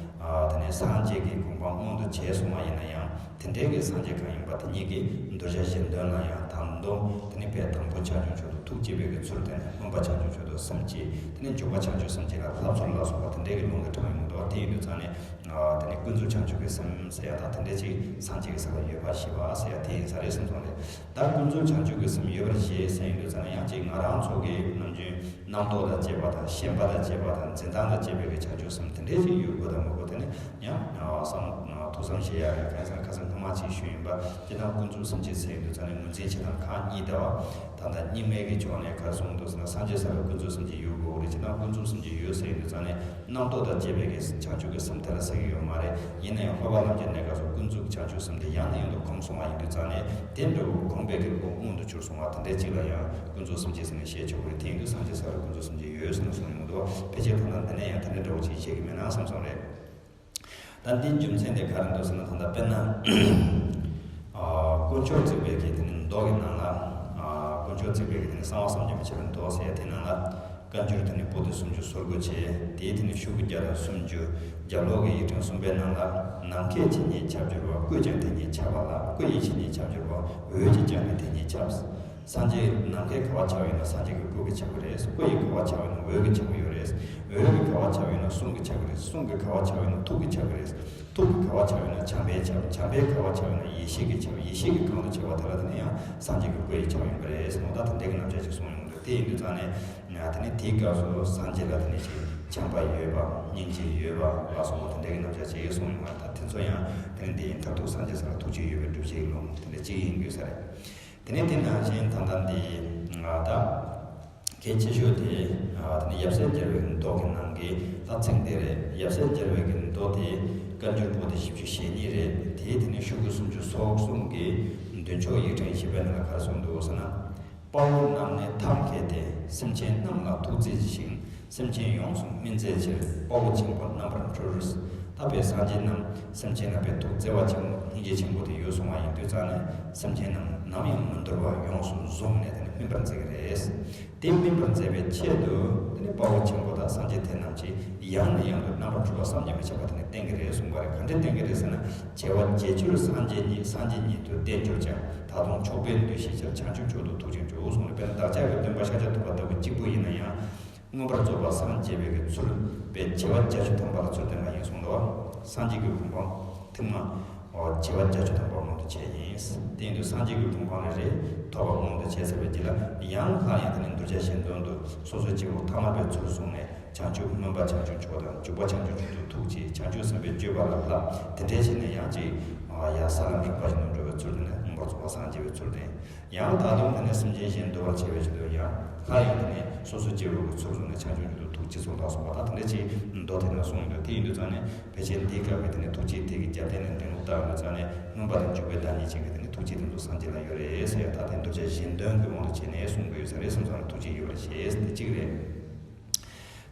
ཨ། དེ་ནས་སངས་རྒྱས་ཀྱི་གོ་འཕང་མངོན་དུ་བྱས་སོང་བ་ཡིན་ན་ཡང་། དེ་འདྲའི་གི་སངས་རྒྱས་གང་ཡིན་པ་དེ་ཉིད་ཀྱི་གདུལ་བྱ་གཞན་དོན་ལ་ཡང་དང་དུ་དེ་ནི་དཔལ་དང་པོ་བྱང་ཆུབ་མཆོག་ཏུ་ཐུགས་བསྐྱེད་པའི་གི་ཚུལ། དེ་ནི་སྨོན་པ་བྱང་ཆུབ་མཆོག་ཏུ་སེམས་བསྐྱེད། དེ་ནི་འཇུག་པ་བྱང་ཆུབ་སེམས་བསྐྱེད་ལ་བསླབ་ཚུལ་ལ་སོགས་པ་དེ་འདྲའི་གི་ལུང་གིས་དྲངས་ཡོང་གི་འདུག་བ། དེ་ཡིན་དུས་ཙང་ནས། ཨ། དེ་ནི་ཀུན་རྫོབ་བྱང་ཆུབ་ཀྱི་སེམས་ཟེར་ཡག་དང་། དེ་འདྲའི་ཅིག་སངས་རྒྱས་ཀྱི་ས་ལ་ཡོད་པ་ཞེས་པ་ཟེར་ཡག་དེ་ཡིན་ས་རེད་བསམ་སོང་རེད། ད་ཀུན་རྫོབ་བྱང་ཆུབ་ཀྱི་སེམས་ཡོད་པར་བཞེད་ཟེར་ཡོང་དུས་ཙང་ནས། ཡང་ཅིག་ང་རང་ཚོ་གི་ནམ་རྒྱུན་རྣམ་རྟོག་དང་བཅས་པ་དང་ཞེན་པ་དང་བཅས་པ་དང་འཛིན་སྟངས་དང་བཅས་པའི་གི་བྱང་ཆུབ་སེམས་དེ་འདྲའི་ཞིག་ཡོད་དགོས་དང་མི་དགོས། དེ་ནི་ཡང་བསམ། ཐུགས་བསམ་བཞེས་ཡག་རེད། གང་ཡིན་ཟེར་ན། ཁ་སང་སྔོན་མ་ཅིག་ཞུས་ཡིན་པ། སྤྱིར་བཏང་ཀུན་རྫོབ་སེམས་བསྐྱེད་ཟེར་ཡོང་དུས་ཙང་ནས་ངོས་འཛིན་བྱེད་སྟངས་ཁག་གཉིས་འདུག་བ། ད་ལྟ་རྙིང་མའི་གི་ཕྱོགས་ནས་ག་རེ་གསུངས་འདུག་ཟེར་ན། སངས་རྒྱས་ས་ལ་ཀུན་རྫོབ་སེམས་བསྐྱེད་ཡོད་དགོས་རེད། སྤྱིར་བཏང་ཀུན་རྫོབ་སེམས་བསྐྱེད་ཡོད་ཟེར་ཡོང་དུས་ཙང་ནས། རྣམ་རྟོག་དང་བཅས་པའི་གི་བྱང་ཆུབ་ཀྱི་སེམས་དེ་ལ་ཟེར་གྱི་ཡོད་མ་རེད། ཡིན་ན་ཡང་སློབ་པ་ལམ་གྱི་གནས་སྐབས་སུ་ཀུན་རྫོབ་བྱང་ཆུབ་སེམས་དེ་ཡང་ནས་ཡང་དུ་གོམས་སོང་བ་ཡིན་དུས་ཙང་ནས། དེ་འདྲ་བོ་གོམས་པའི་གི་བློ་མངོན་དུ་གྱུར་སོང་བ་དེ་འདྲའི་ཅིག་ལ་ཡང་ཀུན་རྫོབ་སེམས་བསྐྱེད་ཟེར་ནས་བཤད་ཆོག་གི་རེད། དེ་ཡིན་དུས་སངས་རྒྱས་ས་ལ་ཀུན་རྫོབ་སེམས་བསྐྱེད་ཡོད་ཟེར་ནས་གསུངས་ཡོང་གི་འདུག་བ། ཕལ་ཆེར་ད་ལྟ་འདི་ནས་ཡང་དེ་འདྲ་འདྲ་བོ་ཅིག་བཤད་ཀྱི་མེད་ན་བསམ་སོང་རེད། ད་འདིའི་རྒྱུ་མཚན་དེ་ག་རེ་འདུག་ཟེར་ན། ད་ལྟ་དཔེར་ན། ཨ། དཀོན་མཆོག་བརྩེགས་པའི་གི་དེ་ནི་མདོ་གི་ནང་ལ། ཨ། དཀོན་མཆོག་བརྩེགས་པའི་གི་དེ་ནི་གསང་བ་བསམ་གྱིས་མི་ཁྱབ་པའི་མདོ་ཟེར་ཡག་དེ་ནང་ལ། བཀའ་འགྱུར་དེ་ནི་པོ་ཏི་སུམ་ཅུ་སོ་དགུ་བྱས། དེའི་དེ་ནི་ཤོག་གུ་བརྒྱ་དང་སུམ་ཅུ། རྒྱབ་ལོགས་ཀྱི་ཡིག་ཕྲེང་གསུམ་པའི་ནང་ལ། ནམ་མཁའི་ཇི་སྙེད་ཁྱབ་འགྱུར་བ། སྐུ་ཀྱང་དེ་སྙེད་ཁྱབ་པ་ལ། སྐུ་ཡི་ཇི་སྙེད་ཁྱབ་འགྱུར་བ། འོད་ཀྱིས་ཀྱང་ནི་དེ་སྙེད་ཁྱབ། སངས་རྒྱས་ནམ་མཁའི་ག་བ་ཁྱབ་ཡོད་ན་སངས་རྒྱས་ཀྱི་སྐུ་གིས་ཁྱབ་ཀྱི་རེད། སྐུ་ཡི་ག་བ་ཁྱབ་ཡོད་ན་འོད་ཀྱིས་ཁྱབ་ཀྱི་ཡོད་རེད། འོད་ཀྱི་ག་བ་ཁྱབ་ཡོད་ན་གསུང་གིས་ཁྱབ་ཀྱི་རེད། གསུང་གི་ག་བ་ཁྱབ་ཡོད་ན་ཐུགས་ཀྱིས་ཁྱབ་ཀྱི་རེད། ཐུགས་ཀྱི་ག་བ་ཁྱབ་ཡོད་ན་བྱམས་པས་ཁྱབ། བྱམས་པའི་ག་བ་ཁྱབ་ཡོད་ན་ཡེ་ཤེས་ཀྱིས་ཁྱབ། ཡེ་ཤེས་ཀྱིས་གང་དུ་ཁྱབ་པ་དེ་ལ་དེ་ནི་ཡང་སངས་རྒྱས་ཀྱི་སྐུ་ཡིས་ཁྱབ་ཡོང་གི་རེད་ཟེར་ནོ། ད་དེ་འདྲའི་གི་རྣམ་གཞག་ཅིག་གསུངས་ཡོང་གི་འདུག་དེ་ཡིན་དུས་ཙང་ནས། ཡང་དེ་ནི་དེའི་སྐབས་སུ་སངས་རྒྱས་ལ་དེ་ནི་ཅིག་བྱམས་པ་ཡོད་པ། སྙིང་རྗེ་ཡོད་པ་ལ་སོགས་པ་དེ་འདྲའི་གི་རྣམ་གཞག་ཅིག་གསུངས་ཡོང་བ། ད་དེ་ཚོ་ཡང་དེ་ནི་འདི་ཡི་མཐར་ཐུག་སངས་རྒྱས་ས་ལ་ཐུགས་རྗེ་ཡོད་པའི་སྒྲུབ་བྱེད་ཀྱི་ལུང་དེ་འདྲ་ཅིག་ཡིན་དགོས་ས་རེད། དེ་ནས་དེ་ནང་བཞིན་ད་ལྟ་འདི་ང་ད་གལ་ཆེ་ཤོས་དེ། ཨ། དེ་ནས་ཡབ་སྲས་སྦྱར་བའི་མདོ་གི་ནང་གི་ད་ཚིག་འདི་རེད། ཡབ་སྲས་སྦྱར་བའི་གི་མདོ་དེ་བཀའ་འགྱུར་པོ་ཏི་བཞི་བཅུ་ཞེ་གཉིས་རེད། དེའི་དེ་ནས་ཤོག་གུ་སུམ་ཅུ་སོ་གསུམ་གྱི་མདུན་ཕྱོགས་ཡིག་ཕྲེང་བཞི་པའི་ནང་ལ་ག་རེ་གསུངས་འདུག་ཟེར་ན། དཔའ་བོ་རྣམས་ནི་ཐབས་མཁས་ཏེ། སེམས་ཅན་རྣམས་ལ་ཐུགས་བརྩེ་ཞིང་། སེམས་ཅན་ཡོངས་སུ་སྨིན་མཛད་ཕྱིར། དཔའ་བོ་ཆེན་པོ་རྣམ་པར་སྤྲུལ། ད་དཔེ་སངས་རྒྱས་རྣམས་སེམས་ཅན་རྣམས་དཔེ་ཐུགས་བརྩེ་བ་ཆེན་པོ་སྙིང་རྗེ་ཆེན་པོ་དེ་ཡོད་སོང་བ་ཡིན་དུས་ཙང་ནས། སེམས་ཅན་རྣམས་ནམ་ཡང་མི་འདོར་བར་ཡོངས་སུ་བཟུང་ནས་དེ་ནི་སྨིན་པར་མཛད་ཀྱི་རེད། དེ་སྨིན་པར་མཛད་པའི་ཆེད་དུ་དེ་ནི་དཔའ་བོ་ཆེན་པོ་དང་སངས་རྒྱས་དེ་རྣམས་ཀྱིས་ཡང་ནས་ཡང་དུ་རྣམ་པར་སྤྲུལ་པ་བསམ་གྱིས་མི་ཁྱབ་པ་དེ་ནི་བསྟན་གྱི་རེད་གསུངས་པ་རེད། ག་འདྲས་བསྟན་གྱི་རེད་ཟེར་ན། བྱེ་བ་བརྒྱད་ཅུར་སངས་རྒྱས་ཉིད། སངས་རྒྱས་ཉིད་དུ་བསྟན་གྱུར་ཀྱང་། ད་དུང་ཕྱོགས་པའི་འདུ་ཤེས་ཕྱིར། བྱང་ཆུབ་མཆོག་ཏུ་ཐུགས་རྗེས་འཇུག་གསུངས་ནས། དཔེར་ན་བདག་ཅག་གི་སྟོན་པ་ཤཱཀྱ་ཐུབ་པ་ལྟ་བུ་གཅིག་པུ་ཡིན་ན་ཡང་། མངོན་པར་རྫོགས་པར་སངས་རྒྱས་པའི་གི་ཚུལ་དཔེ་བྱེ་བ་བརྒྱད་ཅུ་ཐམ་པ་ལ་ཚུལ་བསྟན་པ་ཡིན་གསུངས་འདུག་བ། སངས་རྒྱས་ཀྱི་གོ་འཕང་ཐེངས་མ་བྱེ་བ་བརྒྱད་ཅུ་ཐམ་པ་མངོན་དུ་བྱས་ཡིན། དེ་ཡིན་དུས་སངས་རྒྱས་ཀྱི་གོ་འཕང་རེ་རེ་ཐོབ་པ་མངོན་དུ་བྱས་ཚར་བའི་རྗེས་ལ། ཡང་སླར་ཡང་དེ་ནི་གདུལ་བྱ་གཞན་དོན་དུ་སོ་སོའི་སྐྱེ་བོ་ཐ་མལ་པའི་ཚུལ་བཟུང་ནས། བྱང་ཆུབ་སྨོན་པ་བྱང་ཆུབ་མཆོག་དང་། འཇུག་པ་བྱང་ཆུབ་མཆོག་ཏུ་ཐུགས་བསྐྱེད། བྱང་ཆུབ་སེམས་དཔའི་སྤྱོད་པ་ལ་བསླབ། དེ་འདྲའི་བྱས་ནས་ཡང་ཅིག་ཡར་ས་ལམ་རིམ་པ་བཞིན་དུ་འགྲོ་བའི་ཚུལ་དེ་ནི་མངོན་པར་རྫོགས་པར་སངས་རྒྱས་པའི་ཚུལ་དེ། ཡང་ད་དུང་དེ་ནས་སེམས་ཅན་གཞན་འདུལ་བར་བྱེད་པའི་ཆེད་དུ་ཡང་སླར་ཡང་དེ་ནས་སོ་སོའི་སྐྱེ་བོའི་ཚུལ་བཟུང་ནས་བྱང་ཆུབ་མཆོག་ཏུ་ཐུགས་བསྐྱེད་སོགས་ལ་སོགས་པ་དང་དེ་འདྲ་ཅིག་མདོ་དེ་ནས་གསུངས་ཡོད། དེ་ཡིན་དུས་ཙང་ནས་ཕལ་ཆེར་འདིའི་སྐབས་ཀྱི་དེ་ནས་ཐུགས་བསྐྱེད་དེ་གི་རྒྱབ་རྟེན་ནས་འགྲེལ་ལུགས་ལྟ་བ་ཡིན་དུས་ཙང་ནས་མངོན་པ་དང་འཇུག་པའི་བདག་ཉིད་ཅན་གྱི་དེ་ནས་ཐུགས་བསྐྱེད་དེ་ཚོ་སངས་རྒྱས་ལ་ཡོད་རེད་ཟེར་ཡ། ད་དེ་གདུལ་བྱ་གཞན་དོན་གྱི་དབང་དུ་བྱས་ནས་གསུང་དགོས་ཡོད་ས་རེད་བསམ་ཙང་ནས་ཐུགས་བསྐྱེད་ཡོད་པར་བཞེས་ཟེར་དེ་གཅིག་རེད།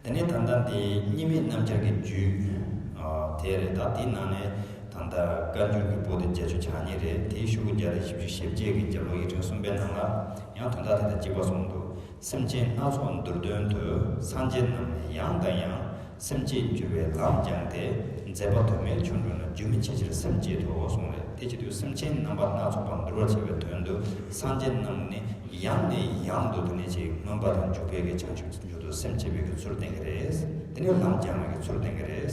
དེ་ནས་ད་ལྟ་འདི་གཉིས་མེད་རྣམ་བཅད་ཀྱི་རྒྱུད་དེ་རེད། ད་དེའི་ནང་ནས་ད་ལྟ་བཀའ་འགྱུར་གྱི་པོ་ཏི་བརྒྱད་ཅུ་གྱ་གཉིས་རེད། དེའི་ཤོག་གུ་བརྒྱ་དང་བཞི་བཅུ་ཞེ་བརྒྱད་ཀྱི་རྒྱབ་ལོགས་ཡིག་ཕྲེང་གསུམ་པའི་ནང་ལ་ཡང་དོན་དག་དེ་དང་གཅིག་པ་གསུངས་འདུག་སེམས་ཅན་སྣ་ཚོགས་འདུལ་དོན་དུ། སངས་རྒྱས་རྣམས་ནི་ཡང་དང་ཡང་། སེམས་བསྐྱེད་འགྱུར་བའི་ལམ་སྦྱངས་ཏེ། མཛད་པ་དུ་མས་ཆོས་འགྲུབ་ན། རྒྱུན་མི་འཆད་ཕྱིར་སེམས་བསྐྱེད་དོ་གསུངས་རེད། དེ་བྱེད་དུས་སེམས་ཅན་རྣམ་པ་སྣ་ཚོགས་པ་འདུལ་བར་བྱེད་པའི་དོན་དུ་སངས་རྒྱས་རྣམས་ནི་ཡང་ནས་ཡང་དུ་དེ་ནས་ཅིག་སྨོན་པ་དང་འཇུག་པའི་གི་བྱང་ཆུབ་མཆོག་ཏུ་སེམས་བསྐྱེད་པའི་གི་ཚུལ་བསྟན་གི་རེད། དེ་ནས་ལམ་སྦྱང་བའི་གི་ཚུལ་བསྟན་གི་རེད།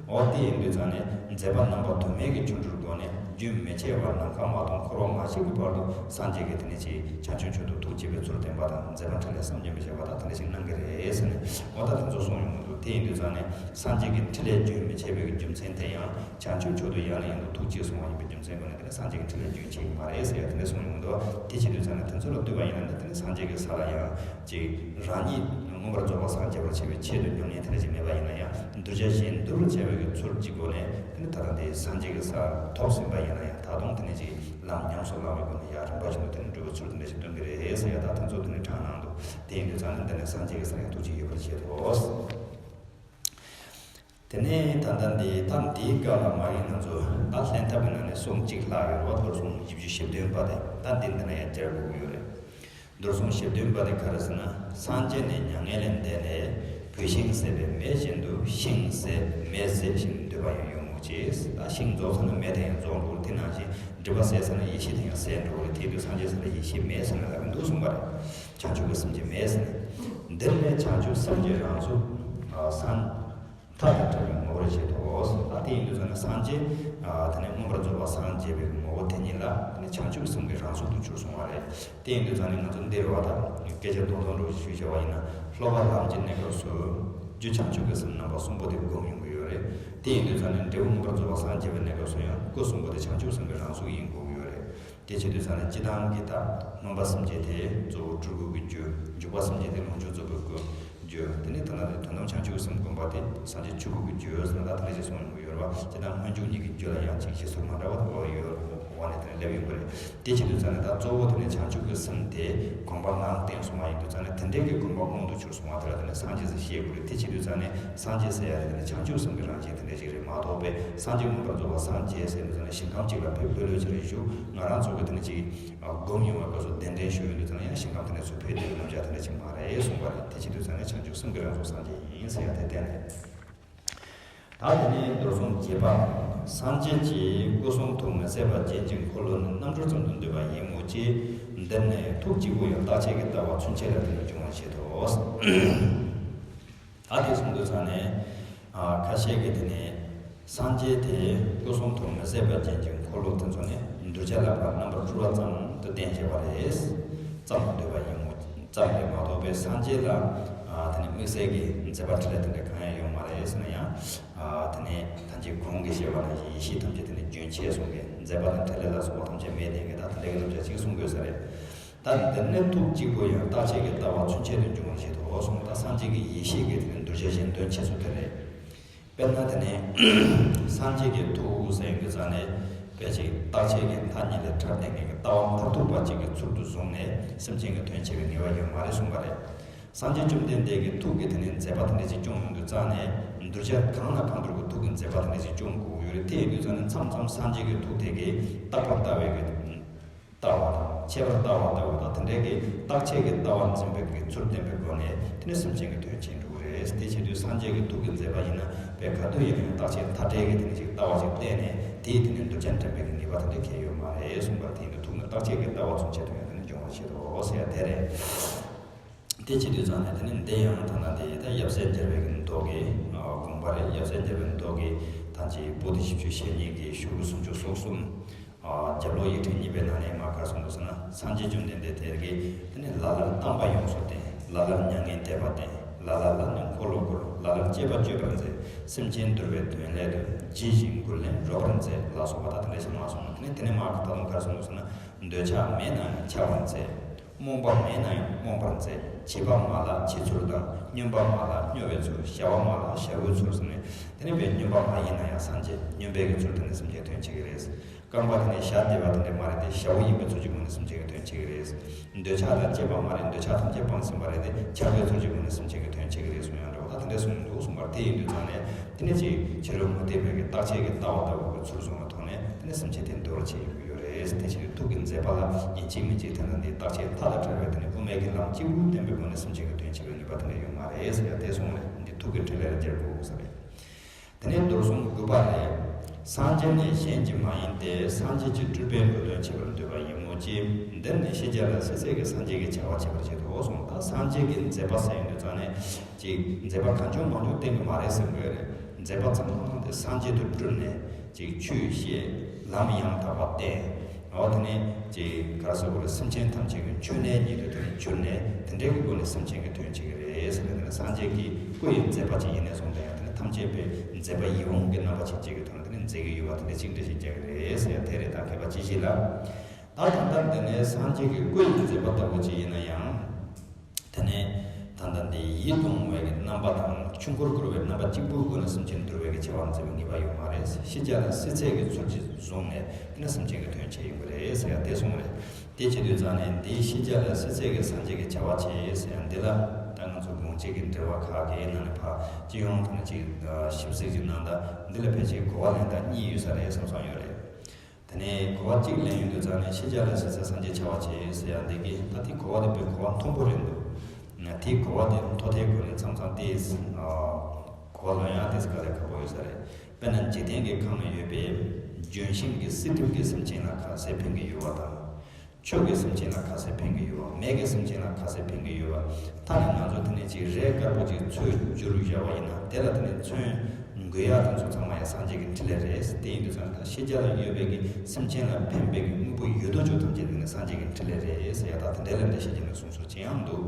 འོ་དེ་ཡིན་དུས་ཙང་ནས་མཛད་པ་རྣམ་པ་དུ་མའི་གི་ཆོས་འགྲུབ་སྒོ་ནས་རྒྱུན་མི་འཆད་པར་ནམ་མཁའ་མ་སྟོང་འཁོར་བ་མ་ཞིག་གི་བར་དུ་སངས་རྒྱས་ཀྱི་དེ་ནས་ཅིག་བྱང་ཆུབ་མཆོག་ཏུ་ཐུགས་བསྐྱེད་པའི་ཚུལ་བསྟན་པ་དང་། མཛད་པ་འཕྲིན་ལས་བསམ་གྱིས་མི་ཁྱབ་པ་དང་དེ་འདྲ་ཞིག་གནང་གི་རེད་ཟེར་ནས་འོ་ད་དེ་ཚོ་གསུངས་ཡོང་གི་འདུག་དེ་ཡིན་དུས་ཙང་ནས་སངས་རྒྱས་ཀྱི་འཕྲིན་ལས་རྒྱུན་མི་འཆད་པའི་རྒྱུ་མཚན་དེ་ཡང་བྱང་ཆུབ་མཆོག་ཏུ་ཡང་ནས་ཡང་དུ་ཐུགས་བསྐྱེད་གསུང་བ་ཡིན་པའི་རྒྱུ་མཚན་སྒོ་ནས་དེ་ནས་སངས་རྒྱས་ཀྱི་འཕྲིན་ལས་རྒྱུན་ཆད་ཀྱི་མ་རེད་ཟེར་ཡ་དེ་འདྲ་གསུངས་ཡོང་གི་འདུག་དེ་བྱེད་དུས་ཙང་ནས་དེ་ཚོ་ལ་ལྟོས་པ་ཡིན་ན་ནི་དེ་ནས་སངས་རྒྱས་ཀྱི་ས་ལ་ཡང་ཅིག་རང་ཉིད་མངོན་པར་རྫོགས་པར་སངས་རྒྱས་པར་བྱེད་པའི་ཆེད་དུ་ཉམས་ལེན་དེ་འདྲ་ཞིག་མེད་པ་ཡིན་ན་ཡང་གདུལ་བྱ་གཞན་འདུལ་བར་བྱ་བའི་གི་ཚུལ་གྱི་སྒོ་ནས་དེ་ནི་ད་ལྟ་འདི་སངས་རྒྱས་ཀྱི་ས་ཐོབ་ཟིན་པ་ཡིན་ན་ཡང་ད་དུང་དེ་ནི་ཅིག་ལམ་ཉམས་སུ་བླང་བའི་སྒོ་ནས་ཡང་རིམ་པ་བཞིན་དུ་དེ་ནི་འགྲོ་བའི་ཚུལ་དེ་འདྲ་ཞིག་སྟོན་གྱི་རེད་ཟེར་ཡ་ད་དེ་ཚོ་དེ་ནི་དྲངས་གནང་འདུག་དེ་ཡིན་དུས་ཙང་ནས་འདི་ནི་སངས་རྒྱས་ཀྱི་སར་ཡང་ཐུགས་རྗེ་ཡོད་པར་བཞེད་དོ། དེ་ནས་ད་ལྟ་འདི་ད་འདིའི་སྐབས་ལ་མ་ཡིན་ང་ཚོ་ད་ལྷན་ཐབས་ཀྱི་ནང་ནས་གསུང་གཅིག་ལྷག་ཡོད་རེད་བ། རྡོར་གསུང་བཞི་བཅུ་ཞེ་བདུན་པ་དེ་ད་འདི་འདི་ན་ཡང་བསྐྱར་དགོས་ཀྱི་ཡོད་རེད། རྡོར་གསུང་ཞེ་བདུན་པ་དེ་ག་རེ་ཟེར་ན། སངས་རྒྱས་ནས་མྱ་ངན་ལས་འདས་ནས་བུད་ཤིང་ཟད་པའི་མེ་བཞིན་དུ་ཤིང་ཟད་མེ་ཟད་བཞིན་འདོད་པ་ཡང་ཡོང་ངོ་ཅེས། ད་ཤིང་རྫོགས་ཚར་ན་མེ་དེ་ཡང་རྫོགས་འགྲོ་གི་རེད། དེ་ནང་བཞིན་སྒྲིབ་པ་ཟད་ཚར་ན་ཡེ་ཤེས་དེ་ཡང་ཟད་འགྲོ་གི་རེད། དེ་དུས་སངས་རྒྱས་ས་ལ་ཡེ་ཤེས་མེད་ཟེར་ན་ལབ་ཀྱི་འདུག་གསུངས་པ་རེད། བྱང་ཆུབ་ཀྱི་སེམས་ཅན་མེད་ཟེར་ནས། འདིར་ནི་བྱང་ཆུབ་སེམས་ཀྱི་རང་གཟུགས་སངས་མཐའ་དང་བྲལ་བའི་ངོ་བོར་བཞེད་དོ། ད་དེ་ཡིན་དུས་ཙང་ནས་སངས་རྒྱས་དེ་ནས་མངོན་པར་རྫོགས་པར་སངས་རྒྱས་པའི་ངོ་བོ་དེ་ཉིད་ལ་དེ་ནས་བྱང་ཆུབ་སེམས་ཀྱི་རང་གཟུགས་སུ་གྱུར་སོང་བ་རེད། དེ་ཡིན་དུས་ཙང་ནས་ང་ཚོ་འདིར་བ་དང་སྐད་ཆ་རྡོག་རྡོག་འདྲ་བོ་ཞིག་བྱས་པ་ཡིན་ན། སློབ་པ་ལམ་གྱི་གནས་སྐབས་སུ་རྒྱུ་བྱང་ཆུབ་ཀྱི་སེམས་རྣམ་པ་གསུམ་པོ་དེ་སྒོམ་ཡོང་གི་ཡོད་རེད། དེ་ཡིན་དུས་ཙང་ནས་འབྲས་བུ་མངོན་པར་རྫོགས་པར་སངས་རྒྱས་པའི་གནས་སྐབས་སུ་ཡང་སྐུ་གསུམ་པོ་དེ་བྱང་ཆུབ་སེམས་ཀྱི་རང་གཟུགས་ཡིན་དགོས་ཀྱི་ཡོད་རེད། དེ་བྱེད་དུས་ཙང་ནས་སྤྱི་བཏང་གི་ད་སྨོན་པ་སེམས་བསྐྱེད་དེ་གཙོ་བོ་སྤྲུལ་སྐུ་གི་རྒྱུ། འཇུག་པ་སེམས་བསྐྱེད་དེ་ལོངས་སྤྱོད་རྫོགས་པའི་སྐུ་རྒྱུ། དེ་ནས་ད་ལྟ་དེ་དོན་དམ་བྱང་ཆུབ་སེམས་བསྒོམ་པ་དེ་སངས་རྒྱས་ཆོས་སྐུ་གི་རྒྱུ་ཟེར་ན་ད་དེ་འདྲ་ཞིག་གསུངས་ཡོང་གི་ཡོད་རེད་བ། སྤྱི་བཏང་སྨོན་འཇུག་གཉིས་ཀྱི་རྒྱུ་ལ་ཡང་ཅིག་བཞེད་སྲོལ་མ་འདྲ་བ་དེ་འོ་ཡོད་འོ་ནས་དེ་ནས་སླེབས་ཡོང་གི་རེད། དེ་བྱེད་དུས་ཙང་ནས་ད་གཙོ་བོ་དེ་ནས་བྱང་ཆུབ་ཀྱི་སེམས་དེ་དགོངས་པ་ངང་བསྟན་སོང་བ་ཡིན་དུས་ཙང་ནས་དེ་འདྲའི་གི་དགོངས་པ་མངོན་དུ་གྱུར་སོང་བ་དེ་ལ་དེ་ནས་སངས་རྒྱས་ཟེར་བཤད་དགོས་རེད། དེ་བྱེད་དུས་ཙང་ནས་སངས་རྒྱས་ཟེར་ཡ་དེ་ནས་བྱང་ཆུབ་སེམས་ཀྱི་རང་བཞིན་དེ་འདྲ་ཞིག་རེད་མ་གཏོགས་པའི་སངས་རྒྱས་མངོན་པར་རྫོགས་པར་སངས་རྒྱས་ཟེར་དུས་ཙང་ནས་ཞིང་ཁམས་གཅིག་ལ་ཕེབས་ལྷོད་ལྷོད་ཅིག་རེད་ཞུ། ང་རང་ཚོ་གི་དེ་ནས་ཅིག་སྒོམ་ཡོང་བའི་སྐབས་སུ་གདན་འདྲེན་ཞུ་ཡོང་དུས་ཙང་ནས་ཡང་ཞིང་ཁམས་དེ་ནས་ཚུར་ཕེབས་བསྡད་པའི་རྣམ་གཞག་དེ་འདྲ་ཅིག་མ་རེད་གསུངས་པ་རེད། དེ་བྱེད་དུས་ཙང་ནས་བྱང་ཆུབ་སེམས་ཀྱི་རང་གཟུགས་སངས་རྒྱས་ཡིན་ཟེར་ཡ་དེ་བསྟན་རེད། ད་དེ་ནས་མདོར་བཟུང་རྒྱས་པ། སངས་རྒྱས་ཀྱིས་སྐུ་གསུང་ཐུགས་མི་ཟད་པ་རྒྱན་གྱི་འཁོར་ལོ་ནི་རྣམ་གྲོལ་ཙམ་དུ་འདོད་པ་ཡིན་མོད་ཀྱི། འདིར་ནི་ཐུགས་གཅིག་པུ་ཡང་རྟག་ཆད་ཀྱི་ལྟ་བ་ཚུན་ཆད་ལ་དེ་ནི་འབྱུང་བར་བྱེད་དོ། ད་དེ་གསུང་དུས་ཙང་ནས་ཁ་ཤས་ཀྱིས་དེ་ནི་སངས་རྒྱས་དེ་སྐུ་གསུང་ཐུགས་མི་ཟད་པ་རྒྱན་གྱི་འཁོར་ལོ་དེ་ཚོ་ནི་གདུལ་བྱ་ལ་ཕར་རྣམ་པར་སྤྲུལ་བ་ཙམ་དུ་བསྟན་བཞག་པ་རེད། ཙམ་དུ་འདོད་པ་ཡིན་མོད། ཙམ་རེད་མ་གཏོགས་པའི་སངས་རྒྱས་ལ་ཨ་དེ་ནི་དམིགས་བསལ་གྱི་མཛད་པ་འཕྲིན་ལས་དེ་འདྲ་གང་ཡང་ཡོད་མ་རེད་ཟེར་ན་ཡང་། ཨ་དེ་ནི་ཐམས་ཅད་གོང་གི་ཞེས་པ་ནང་བཞིན་ཡེ་ཤེས་ཐམས་ཅད་དེ་ནི་རྒྱུན་ཆད་སོང་གི། མཛད་པ་དང་འཕྲིན་ལས་ལ་སོགས་པ་ཐམས་ཅད་མེད་བསྡད་མཁན་ད་དེ་འདྲ་གི་རྣམ་གཞག་ཅིག་གསུང་དགོས་ས་རེད། ད་འདིར་ནི་ཐུགས་གཅིག་པུ་ཡང་རྟག་ཆད་ཀྱི་ལྟ་བ་ཚུན་ཆད་དུ་འབྱུང་བར་བྱེད་དོ་གསུངས། ད་སངས་རྒྱས་ཀྱི་ཡེ་ཤེས་ཀྱིས་དེ་ནི་གདུལ་བྱ་གཞན་དོན་བྱེད་ཚུལ་དེ་རེད། དཔེར་ན་དེ་ནི་སངས་རྒྱས་ཀྱི་ཐུགས་ཟེར་ཡོང་དུས་ཙང་ནས་དཔེ་ཅིག་རྟག་ཆད་ཀྱི་མཐའ་གཉིས་ལས་ཐར་བསྡད་མཁན་གྱི་ལྟ་བ་མཐར་ཐུག་པ་ཅིག་གི་ཚུལ་དུ་བཟུང་ནས་སེམས་ཅན་གྱི་དོན་བྱེད་པའི་ངེས་པ་ཡོད་མ་རེད་གསུངས་པ་རེད། སངས་རྒྱས་བཅོམ་ལྡན་འདས་ཀྱི་ཐུགས་ཀྱི་དེ་ནས་མཛད་པ་དེ་འདྲ་ཅིག་སྐྱོང་ཡོང་དུས་ཙང་ནས་གདུལ་བྱ་གང་ལ་གང་འདུལ་གྱི་ཐུགས་ཀྱི་མཛད་པ་དེ་འདྲ་ཅིག་སྐྱོང་དགོས་ཀྱི་ཡོད་རེད། དེ་ཡིན་དུས་ཙང་ནས་མཚམས་མཚམས་སངས་རྒྱས་ཀྱི་ཐུགས་དེ་གིས་རྟག་པར་ལྟ་བའི་གི་ལྟ་བ་དང་ཁྱད་པར་ལྟ་བ་ལྟ་བུ་དང་དེ་འདྲའི་གི་རྟག་ཆད་ཀྱི་ལྟ་བ་འཛིན་པའི་གི་ཚུལ་བསྟན་པའི་སྒོ་ནས་དེ་ནས་སེམས་ཅན་གྱི་དོན་བྱེད་འགྲོ་གི་རེད། དེ་བྱེད་དུས་སངས་རྒྱས་ཀྱི་ཐུགས་ཀྱི་མཛད་པ་ཡིན་ན་དཔེ་ག་དུས་ཡིན་ན་ཡང་རྟག་ཆད་མཐའ་བྲལ་གྱི་དེ་ནས་ཅིག་ལྟ་བ་ཅིག་བསྟན་ནས་དེས་དེ་ནས་གདུལ་བྱ་འདྲེན་པའི་གི་ངེས་པ་དེ་འདྲ་གང་ཡང་ཡོད་མ་རེད་གསུངས་པར། དེ་ཡིན་དུས་ཐུགས་ནི་རྟག་ཆད་ཀྱི་ལྟ་བ་ཚུན་ཆད་དུ་ཡང་དེ་ནས་འབྱུང་བར་བྱེད་དོ་ཟེར་ཡ་དེ་རེད། དེ་བྱེད་དུས་ཙང་ནས་དེ་ནི་འདི་ཡང་ཐ་ན་དེ་ད་ཡབ་སྲས་མཇལ་བའི་གི་མདོ་གི་དགོངས་པ་རེད། ཡབ་སྲས་མཇལ་བའི་མདོ་གི་ཐམས་ཅད་པོ་ཏི་བཞི་བཅུ་ཞེ་གཉིས་ཀྱི་ཤོག་གུ་སུམ་ཅུ་སོ་གསུམ། རྒྱབ་ལོགས་ཡིག་ཕྲེང་གཉིས་པའི་ནང་ནས་མར་ག་རེ་གསུངས་འདུག་ཟེར་ན། སངས་རྒྱས་བཅོམ་ལྡན་འདས་དེ་གིས་དེ་ནི་ལ་ལར་བསྟན་པ་ཡོངས་སུ་བསྟན། ལ་ལར་མྱ་ངན་འདས་པ་བསྟན། ལ་ལ་ལ་ནི་འཁོར་ལོ་བསྐོར། ལ་ལར་བཅས་པ་གཅོད་པར་མཛད། སེམས་ཅན་འདུལ་བའི་དོན་སླད་དུ། ཇི་བཞིན་མགུར་ལས་སྒྲོག་པར་མཛད། ལ་སོགས་པ་དང་དེ་འདྲ་ཞིག་མ་གསུངས་ན། དེ་ནས་དེ་ནས་མར་ད་དུང་ག་རེ་གསུངས་འདུག་ཟེར་ན། འདོད་ཆགས་མེད་ན་ཡང་འཆར་བར་མཛད། རྨོངས་པ་མེད་ན་ཡང་རྨོངས་པར་མཛད། བྱིས་པ་མ་ལགས་བྱིས་ཚུལ་དང་། སྨྱོན་པ་མ་ལགས་སྨྱོ་བའི་ཚུལ། ཞ་བ་མ་ལགས་ཞ་བོའི་ཚུལ་ཟེར་ནས། དེ་ནས་བའི་སྨྱོན་པ་མ་ཡིན་ན་ཡང་སངས་རྒྱས་སྨྱོན་པའི་གི་ཚུལ་དེ་ནས་སེམས་ཅན་དོན་བྱེད་ཀྱི་རེད། རྐང་པ་དེ་ནས་ཞ་བདེ་བ་དེ་འདྲ་མ་རེད་དེ། ཞ་བོ་ཡིན་པའི་ཚུལ་གྱི་སྒོ་ནས་སེམས་ཅན་གྱི་དོན་བྱེད་ཀྱི་རེད། འདོད་ཆགས་དང་བཅས་པ་མ་རེད། འདོད་ཆགས་ཐམས་ཅད་སྤངས་ཟིན་པ་རེད་དེ། འཆར་བའི་ཚུལ་གྱི་སྒོ་ནས་སེམས་ཅན་གྱི་དོན་བྱེད་ཀྱི་རེད་གསུངས་ཡོད་འདྲ་བ། ད་དེ་འདྲ་གསུངས་འདུག་གསུངས་པར། དེ་ཡིན་དུས་ཙང་ནས་དེ་ནས་ཅིག་ཕྱི་རོལ་མུ་སྟེགས་པའི་གི་རྟག་ཆད་ཀྱི་ལྟ་བ་ལྟ་བུ་གི་ཚུལ་བཟུང་བའི་ཐོག་ནས་དེ་ནས་སེམས་ཅན་དེ་འདུལ་བར་བྱེད་ཀྱི་ཡོད་རེད། དེ་བྱེད་དུས་ཐུགས་ཀྱི་མཛད་པ་ལ་ཡིན་གཅིག་མིན་གཅིག་དེ་ནས་འདི་རྟག་ཆད་མཐའ་དང་བྲལ་བའི་དེ་ནས་དབུ་མའི་གི་ལམ་གཅིག་པུ་བསྟན་པའི་སྒོ་ནས་སེམས་ཅན་གྱི་དོན་བྱེད་པའི་ནུས་པ་དེ་འདྲ་ཡོད་མ་རེད་ཟེར་ཡ་དེ་གསུངས་ནས་འདི་ཐུགས་ཀྱི་ཕྲིན་ལས་ལ་སྦྱར་དགོས་ས་རེད། དེ་ནས་མདོར་གསུམ་དགུ་པ་ལས། སངས་རྒྱས་ནི་གཞན་གྱིས་མ་ཡིན་ཏེ། སངས་རྒྱས་ཀྱི་སྤྲུལ་པས་འགྲོ་དོན་བྱེད་པར་འདོད་པ་ཡིན་ནོ་ཅི། འདིར་ནི་ཤེས་བྱ་ལ་སྲིད་ཚད་ཀྱི་སངས་རྒྱས་ཀྱི་བྱ་བ་བྱེད་པར་བྱེད་དོ་གསུངས། ད་སངས་རྒྱས་ཀྱི་མཛད་པ་ཟེར་ཡོང་དུས་ཙང་ནས་ཅིག་མཛད་པ་གང་བྱུང་མང་བྱུང་བསྟན་གྱི་མ་རེད་ཟེར་དགོས་རེད། མཛད་པ་ཚང་མ་དེ་སངས་རྒྱས་དུ་སྤྲུལ་ནས་ཅིག་ཆོས་བཤད། ལམ་ཡང་དག་པ་བསྟན། འོ་དེ་ནས་ཅིག་ག་རེ་ཟེར་དགོས་རེད། སེམས་ཅན་ཐམས་ཅད་ཀྱི་མཆོད་གནས་ཉིད་དུ་དེ་ནས་གྱུར་ནས་དེ་འདྲའི་གི་སྒོ་ནས་སེམས་ཅན་གྱི་དོན་བྱེད་ཀྱི་རེད་ཟེར་ནས། དེ་ནས་སངས་རྒྱས་ཀྱི་སྐུ་ཡི་མཛད་པ་ཅིག་ཡིན་ནས་བཟུང་སྟེ་ཡང་དེ་ནས་ཐམས་ཅད་པའི་མཛད་པ་ཡིད་འོང་གི་རྣམ་པ་ཅན་ཅིག་གི་ཐོག་ནས་དེ་ནས་མཛད་ཀྱི་ཡོད་པ་དེ་འདྲ་ཅིག་འགྲེལ་བཤད་རྒྱག་གི་རེད་ཟེར་ཡ་དེ་རེད། ད་མཁས་པ་ཅི་ཞིག་ལ། ད་ད་ལྟ་འདི་ནས་སངས་རྒྱས་ཀྱི་སྐུ་ཡི་མཛད་པ་ལྟ་བུ་ཅིག་ཡིན་ན་ཡང་། དེ་ནས་ད་ལྟ་འདི་ཡིད་དུ་འོང་བའི་གི་རྣམ་པ་དང་ཆོས་འཁོར་བསྐོར་བའི་རྣམ་པ་གཅིག་པུའི་སྒོ་ནས་སེམས་ཅན་འདུལ་བའི་གི་བྱ་བ་མཛད་པའི་ངེས་པ་ཡོད་མ་རེད། ཤེས་བྱ་ལ་སྲིད་ཚད་ཀྱི་ཚུལ་གྱིས་བཟུང་ནས་དེ་ནས་སེམས་ཅན་གྱི་དོན་བྱས་ཡོང་གི་རེད་ཟེར་ཡ་དེ་གསུངས་རེད། དེ་བྱེད་དུས་ཙང་ནས་འདིའི་ཤེས་བྱ་ལ་སྲིད་ཚད་ཀྱི་སངས་རྒྱས་ཀྱི་བྱ་བ་བྱས་ཟེར་ཡ་འདི་ལ་ད་ང་ཚོ་དགོངས་གཅིག་གི་འགྲེལ་པ་ཁག་གི་ནང་ནས་ཕར་སྤྱི་ཡོངས་ཐོག་ནས་ཅིག་ཞིབ་གཟིགས་ཅིག་གནང་ད། འདི་ལ་ཕལ་ཆེར་གོ་བ་ལེན་སྟངས་གཉིས་ཡོད་ས་རེད་བསམ་བསམ་ཡོད་རེད། དེ་ནས་གོ་བ་གཅིག་ལེན་ཡོང་དུས་ཙང་ནས་ཤེས་བྱ་ལ་སྲིད་ཚད་སངས་རྒྱས་བྱ་བ་བྱེད་ཟེར་ཡ་འདི་གི་ད་དེ་གོ་བ་དེ་དཔེ་གོ་བ་མཐོན་པོ་རེད་འདུག་ང་དེའི་གོ་བ་དེ་མཐོ་ཐལ་ཁོ་ནས་མཚམས་མཚམས་དེ་གོ་བ་ལོན་ཡག་དེ་དཀའ་ལས་ཁག་པོ་ཡོད་ས་རེད། དཔེར་ན་འཇིག་རྟེན་གྱི་ཁམས་ན་ཡོད་པའི་ལྗོན་ཤིང་གི་བསིལ་གྲིབ་ཀྱིས་སེམས་ཅན་ལ་ག་ཚད་ཕན་གྱི་ཡོད་པ་དང་། ཆུ་གིས་སེམས་ཅན་ལ་ག་ཚད་ཕན་གྱི་ཡོད་པ། མེ་གིས་སེམས་ཅན་ལ་ག་ཚད་ཕན་གྱི་ཡོད་པ། ད་ནི་ང་ཚོ་དེ་ནས་ཅིག་རས་དཀར་པོ་ཅིག་ཚོས་བསྒྱུར་བཞག་པ་ཡིན་ན་དེ་ལ་དེ་ནས་ཚོན་འགོས་ཡག་དེ་ཚོ་ཚང་མ་ཡང་སངས་རྒྱས་ཀྱི་འཕྲིན་ལས་རེད། དེ་ཡིན་དུས་ཙང་ད་ཤེས་བྱ་ལ་ཡོད་པའི་གི་སེམས་ཅན་ལ་ཕན་པའི་གི་དངོས་པོ་ཡོད་དོ་ཅོག་ཐམས་ཅད་དེ་ནི་སངས་རྒྱས་ཀྱི་འཕྲིན་ལས་རེད་ཟེར་ཡ་ད་དེ་འདྲའི་ལ་འགྲེལ་བཤད་བྱས་ནས་གསུངས་སྲོལ་ཅི་ཡང་འདུག་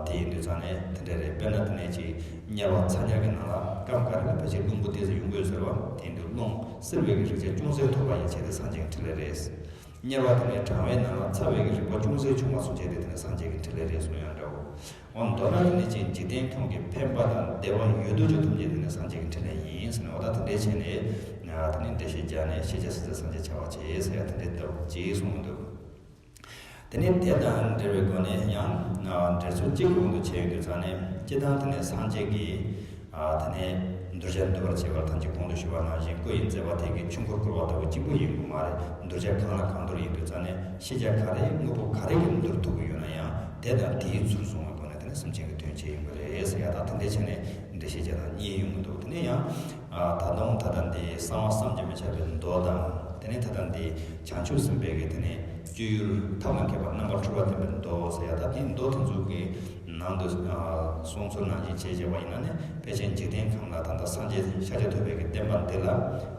དེ་ཡིན་དུས་ཙང་ནས་དེ་འདྲ་རེད། དཔེར་ན་དེ་ནས་ཅིག་དམྱལ་བ་ཚ་དམྱལ་གྱི་ནང་ལ་སྐབས་འགའ་རེ་ལ་ཕལ་ཆེར་རླུང་བུ་ཏོག་ཙམ་ཡོང་གི་ཡོད་ཟེར་བ། དེ་ཡིན་དུས་རླུང་བསིལ་བའི་གི་རིགས་ཆ་ཅུང་ཟད་ཐོབ་པ་ཡིན་བྱས་ཏེ་སངས་རྒྱས་ཀྱི་འཕྲིན་ལས་རེད། དམྱལ་བ་དེ་ནས་གྲང་བའི་ནང་ལ་ཚ་བའི་གི་རིག་པ་ཅུང་ཟད་བྱུང་བ་སོང་བྱས་ཏེ་དེ་ནས་སངས་རྒྱས་ཀྱི་འཕྲིན་ལས་རེད་གསུངས་ཡང་འདྲ་བོ། འོ་མདོར་ན་དེ་ནས་ཅིག་འཇིག་རྟེན་ཁམས་ཀྱི་ཕན་པ་དང་བདེ་བ་ཡོད་དོ་ཅོག་ཐམས་ཅད་དེ་ནས་སངས་རྒྱས་ཀྱི་འཕྲིན་ལས་ཡིན་ཟེར་ནས། འོ་ད་དེ་འདྲའི་བྱས་ནས་དེ་ནས་འགྲེལ་བཤད་རྒྱག་ནས་ཤེས་བྱ་སྲིད་ཚད་སངས་རྒྱས་བྱ་བ་བྱེད་ཟེར་ཡ་དེ་འདྲའི་ལྟ་བུ་ཅིག་གསུངས་འདུག་དེ་ནས་དེ་དང་འབྲེལ་བའི་སྒོ་ནས་ཡང་འགྲེལ་ཚུལ་གཅིག་གོང་དུ་བྱས་ཡོང་དུས་ཙང་ནས་སྤྱིར་བཏང་དེ་ནས་སངས་རྒྱས་ཀྱི་ཨ་དེ་ནས་གདུལ་བྱ་འདུལ་བར་བྱེད་པར་ཐམས་ཅད་གོང་དུ་ཞུས་པ་ནང་བཞིན་སྐུ་ཡི་མཛད་པ་དེ་གི་ཆོས་འཁོར་བསྐོར་བ་ལྟ་བུ་གཅིག་པུ་ཡིན་དགོས་མ་རེད། གདུལ་བྱ་གང་ལ་གང་འདུལ་ཡིན་དུས་ཙང་ནས་ཤེས་བྱ་ག་རེ་དངོས་པོ་ག་རེ་གི་འདུལ་ཐུབ་ཀྱི་ཡོད་ན་ཡང་དེ་དང་དེའི་ཚུལ་བཟུང་བའི་སྒོ་ནས་དེ་ནས་སེམས་ཅན་གྱི་དོན་བྱེད་ཡོང་གི་རེད་ཟེར་ཡ་དང་། དེ་འདྲའི་བྱས་ནས་འགྲེལ་བཤད་བྱས་དང་གཉིས་ཡོང་གི་འདུག་དེ་ནས་ཡང་ཨ་ད་དུང་ད་ལྟ་འདི་གསང་བ་བསམ་གྱིས་མི་ཁྱབ་པའི་མདོ་དང་། དེ་ནས་ད་ལྟ་འདི་བྱང་ཆུབ་སེམས་དཔའི་གི་དེ་ནས་སྤྱོད་ཡུལ་ཐབས་ལ་མཁས་པ་རྣམ་པར་གྲོལ་བ་བསྟན་པའི་མདོ་ཟེར་ཡ་ད་དེ་མདོ་དེ་ཚོ་གི་ནང་དུ་གསུང་ཚུལ་ནང་བཞིན་བྱས་བྱས་པ་ཡིན་ན་ནི་ཕལ་ཆེར་འཇིག་རྟེན་ཁམས་ལ་ད་ལྟ་སངས་རྒྱས་ཤཱཀྱ་ཐུབ་པའི་གི་བསྟན་པ་འདི་ལ་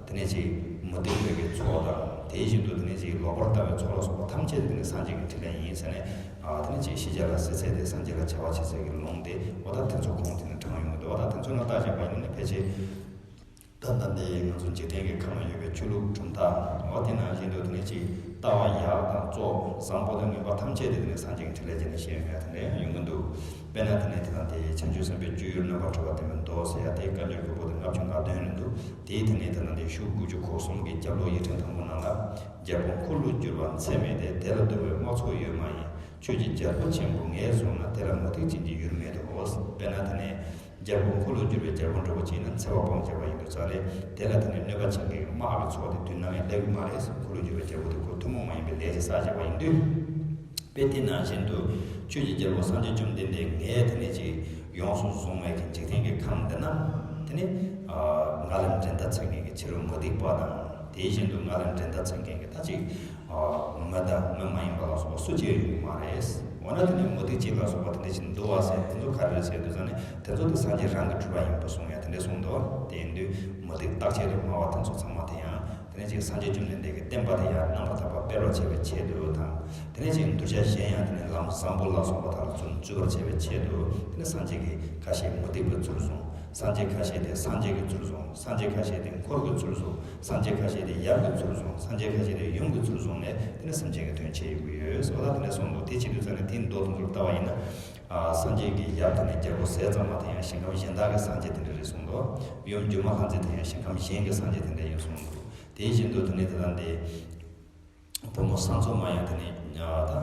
དེ་ནས་ཅིག་མུ་སྟེགས་པའི་གི་ཚོགས་དང་། དེ་བཞིན་དུ་དེ་ནས་ཅིག་ལོག་པར་ལྟ་བའི་ཚོགས་ལ་སོགས་པ་ཐམས་ཅད་དེ་ནས་སངས་རྒྱས་ཀྱི་འཕྲིན་ལས་ཡིན་ཟེར་ནས། དེ་ནས་ཅིག་ཤེས་བྱ་ལ་སྲིད་ཚད་དེ་སངས་རྒྱས་ལ་བྱ་བ་བྱེད་ཚད་ཀྱི་ལུང་དེ་འོ་ད་དེ་ཚོ་གོང་དེ་ནས་དྲངས་ཡོང་གི་འདུག་འོ་ད་དེ་ཚོ་ནང་ལྟ་བྱས་པ་ཡིན་ན་ནི་ཕལ་ཆེར། ད་ལྟ་འདི་ང་ཚོ་འཇིག་རྟེན་གྱི་ཁམས་ན་ཡོད་པའི་ཆོས་ལུགས་གྲུབ་མཐའ་འོ་དེ་ནང་བཞིན་དུ་དེ་ནས་ཅིག་ལྟ་བ་ཡག་དང་བཙོག་བཟང་པོ་དང་ངན་པ་ཐམས་ཅད་དེ་དེ་ནས་སངས་རྒྱས་ཀྱི་འཕྲིན་ལས་བྱས་ནས་བཤད་ཡོང་ཡ་དེ་འདྲ་ཡང་ཡོང་གི་འདུག་དཔེར་ན་དེ་ནས་དེ་དང་དེ་བྱང་ཆུབ་སེམས་དཔའི་སྤྱོད་ཡུལ་རྣམ་པར་གྲོལ་བ་བསྟན་པའི་མདོ་ཟེར་ཡ་དེ་བཀའ་འགྱུར་དགུ་པོ་དེ་ལྔ་བཅུ་ང་བདུན་རེད་འདུག་དེའི་དེ་ནས་དེ་དང་དེ་གཞུག་དགུ་བཅུ་གོ་གསུམ་གྱི་རྒྱབ་ལོགས་ཡིག་ཕྲེང་དང་པོ་ནང་ལ། རྒྱལ་པོ་འཁོར་ལོས་སྒྱུར་བ་ཚད་མེད་དེ། དེ་ལ་འདུད་པའི་དམག་ཚོགས་ཡོད་མ་ཡིན། ཁྱོད་ཀྱི་རྒྱལ་པོ་ཆེན་པོ་ངས་བཟུང་ན། དེ་ལ་མུ་སྟེགས་ཅན་གྱི་ཡུལ་མེད་དོ། དཔེར་ན་དེ་ནས་རྒྱལ་པོ་འཁོར་ལོས་སྒྱུར་བའི་རྒྱལ་པོ་འདྲ་བོ་ཅིག་ཡིན་ན་འཚེ་བ་སྤོང་བྱས་པ་ཡིན་དུས་ཙང་ནས་དེ་ལ་དེ་ནས་གནོད་པ་བྱེད་མཁན་གྱི་དམག་གི་ཚོགས་དེ་མདུན་ན་ཡང་སླེབས་ཀྱི་མ་རེད། འཁོར་ལོས་སྒྱུར་བའི་རྒྱལ་པོ་དེ་ཁོ་ཐུན་མོང་མ་ཡིན་པའི་ལས་ཅིག་བསགས་བྱས་པ་ཡིན་དུས། དཔེ་དེ་ནང་བཞིན་དུ་ཁྱོད་ཀྱི་རྒྱལ་པོ་སངས་རྒྱས་བཅོམ་ལྡན་འདས་ངས་དེ་ནས་ཅིག་ཡོངས་སུ་བཟུང་བའི་གི་འཇིག་རྟེན་གྱི་ཁམས་འདི་ན་དེ་ནས་ང་ལ་འགྲན་ཟླ་འཚོལ་མཁན་གྱི་ཕྱི་རོལ་མུ་སྟེགས་པ་དང་། དེ་བཞིན་དུ་ང་ལ་འགྲན་ཟླ་འཚོལ་མཁན་གྱི་ད་ཅིག་མི་དང་མི་མ་ཡིན་པ་ལ་སོགས་པ་སུ་གཅིག་ཡོང་གི་མ་རེད། འོ་ན་དེ་ནས་མུ་སྟེགས་བྱེད་པ་སོགས་པ་དེ་འདྲ་ཞིག་འདུལ་བ་ཟེར་དེ་ཚོ་ག་རེ་རེད་ཟེར་དུས་ཙང་ནས་དེ་ཚོ་དེ་སངས་རྒྱས་རང་གི་གྲུབ་པ་ཡིན་པ་གསུངས་ཡ་དེ་འདྲ་གསུངས་འདུག་དེ་ཡིན་དུས་མུ་སྟེགས་རྟག་ཆད་དུ་སྨྲ་བ་དེ་ཚོ་ཚང་མ་དེ་ཡང་། དེ་ནས་ཅིག་སངས་རྒྱས་བཅོམ་ལྡན་འདས་ཀྱི་བསྟན་པ་དེ་ཡང་རྣམ་པར་དག་པ་སྤེལ་བར་བྱ་བའི་ཆེད་དུ་དང་། དེ་ནས་ཅིག་གདུལ་བྱ་གཞན་ཡང་དེ་ནས་ལམ་བཟང་པོ་ལ་སོགས་པ་དག་ལ་ཚུར་འཛུལ་བར་བྱ་བའི་ཆེད་དུ། དེ་ནས་སངས་རྒྱས་ཀྱི་ཁ་ཤས་མུ་སྟེགས་པའི་ཚུལ་བཟུང་། སངས་རྒྱས་ཁ་ཤས་དེ་སངས་རྒྱས་ཀྱི་ཚུལ་བཟུང་། སངས་རྒྱས་ཁ་ཤས་དེ་འཁོར་གྱི་ཚུལ་བཟུང་། སངས་རྒྱས་ཁ་ཤས་དེ་ཡབ་ཀྱི་ཚུལ་བཟུང་། སངས་རྒྱས་ཁ་ཤས་དེ་ཡུམ་གྱི་ཚུལ་བཟུང་ནས། དེ་ནས་སེམས་ཅན་གྱི་དོན་བྱེད་ཡོང་གི་ཡོད་ཟེར་བ་དང་། དེ་ནས་གསུངས་འདུག་དེ་བྱེད་དུས་ཙང་ནས་དེའི་མདོ་དེ་ཚོར་ལྟ་བ་ཡིན་ན། ཨ། སངས་རྒྱས་ཀྱི་ཡབ་དེ་ནས་རྒྱལ་པོ་ཟས་གཙང་མ་དེ་ཡང་ཞིང་ཁམས་གཞན་དག་གི་སངས་རྒྱས་དེ་འདྲ་རེད་གསུངས་འདུག་ཡུམ་སྒྱུ་མ་ལྷ་མཛེས་དེ་ཡང་ཞིང་ཁམས་གཞན་གྱི་སངས་རྒྱས་དེ་འདྲ་ཡིན་གསུངས་འདུག་དེ་བཞིན་དུ་དེ་ནས་དེ་དང་དེ། བུ་མོ་ས་འཚོ་མ་ཡང་དེ་ནས་ད་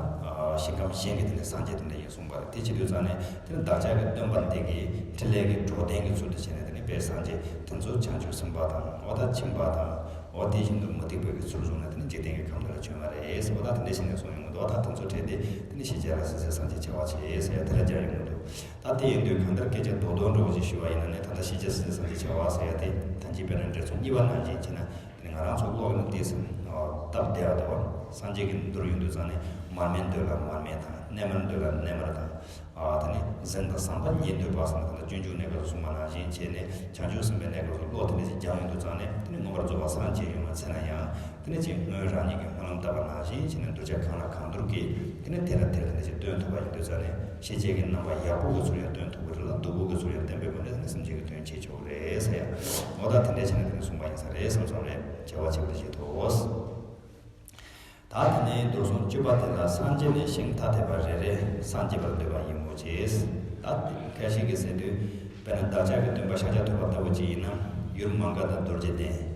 ཞིང་ཁམས་གཞན་གྱི་དེ་ནས་སངས་རྒྱས་དེ་འདྲ་ཡིན་གསུངས་པ་རེད། དེ་བྱེད་དུས་ཙང་ནས་དེ་ནི་བདག་ཅག་གི་སྟོན་པ་འདི་གིས་ཕྲིན་ལས་ཀྱི་གྲོགས་ལྡན་གྱི་ཚུལ་དུ་བྱས་ནས། དེ་ནི་དཔེ་སངས་རྒྱས་དེ་ཚོ་བྱང་ཆུབ་སེམས་དཔའ་དང་། འོ་ད་ཁྱིམ་པ་དང་། འོ་དེ་བཞིན་དུ་མུ་སྟེགས་པའི་གི་ཚུལ་བཟུང་ནས་དེ་ནི་འཇིག་རྟེན་གྱི་ཁམས་འདི་ལ་བྱོན་པ་རེད་ཟེར་བ་དང་། དེ་འདྲ་བྱས་ནས་གསུངས་ཡོང་གི་འདུག་འོ་ད་དེ་ཚོ་བྲལ་ཏེ་དེ་ནི་ཤེས་བྱ་ལ་སྲིད་རྩེའི་སངས་རྒྱས་བྱ་བ་བྱེད་ཟེར་ཡ་དེ་ལ་སྦྱར་ཡོང་གི་འདུག་ད་དེ་ཡིན་དུས་གང་ལྟར་སྐད་ཆ་རྡོག་རྡོག་འདྲ་བོ་ཅིག་ཞུ་བ་ཡིན་ན་ནི། ད་ལྟ་ཤེས་བྱ་སྲིད་རྩེའི་སངས་རྒྱས་བྱ་བ་ཟེར་ཡ་དེ་ད་གིན་དཔེར་ན་འགྲེལ་ཚུལ་གཉིས་པ་ནང་བཞིན་བྱས་ན། དེ་ནི་ང་རང་ཚོ་ཀློག་ཡོང་དུས་སྟབས་བདེ་བ་འདུག་བ། སངས་རྒྱས་ཀྱི་མདོར་ཡོང་དུས་ཙང་ནས། མར་མེ་འདོད་ལ་མར་མེ་དང་། གནས་མལ་འདོད་ལ་གནས་མལ་དང་། ཨ། དེ་ནས་གཟན་དང་ཟམ་པ་གཉིས་འདོད་པ་ཟེར་ན། ད་ལྟ་སྤྱོད་འཇུག་གནས་སྐབས་སུ་གསུངས་པ་ནང་བཞིན་བྱས་ནས། བྱང་ཆུབ་སེམས་དཔའི་གནས་སྐབས་སུ་བློ་དེ་འདྲ་ཞིག་སྦྱངས་ཡོང་དུས་ཙང་ནས། དེ་ནས་མངོན་པར་རྫོགས་པར་སངས་རྒྱས་ཡོང་བ་ཚེ་ན་ཡང་། དེ་ནས་ཅིག་སྔོན་རང་ཉིད་ཀྱིས་སྨོན་ལམ་བཏབ་པ་ནང་བཞིན་བྱས་ནས་གདུལ་བྱ་གང་ལ་གང་འདུལ་གྱིས། དེ་ནས་དེ་ལ་དེར་དེ་འདྲ་ཞིག་སྟོན་ཐུབ་པ་ཡིན་དུས་ཙང་ནས། ཤེས་བྱའི་གི་རྣམ་པ་ཡག་པོ་གི་ཚུལ་ཡང་སྟོན་ཐུབ་ཀྱི་རེད་ལ། སྡུག་པོ་གི་ཚུལ་ཡང་བསྟན་པའི་སྒོ་ནས་དེ་ནས་སེམས་ཅན་གྱི་དོན་བྱེད་ཆོག་གི་རེད་ཟེར་ཡ། འོ་ད་དེ་འདྲ་བྱས་ནས་དེ་ནས་གསུངས་པ་ཡིན་ས་རེད་བསམ་སོང་རེད། བྱ་བ་བྱེད་པ་དེ་བྱེད་དོ། ད་དེ་ནས་མདོར་གསུམ་བཅུ་པ་དེ་ལ། སངས་རྒྱས་ནི་ཞིང་ཐ་དད་པ་རེ་རེར་སངས་རྒྱས་པར་འདོད་པ་ཡིན་མོད་ཀྱི། ད་དེ་ཁ་ཤས་ཀྱིས་ཟེར་དུས། དཔེར་ན་བདག་ཅག་གི་སྟོན་པ་ཤཱཀྱ་ཐུབ་པ་ལྟ་བུ་ཅིག་ཡིན་ན། ཡུལ་མ་འགགས་དང་རྡོ་རྗེ་གདན།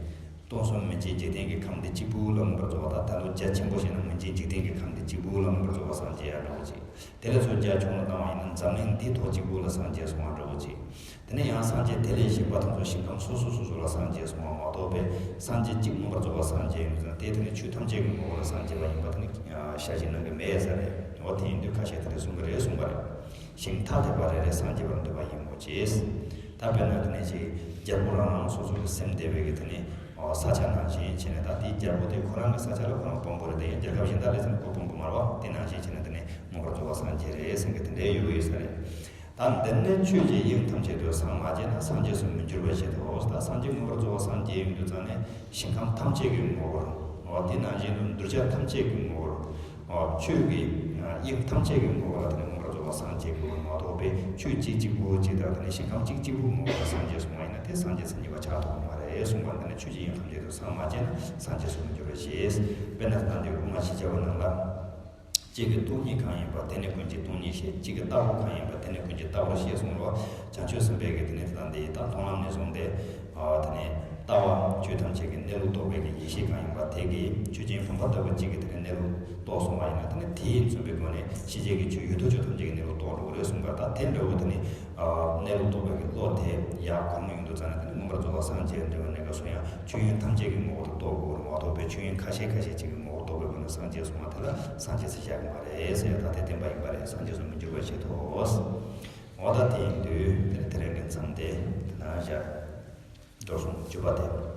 སྟོང་གསུམ་མི་མཇེད་འཇིག་རྟེན་གྱི་ཁམས་འདི་གཅིག་པུ་ལ་མངོན་པར་རྫོགས་པ་དང་། ད་ལོ་རྒྱ་ཆེན་པོ་བཤད་ན་མི་མཇེད་འཇིག་རྟེན་གྱི་ཁམས་འདི་གཅིག་པུ་ལ་མངོན་པར་རྫོགས་པ་སངས་རྒྱས་ཡ་འདྲ་བོ་ཅིག་དེ་ལས་ཚུར་རྒྱ་ཆུང་ལ་བཏང་བ་ཡིན་ན། འཛམ་གླིང་འདིའི་ཐོག་གཅིག་པུ་ལ་སངས་རྒྱས་སོང་བ་འདྲ་བོ་ཅིག་དེ་ནས་ཡང་སངས་རྒྱས་དེ་ལས་གཞན་པ་དང་ཚོ་ཞིང་ཁམས་སོ་སོ་སོ་སོ་ལ་སངས་རྒྱས་སོང་བ་མ་གཏོགས་པའི། སངས་རྒྱས་གཅིག་མངོན་པར་རྫོགས་པ་སངས་རྒྱས་ཡིན་ཙང་། དེ་དེ་ནི་ཆོས་ཐམས་ཅད་ཀྱི་ངོ་བོ་ལ་སངས་རྒྱས་པ་ཡིན་པ་དེ་ནི་ཞལ་བཞེས་གནང་གི་མེད་ས་རེད། འོ་དེ་ཡིན་དུས་ཁ་ཤས་དེ་འདྲ་གསུང་གི་རེད་གསུངས་པ་རེད། ཞིང་ཐ་དད་པ་རེ་རེར་སངས་རྒྱས་པར་འདོད་པ་ཡིན་མོད་ཀྱི། ད་དཔེར་ན་དེ་ནས་ཅིག་རྒྱལ་པོ་རང་རང་སོ་སོ་གི་སེམས་དད་པའི་གི་དེ་ནས། ཨོ། ས་ཆ་ནང་བཞིན་བྱས་ནས། ད་དེའི་རྒྱལ་པོ་དེ་ཁོ་རང་གི་ས་ཆ་ལ་ཁོ་རང་དཔང་པོ་རེད། དེ་ཡང་རྒྱལ་ཁབ་གཞན་དག་ལ་ཟེར་ན་ཁོ་དཔང་པོ་མ་རེད་བ། དེ་ནང་བཞིན་བྱས་ནས་དེ་ནས་མངོན་པར་རྫོགས་པ་སངས་རྒྱས་རེད་ཟེར་མཁན་དེ་འདྲའི་ཡོད་ཡོད་ས་རེད། ད་འདི་ནི་ཆོས་ཀྱི་དབྱིངས་ཐམས་ཅད་དུ་སངས་མ་རྒྱས་ན། སངས་རྒྱས་སུ་མི་འགྱུར་བའི་ཕྱིར་ཏོ། ད་སངས་རྒྱས་མངོན་པར་རྫོགས་པ་སངས་རྒྱས་ཡོང་དུས་ཙང་ནས་ཞིང་ཁམས་ཐམས་ཅད་ཀྱི་ངོ་བོར། འོ་དེ་ནང་བཞིན་དུ་གདུལ་བྱ་ཐམས་ཅད་ཀྱི་ངོ་བོར། འོ་ཆོས་ཀྱི་དབྱིངས་ཐམས་ཅད་ཀྱི་ངོ་བོ་ལ་དེ་ནས་མངོན་པར་རྫོགས་པ་སངས་རྒྱས་དགོས་པ་མ་གཏོགས་པའི། ཆོས་གཅིག་གཅིག་པུ་གཅིག་དང་དེ་ནས་ཞིང་ཁམས་གཅིག་གཅིག་པུ་ངོ་བོ་ལ་སངས་རྒྱས་སོང་བ་ཡིན་ན། དེ་སངས་རྒྱས་མཚན་ཉིད་པ་ཆགས་ཐུབ་ཀྱི་མ་རེད་གསུངས་པ། འདི་ནི་ཆོས་ཀྱི་དབྱིངས་ཐམས་ཅད་དུ་སངས་མ་རྒྱས་ན། སངས་རྒྱས་སུ་མི་འགྱུར་བའི་ཕྱིར། དཔེར་ན་ད་འདི་དབུ་མ་བཞི་བརྒྱ་པའི་ནང་ལ། གཅིག་གི་སྟོང་ཉིད་གང་ཡིན་པ། དེ་ནི་ཀུན་གྱི་སྟོང་ཉིད་ཤེས། གཅིག་གི་ལྟ་བ་གང་ཡིན་པ། དེ་ནི་ཀུན་གྱི་ལྟ་བར་ཤེས་གསུངས་པ། བྱང་ཆུབ་སེམས་དཔའི་གི་དེ་ནི་དེ་དང་དེ་ཡི་ད་མཐོང་ལམ་ནས་བཟུང་སྟེ། ཨ། དེ་ནི་ལྟ་བ་ཆོས་ཐམས་ཅད་ཀྱི་གནས་ལུགས་རྟོགས་པའི་གི་ཡེ་ཤེས་གང་ཡིན་པ། དེ་གིས་ཆོས་ཅན་བུམ་པ་ལྟ་བུ་གཅིག་གི་དེ་ནི་གནས་ལུགས་རྟོགས་སོང་བ་ཡིན་ན། དེ་ནི་དེས་མཚོན་པའི་སྒོ་ནས་ཤེས་བྱའི་གི་ཆོས་ཡོད་དོ་ཅོག་ཐམས་ཅད་ཀྱི་གནས་ལུགས་རྟོགས་འགྲོ་གི་རེད་གསུངས་པ། ད་དེ་འདྲ་བོ་དེ་ནི། ཨ། གནས་ལུགས་རྟོགས་པའི་གི་བློ་དེ་ཡར་གོམས་ཡོང་དུས་ཙང་ནས། དེ་ནི་མངོན་པར་རྫོགས་པ་སངས་རྒྱས་འདྲ་བའི་གནས་སྐབས་སུ་ཡང་ཆོས་དབྱིངས་ཐམས་ཅད་ཀྱི་ངོ་བོ་དེ་རྟོགས་དགོས་རེད་མ་གཏོགས་པའི། ཆོས་དབྱིངས་ཁ་ཤས་ཁ་ཤས་གཅིག་གི་ངོ་བོ་རྟོགས་པའི་སྒོ་ནས་སངས་རྒྱས་སོང་བ་དེ་ལ་སངས་རྒྱས་ཟེར་བཞག་གི་མ་རེད་ཟེར། ད་དེ་བསྟན་པ་ཡིན་པ་རེད། སངས་རྒྱས་སུ་མི་འགྱུར་བའི་ཕྱིར་ཏོ། འོ་ད་དེ་ཡིན་དུས་དེ་ནི་དེ་རིང་གི་མཚམས་དེ་དེ་ན་བཞག་མདོར་གསུམ་བཅུ་པ་དེ།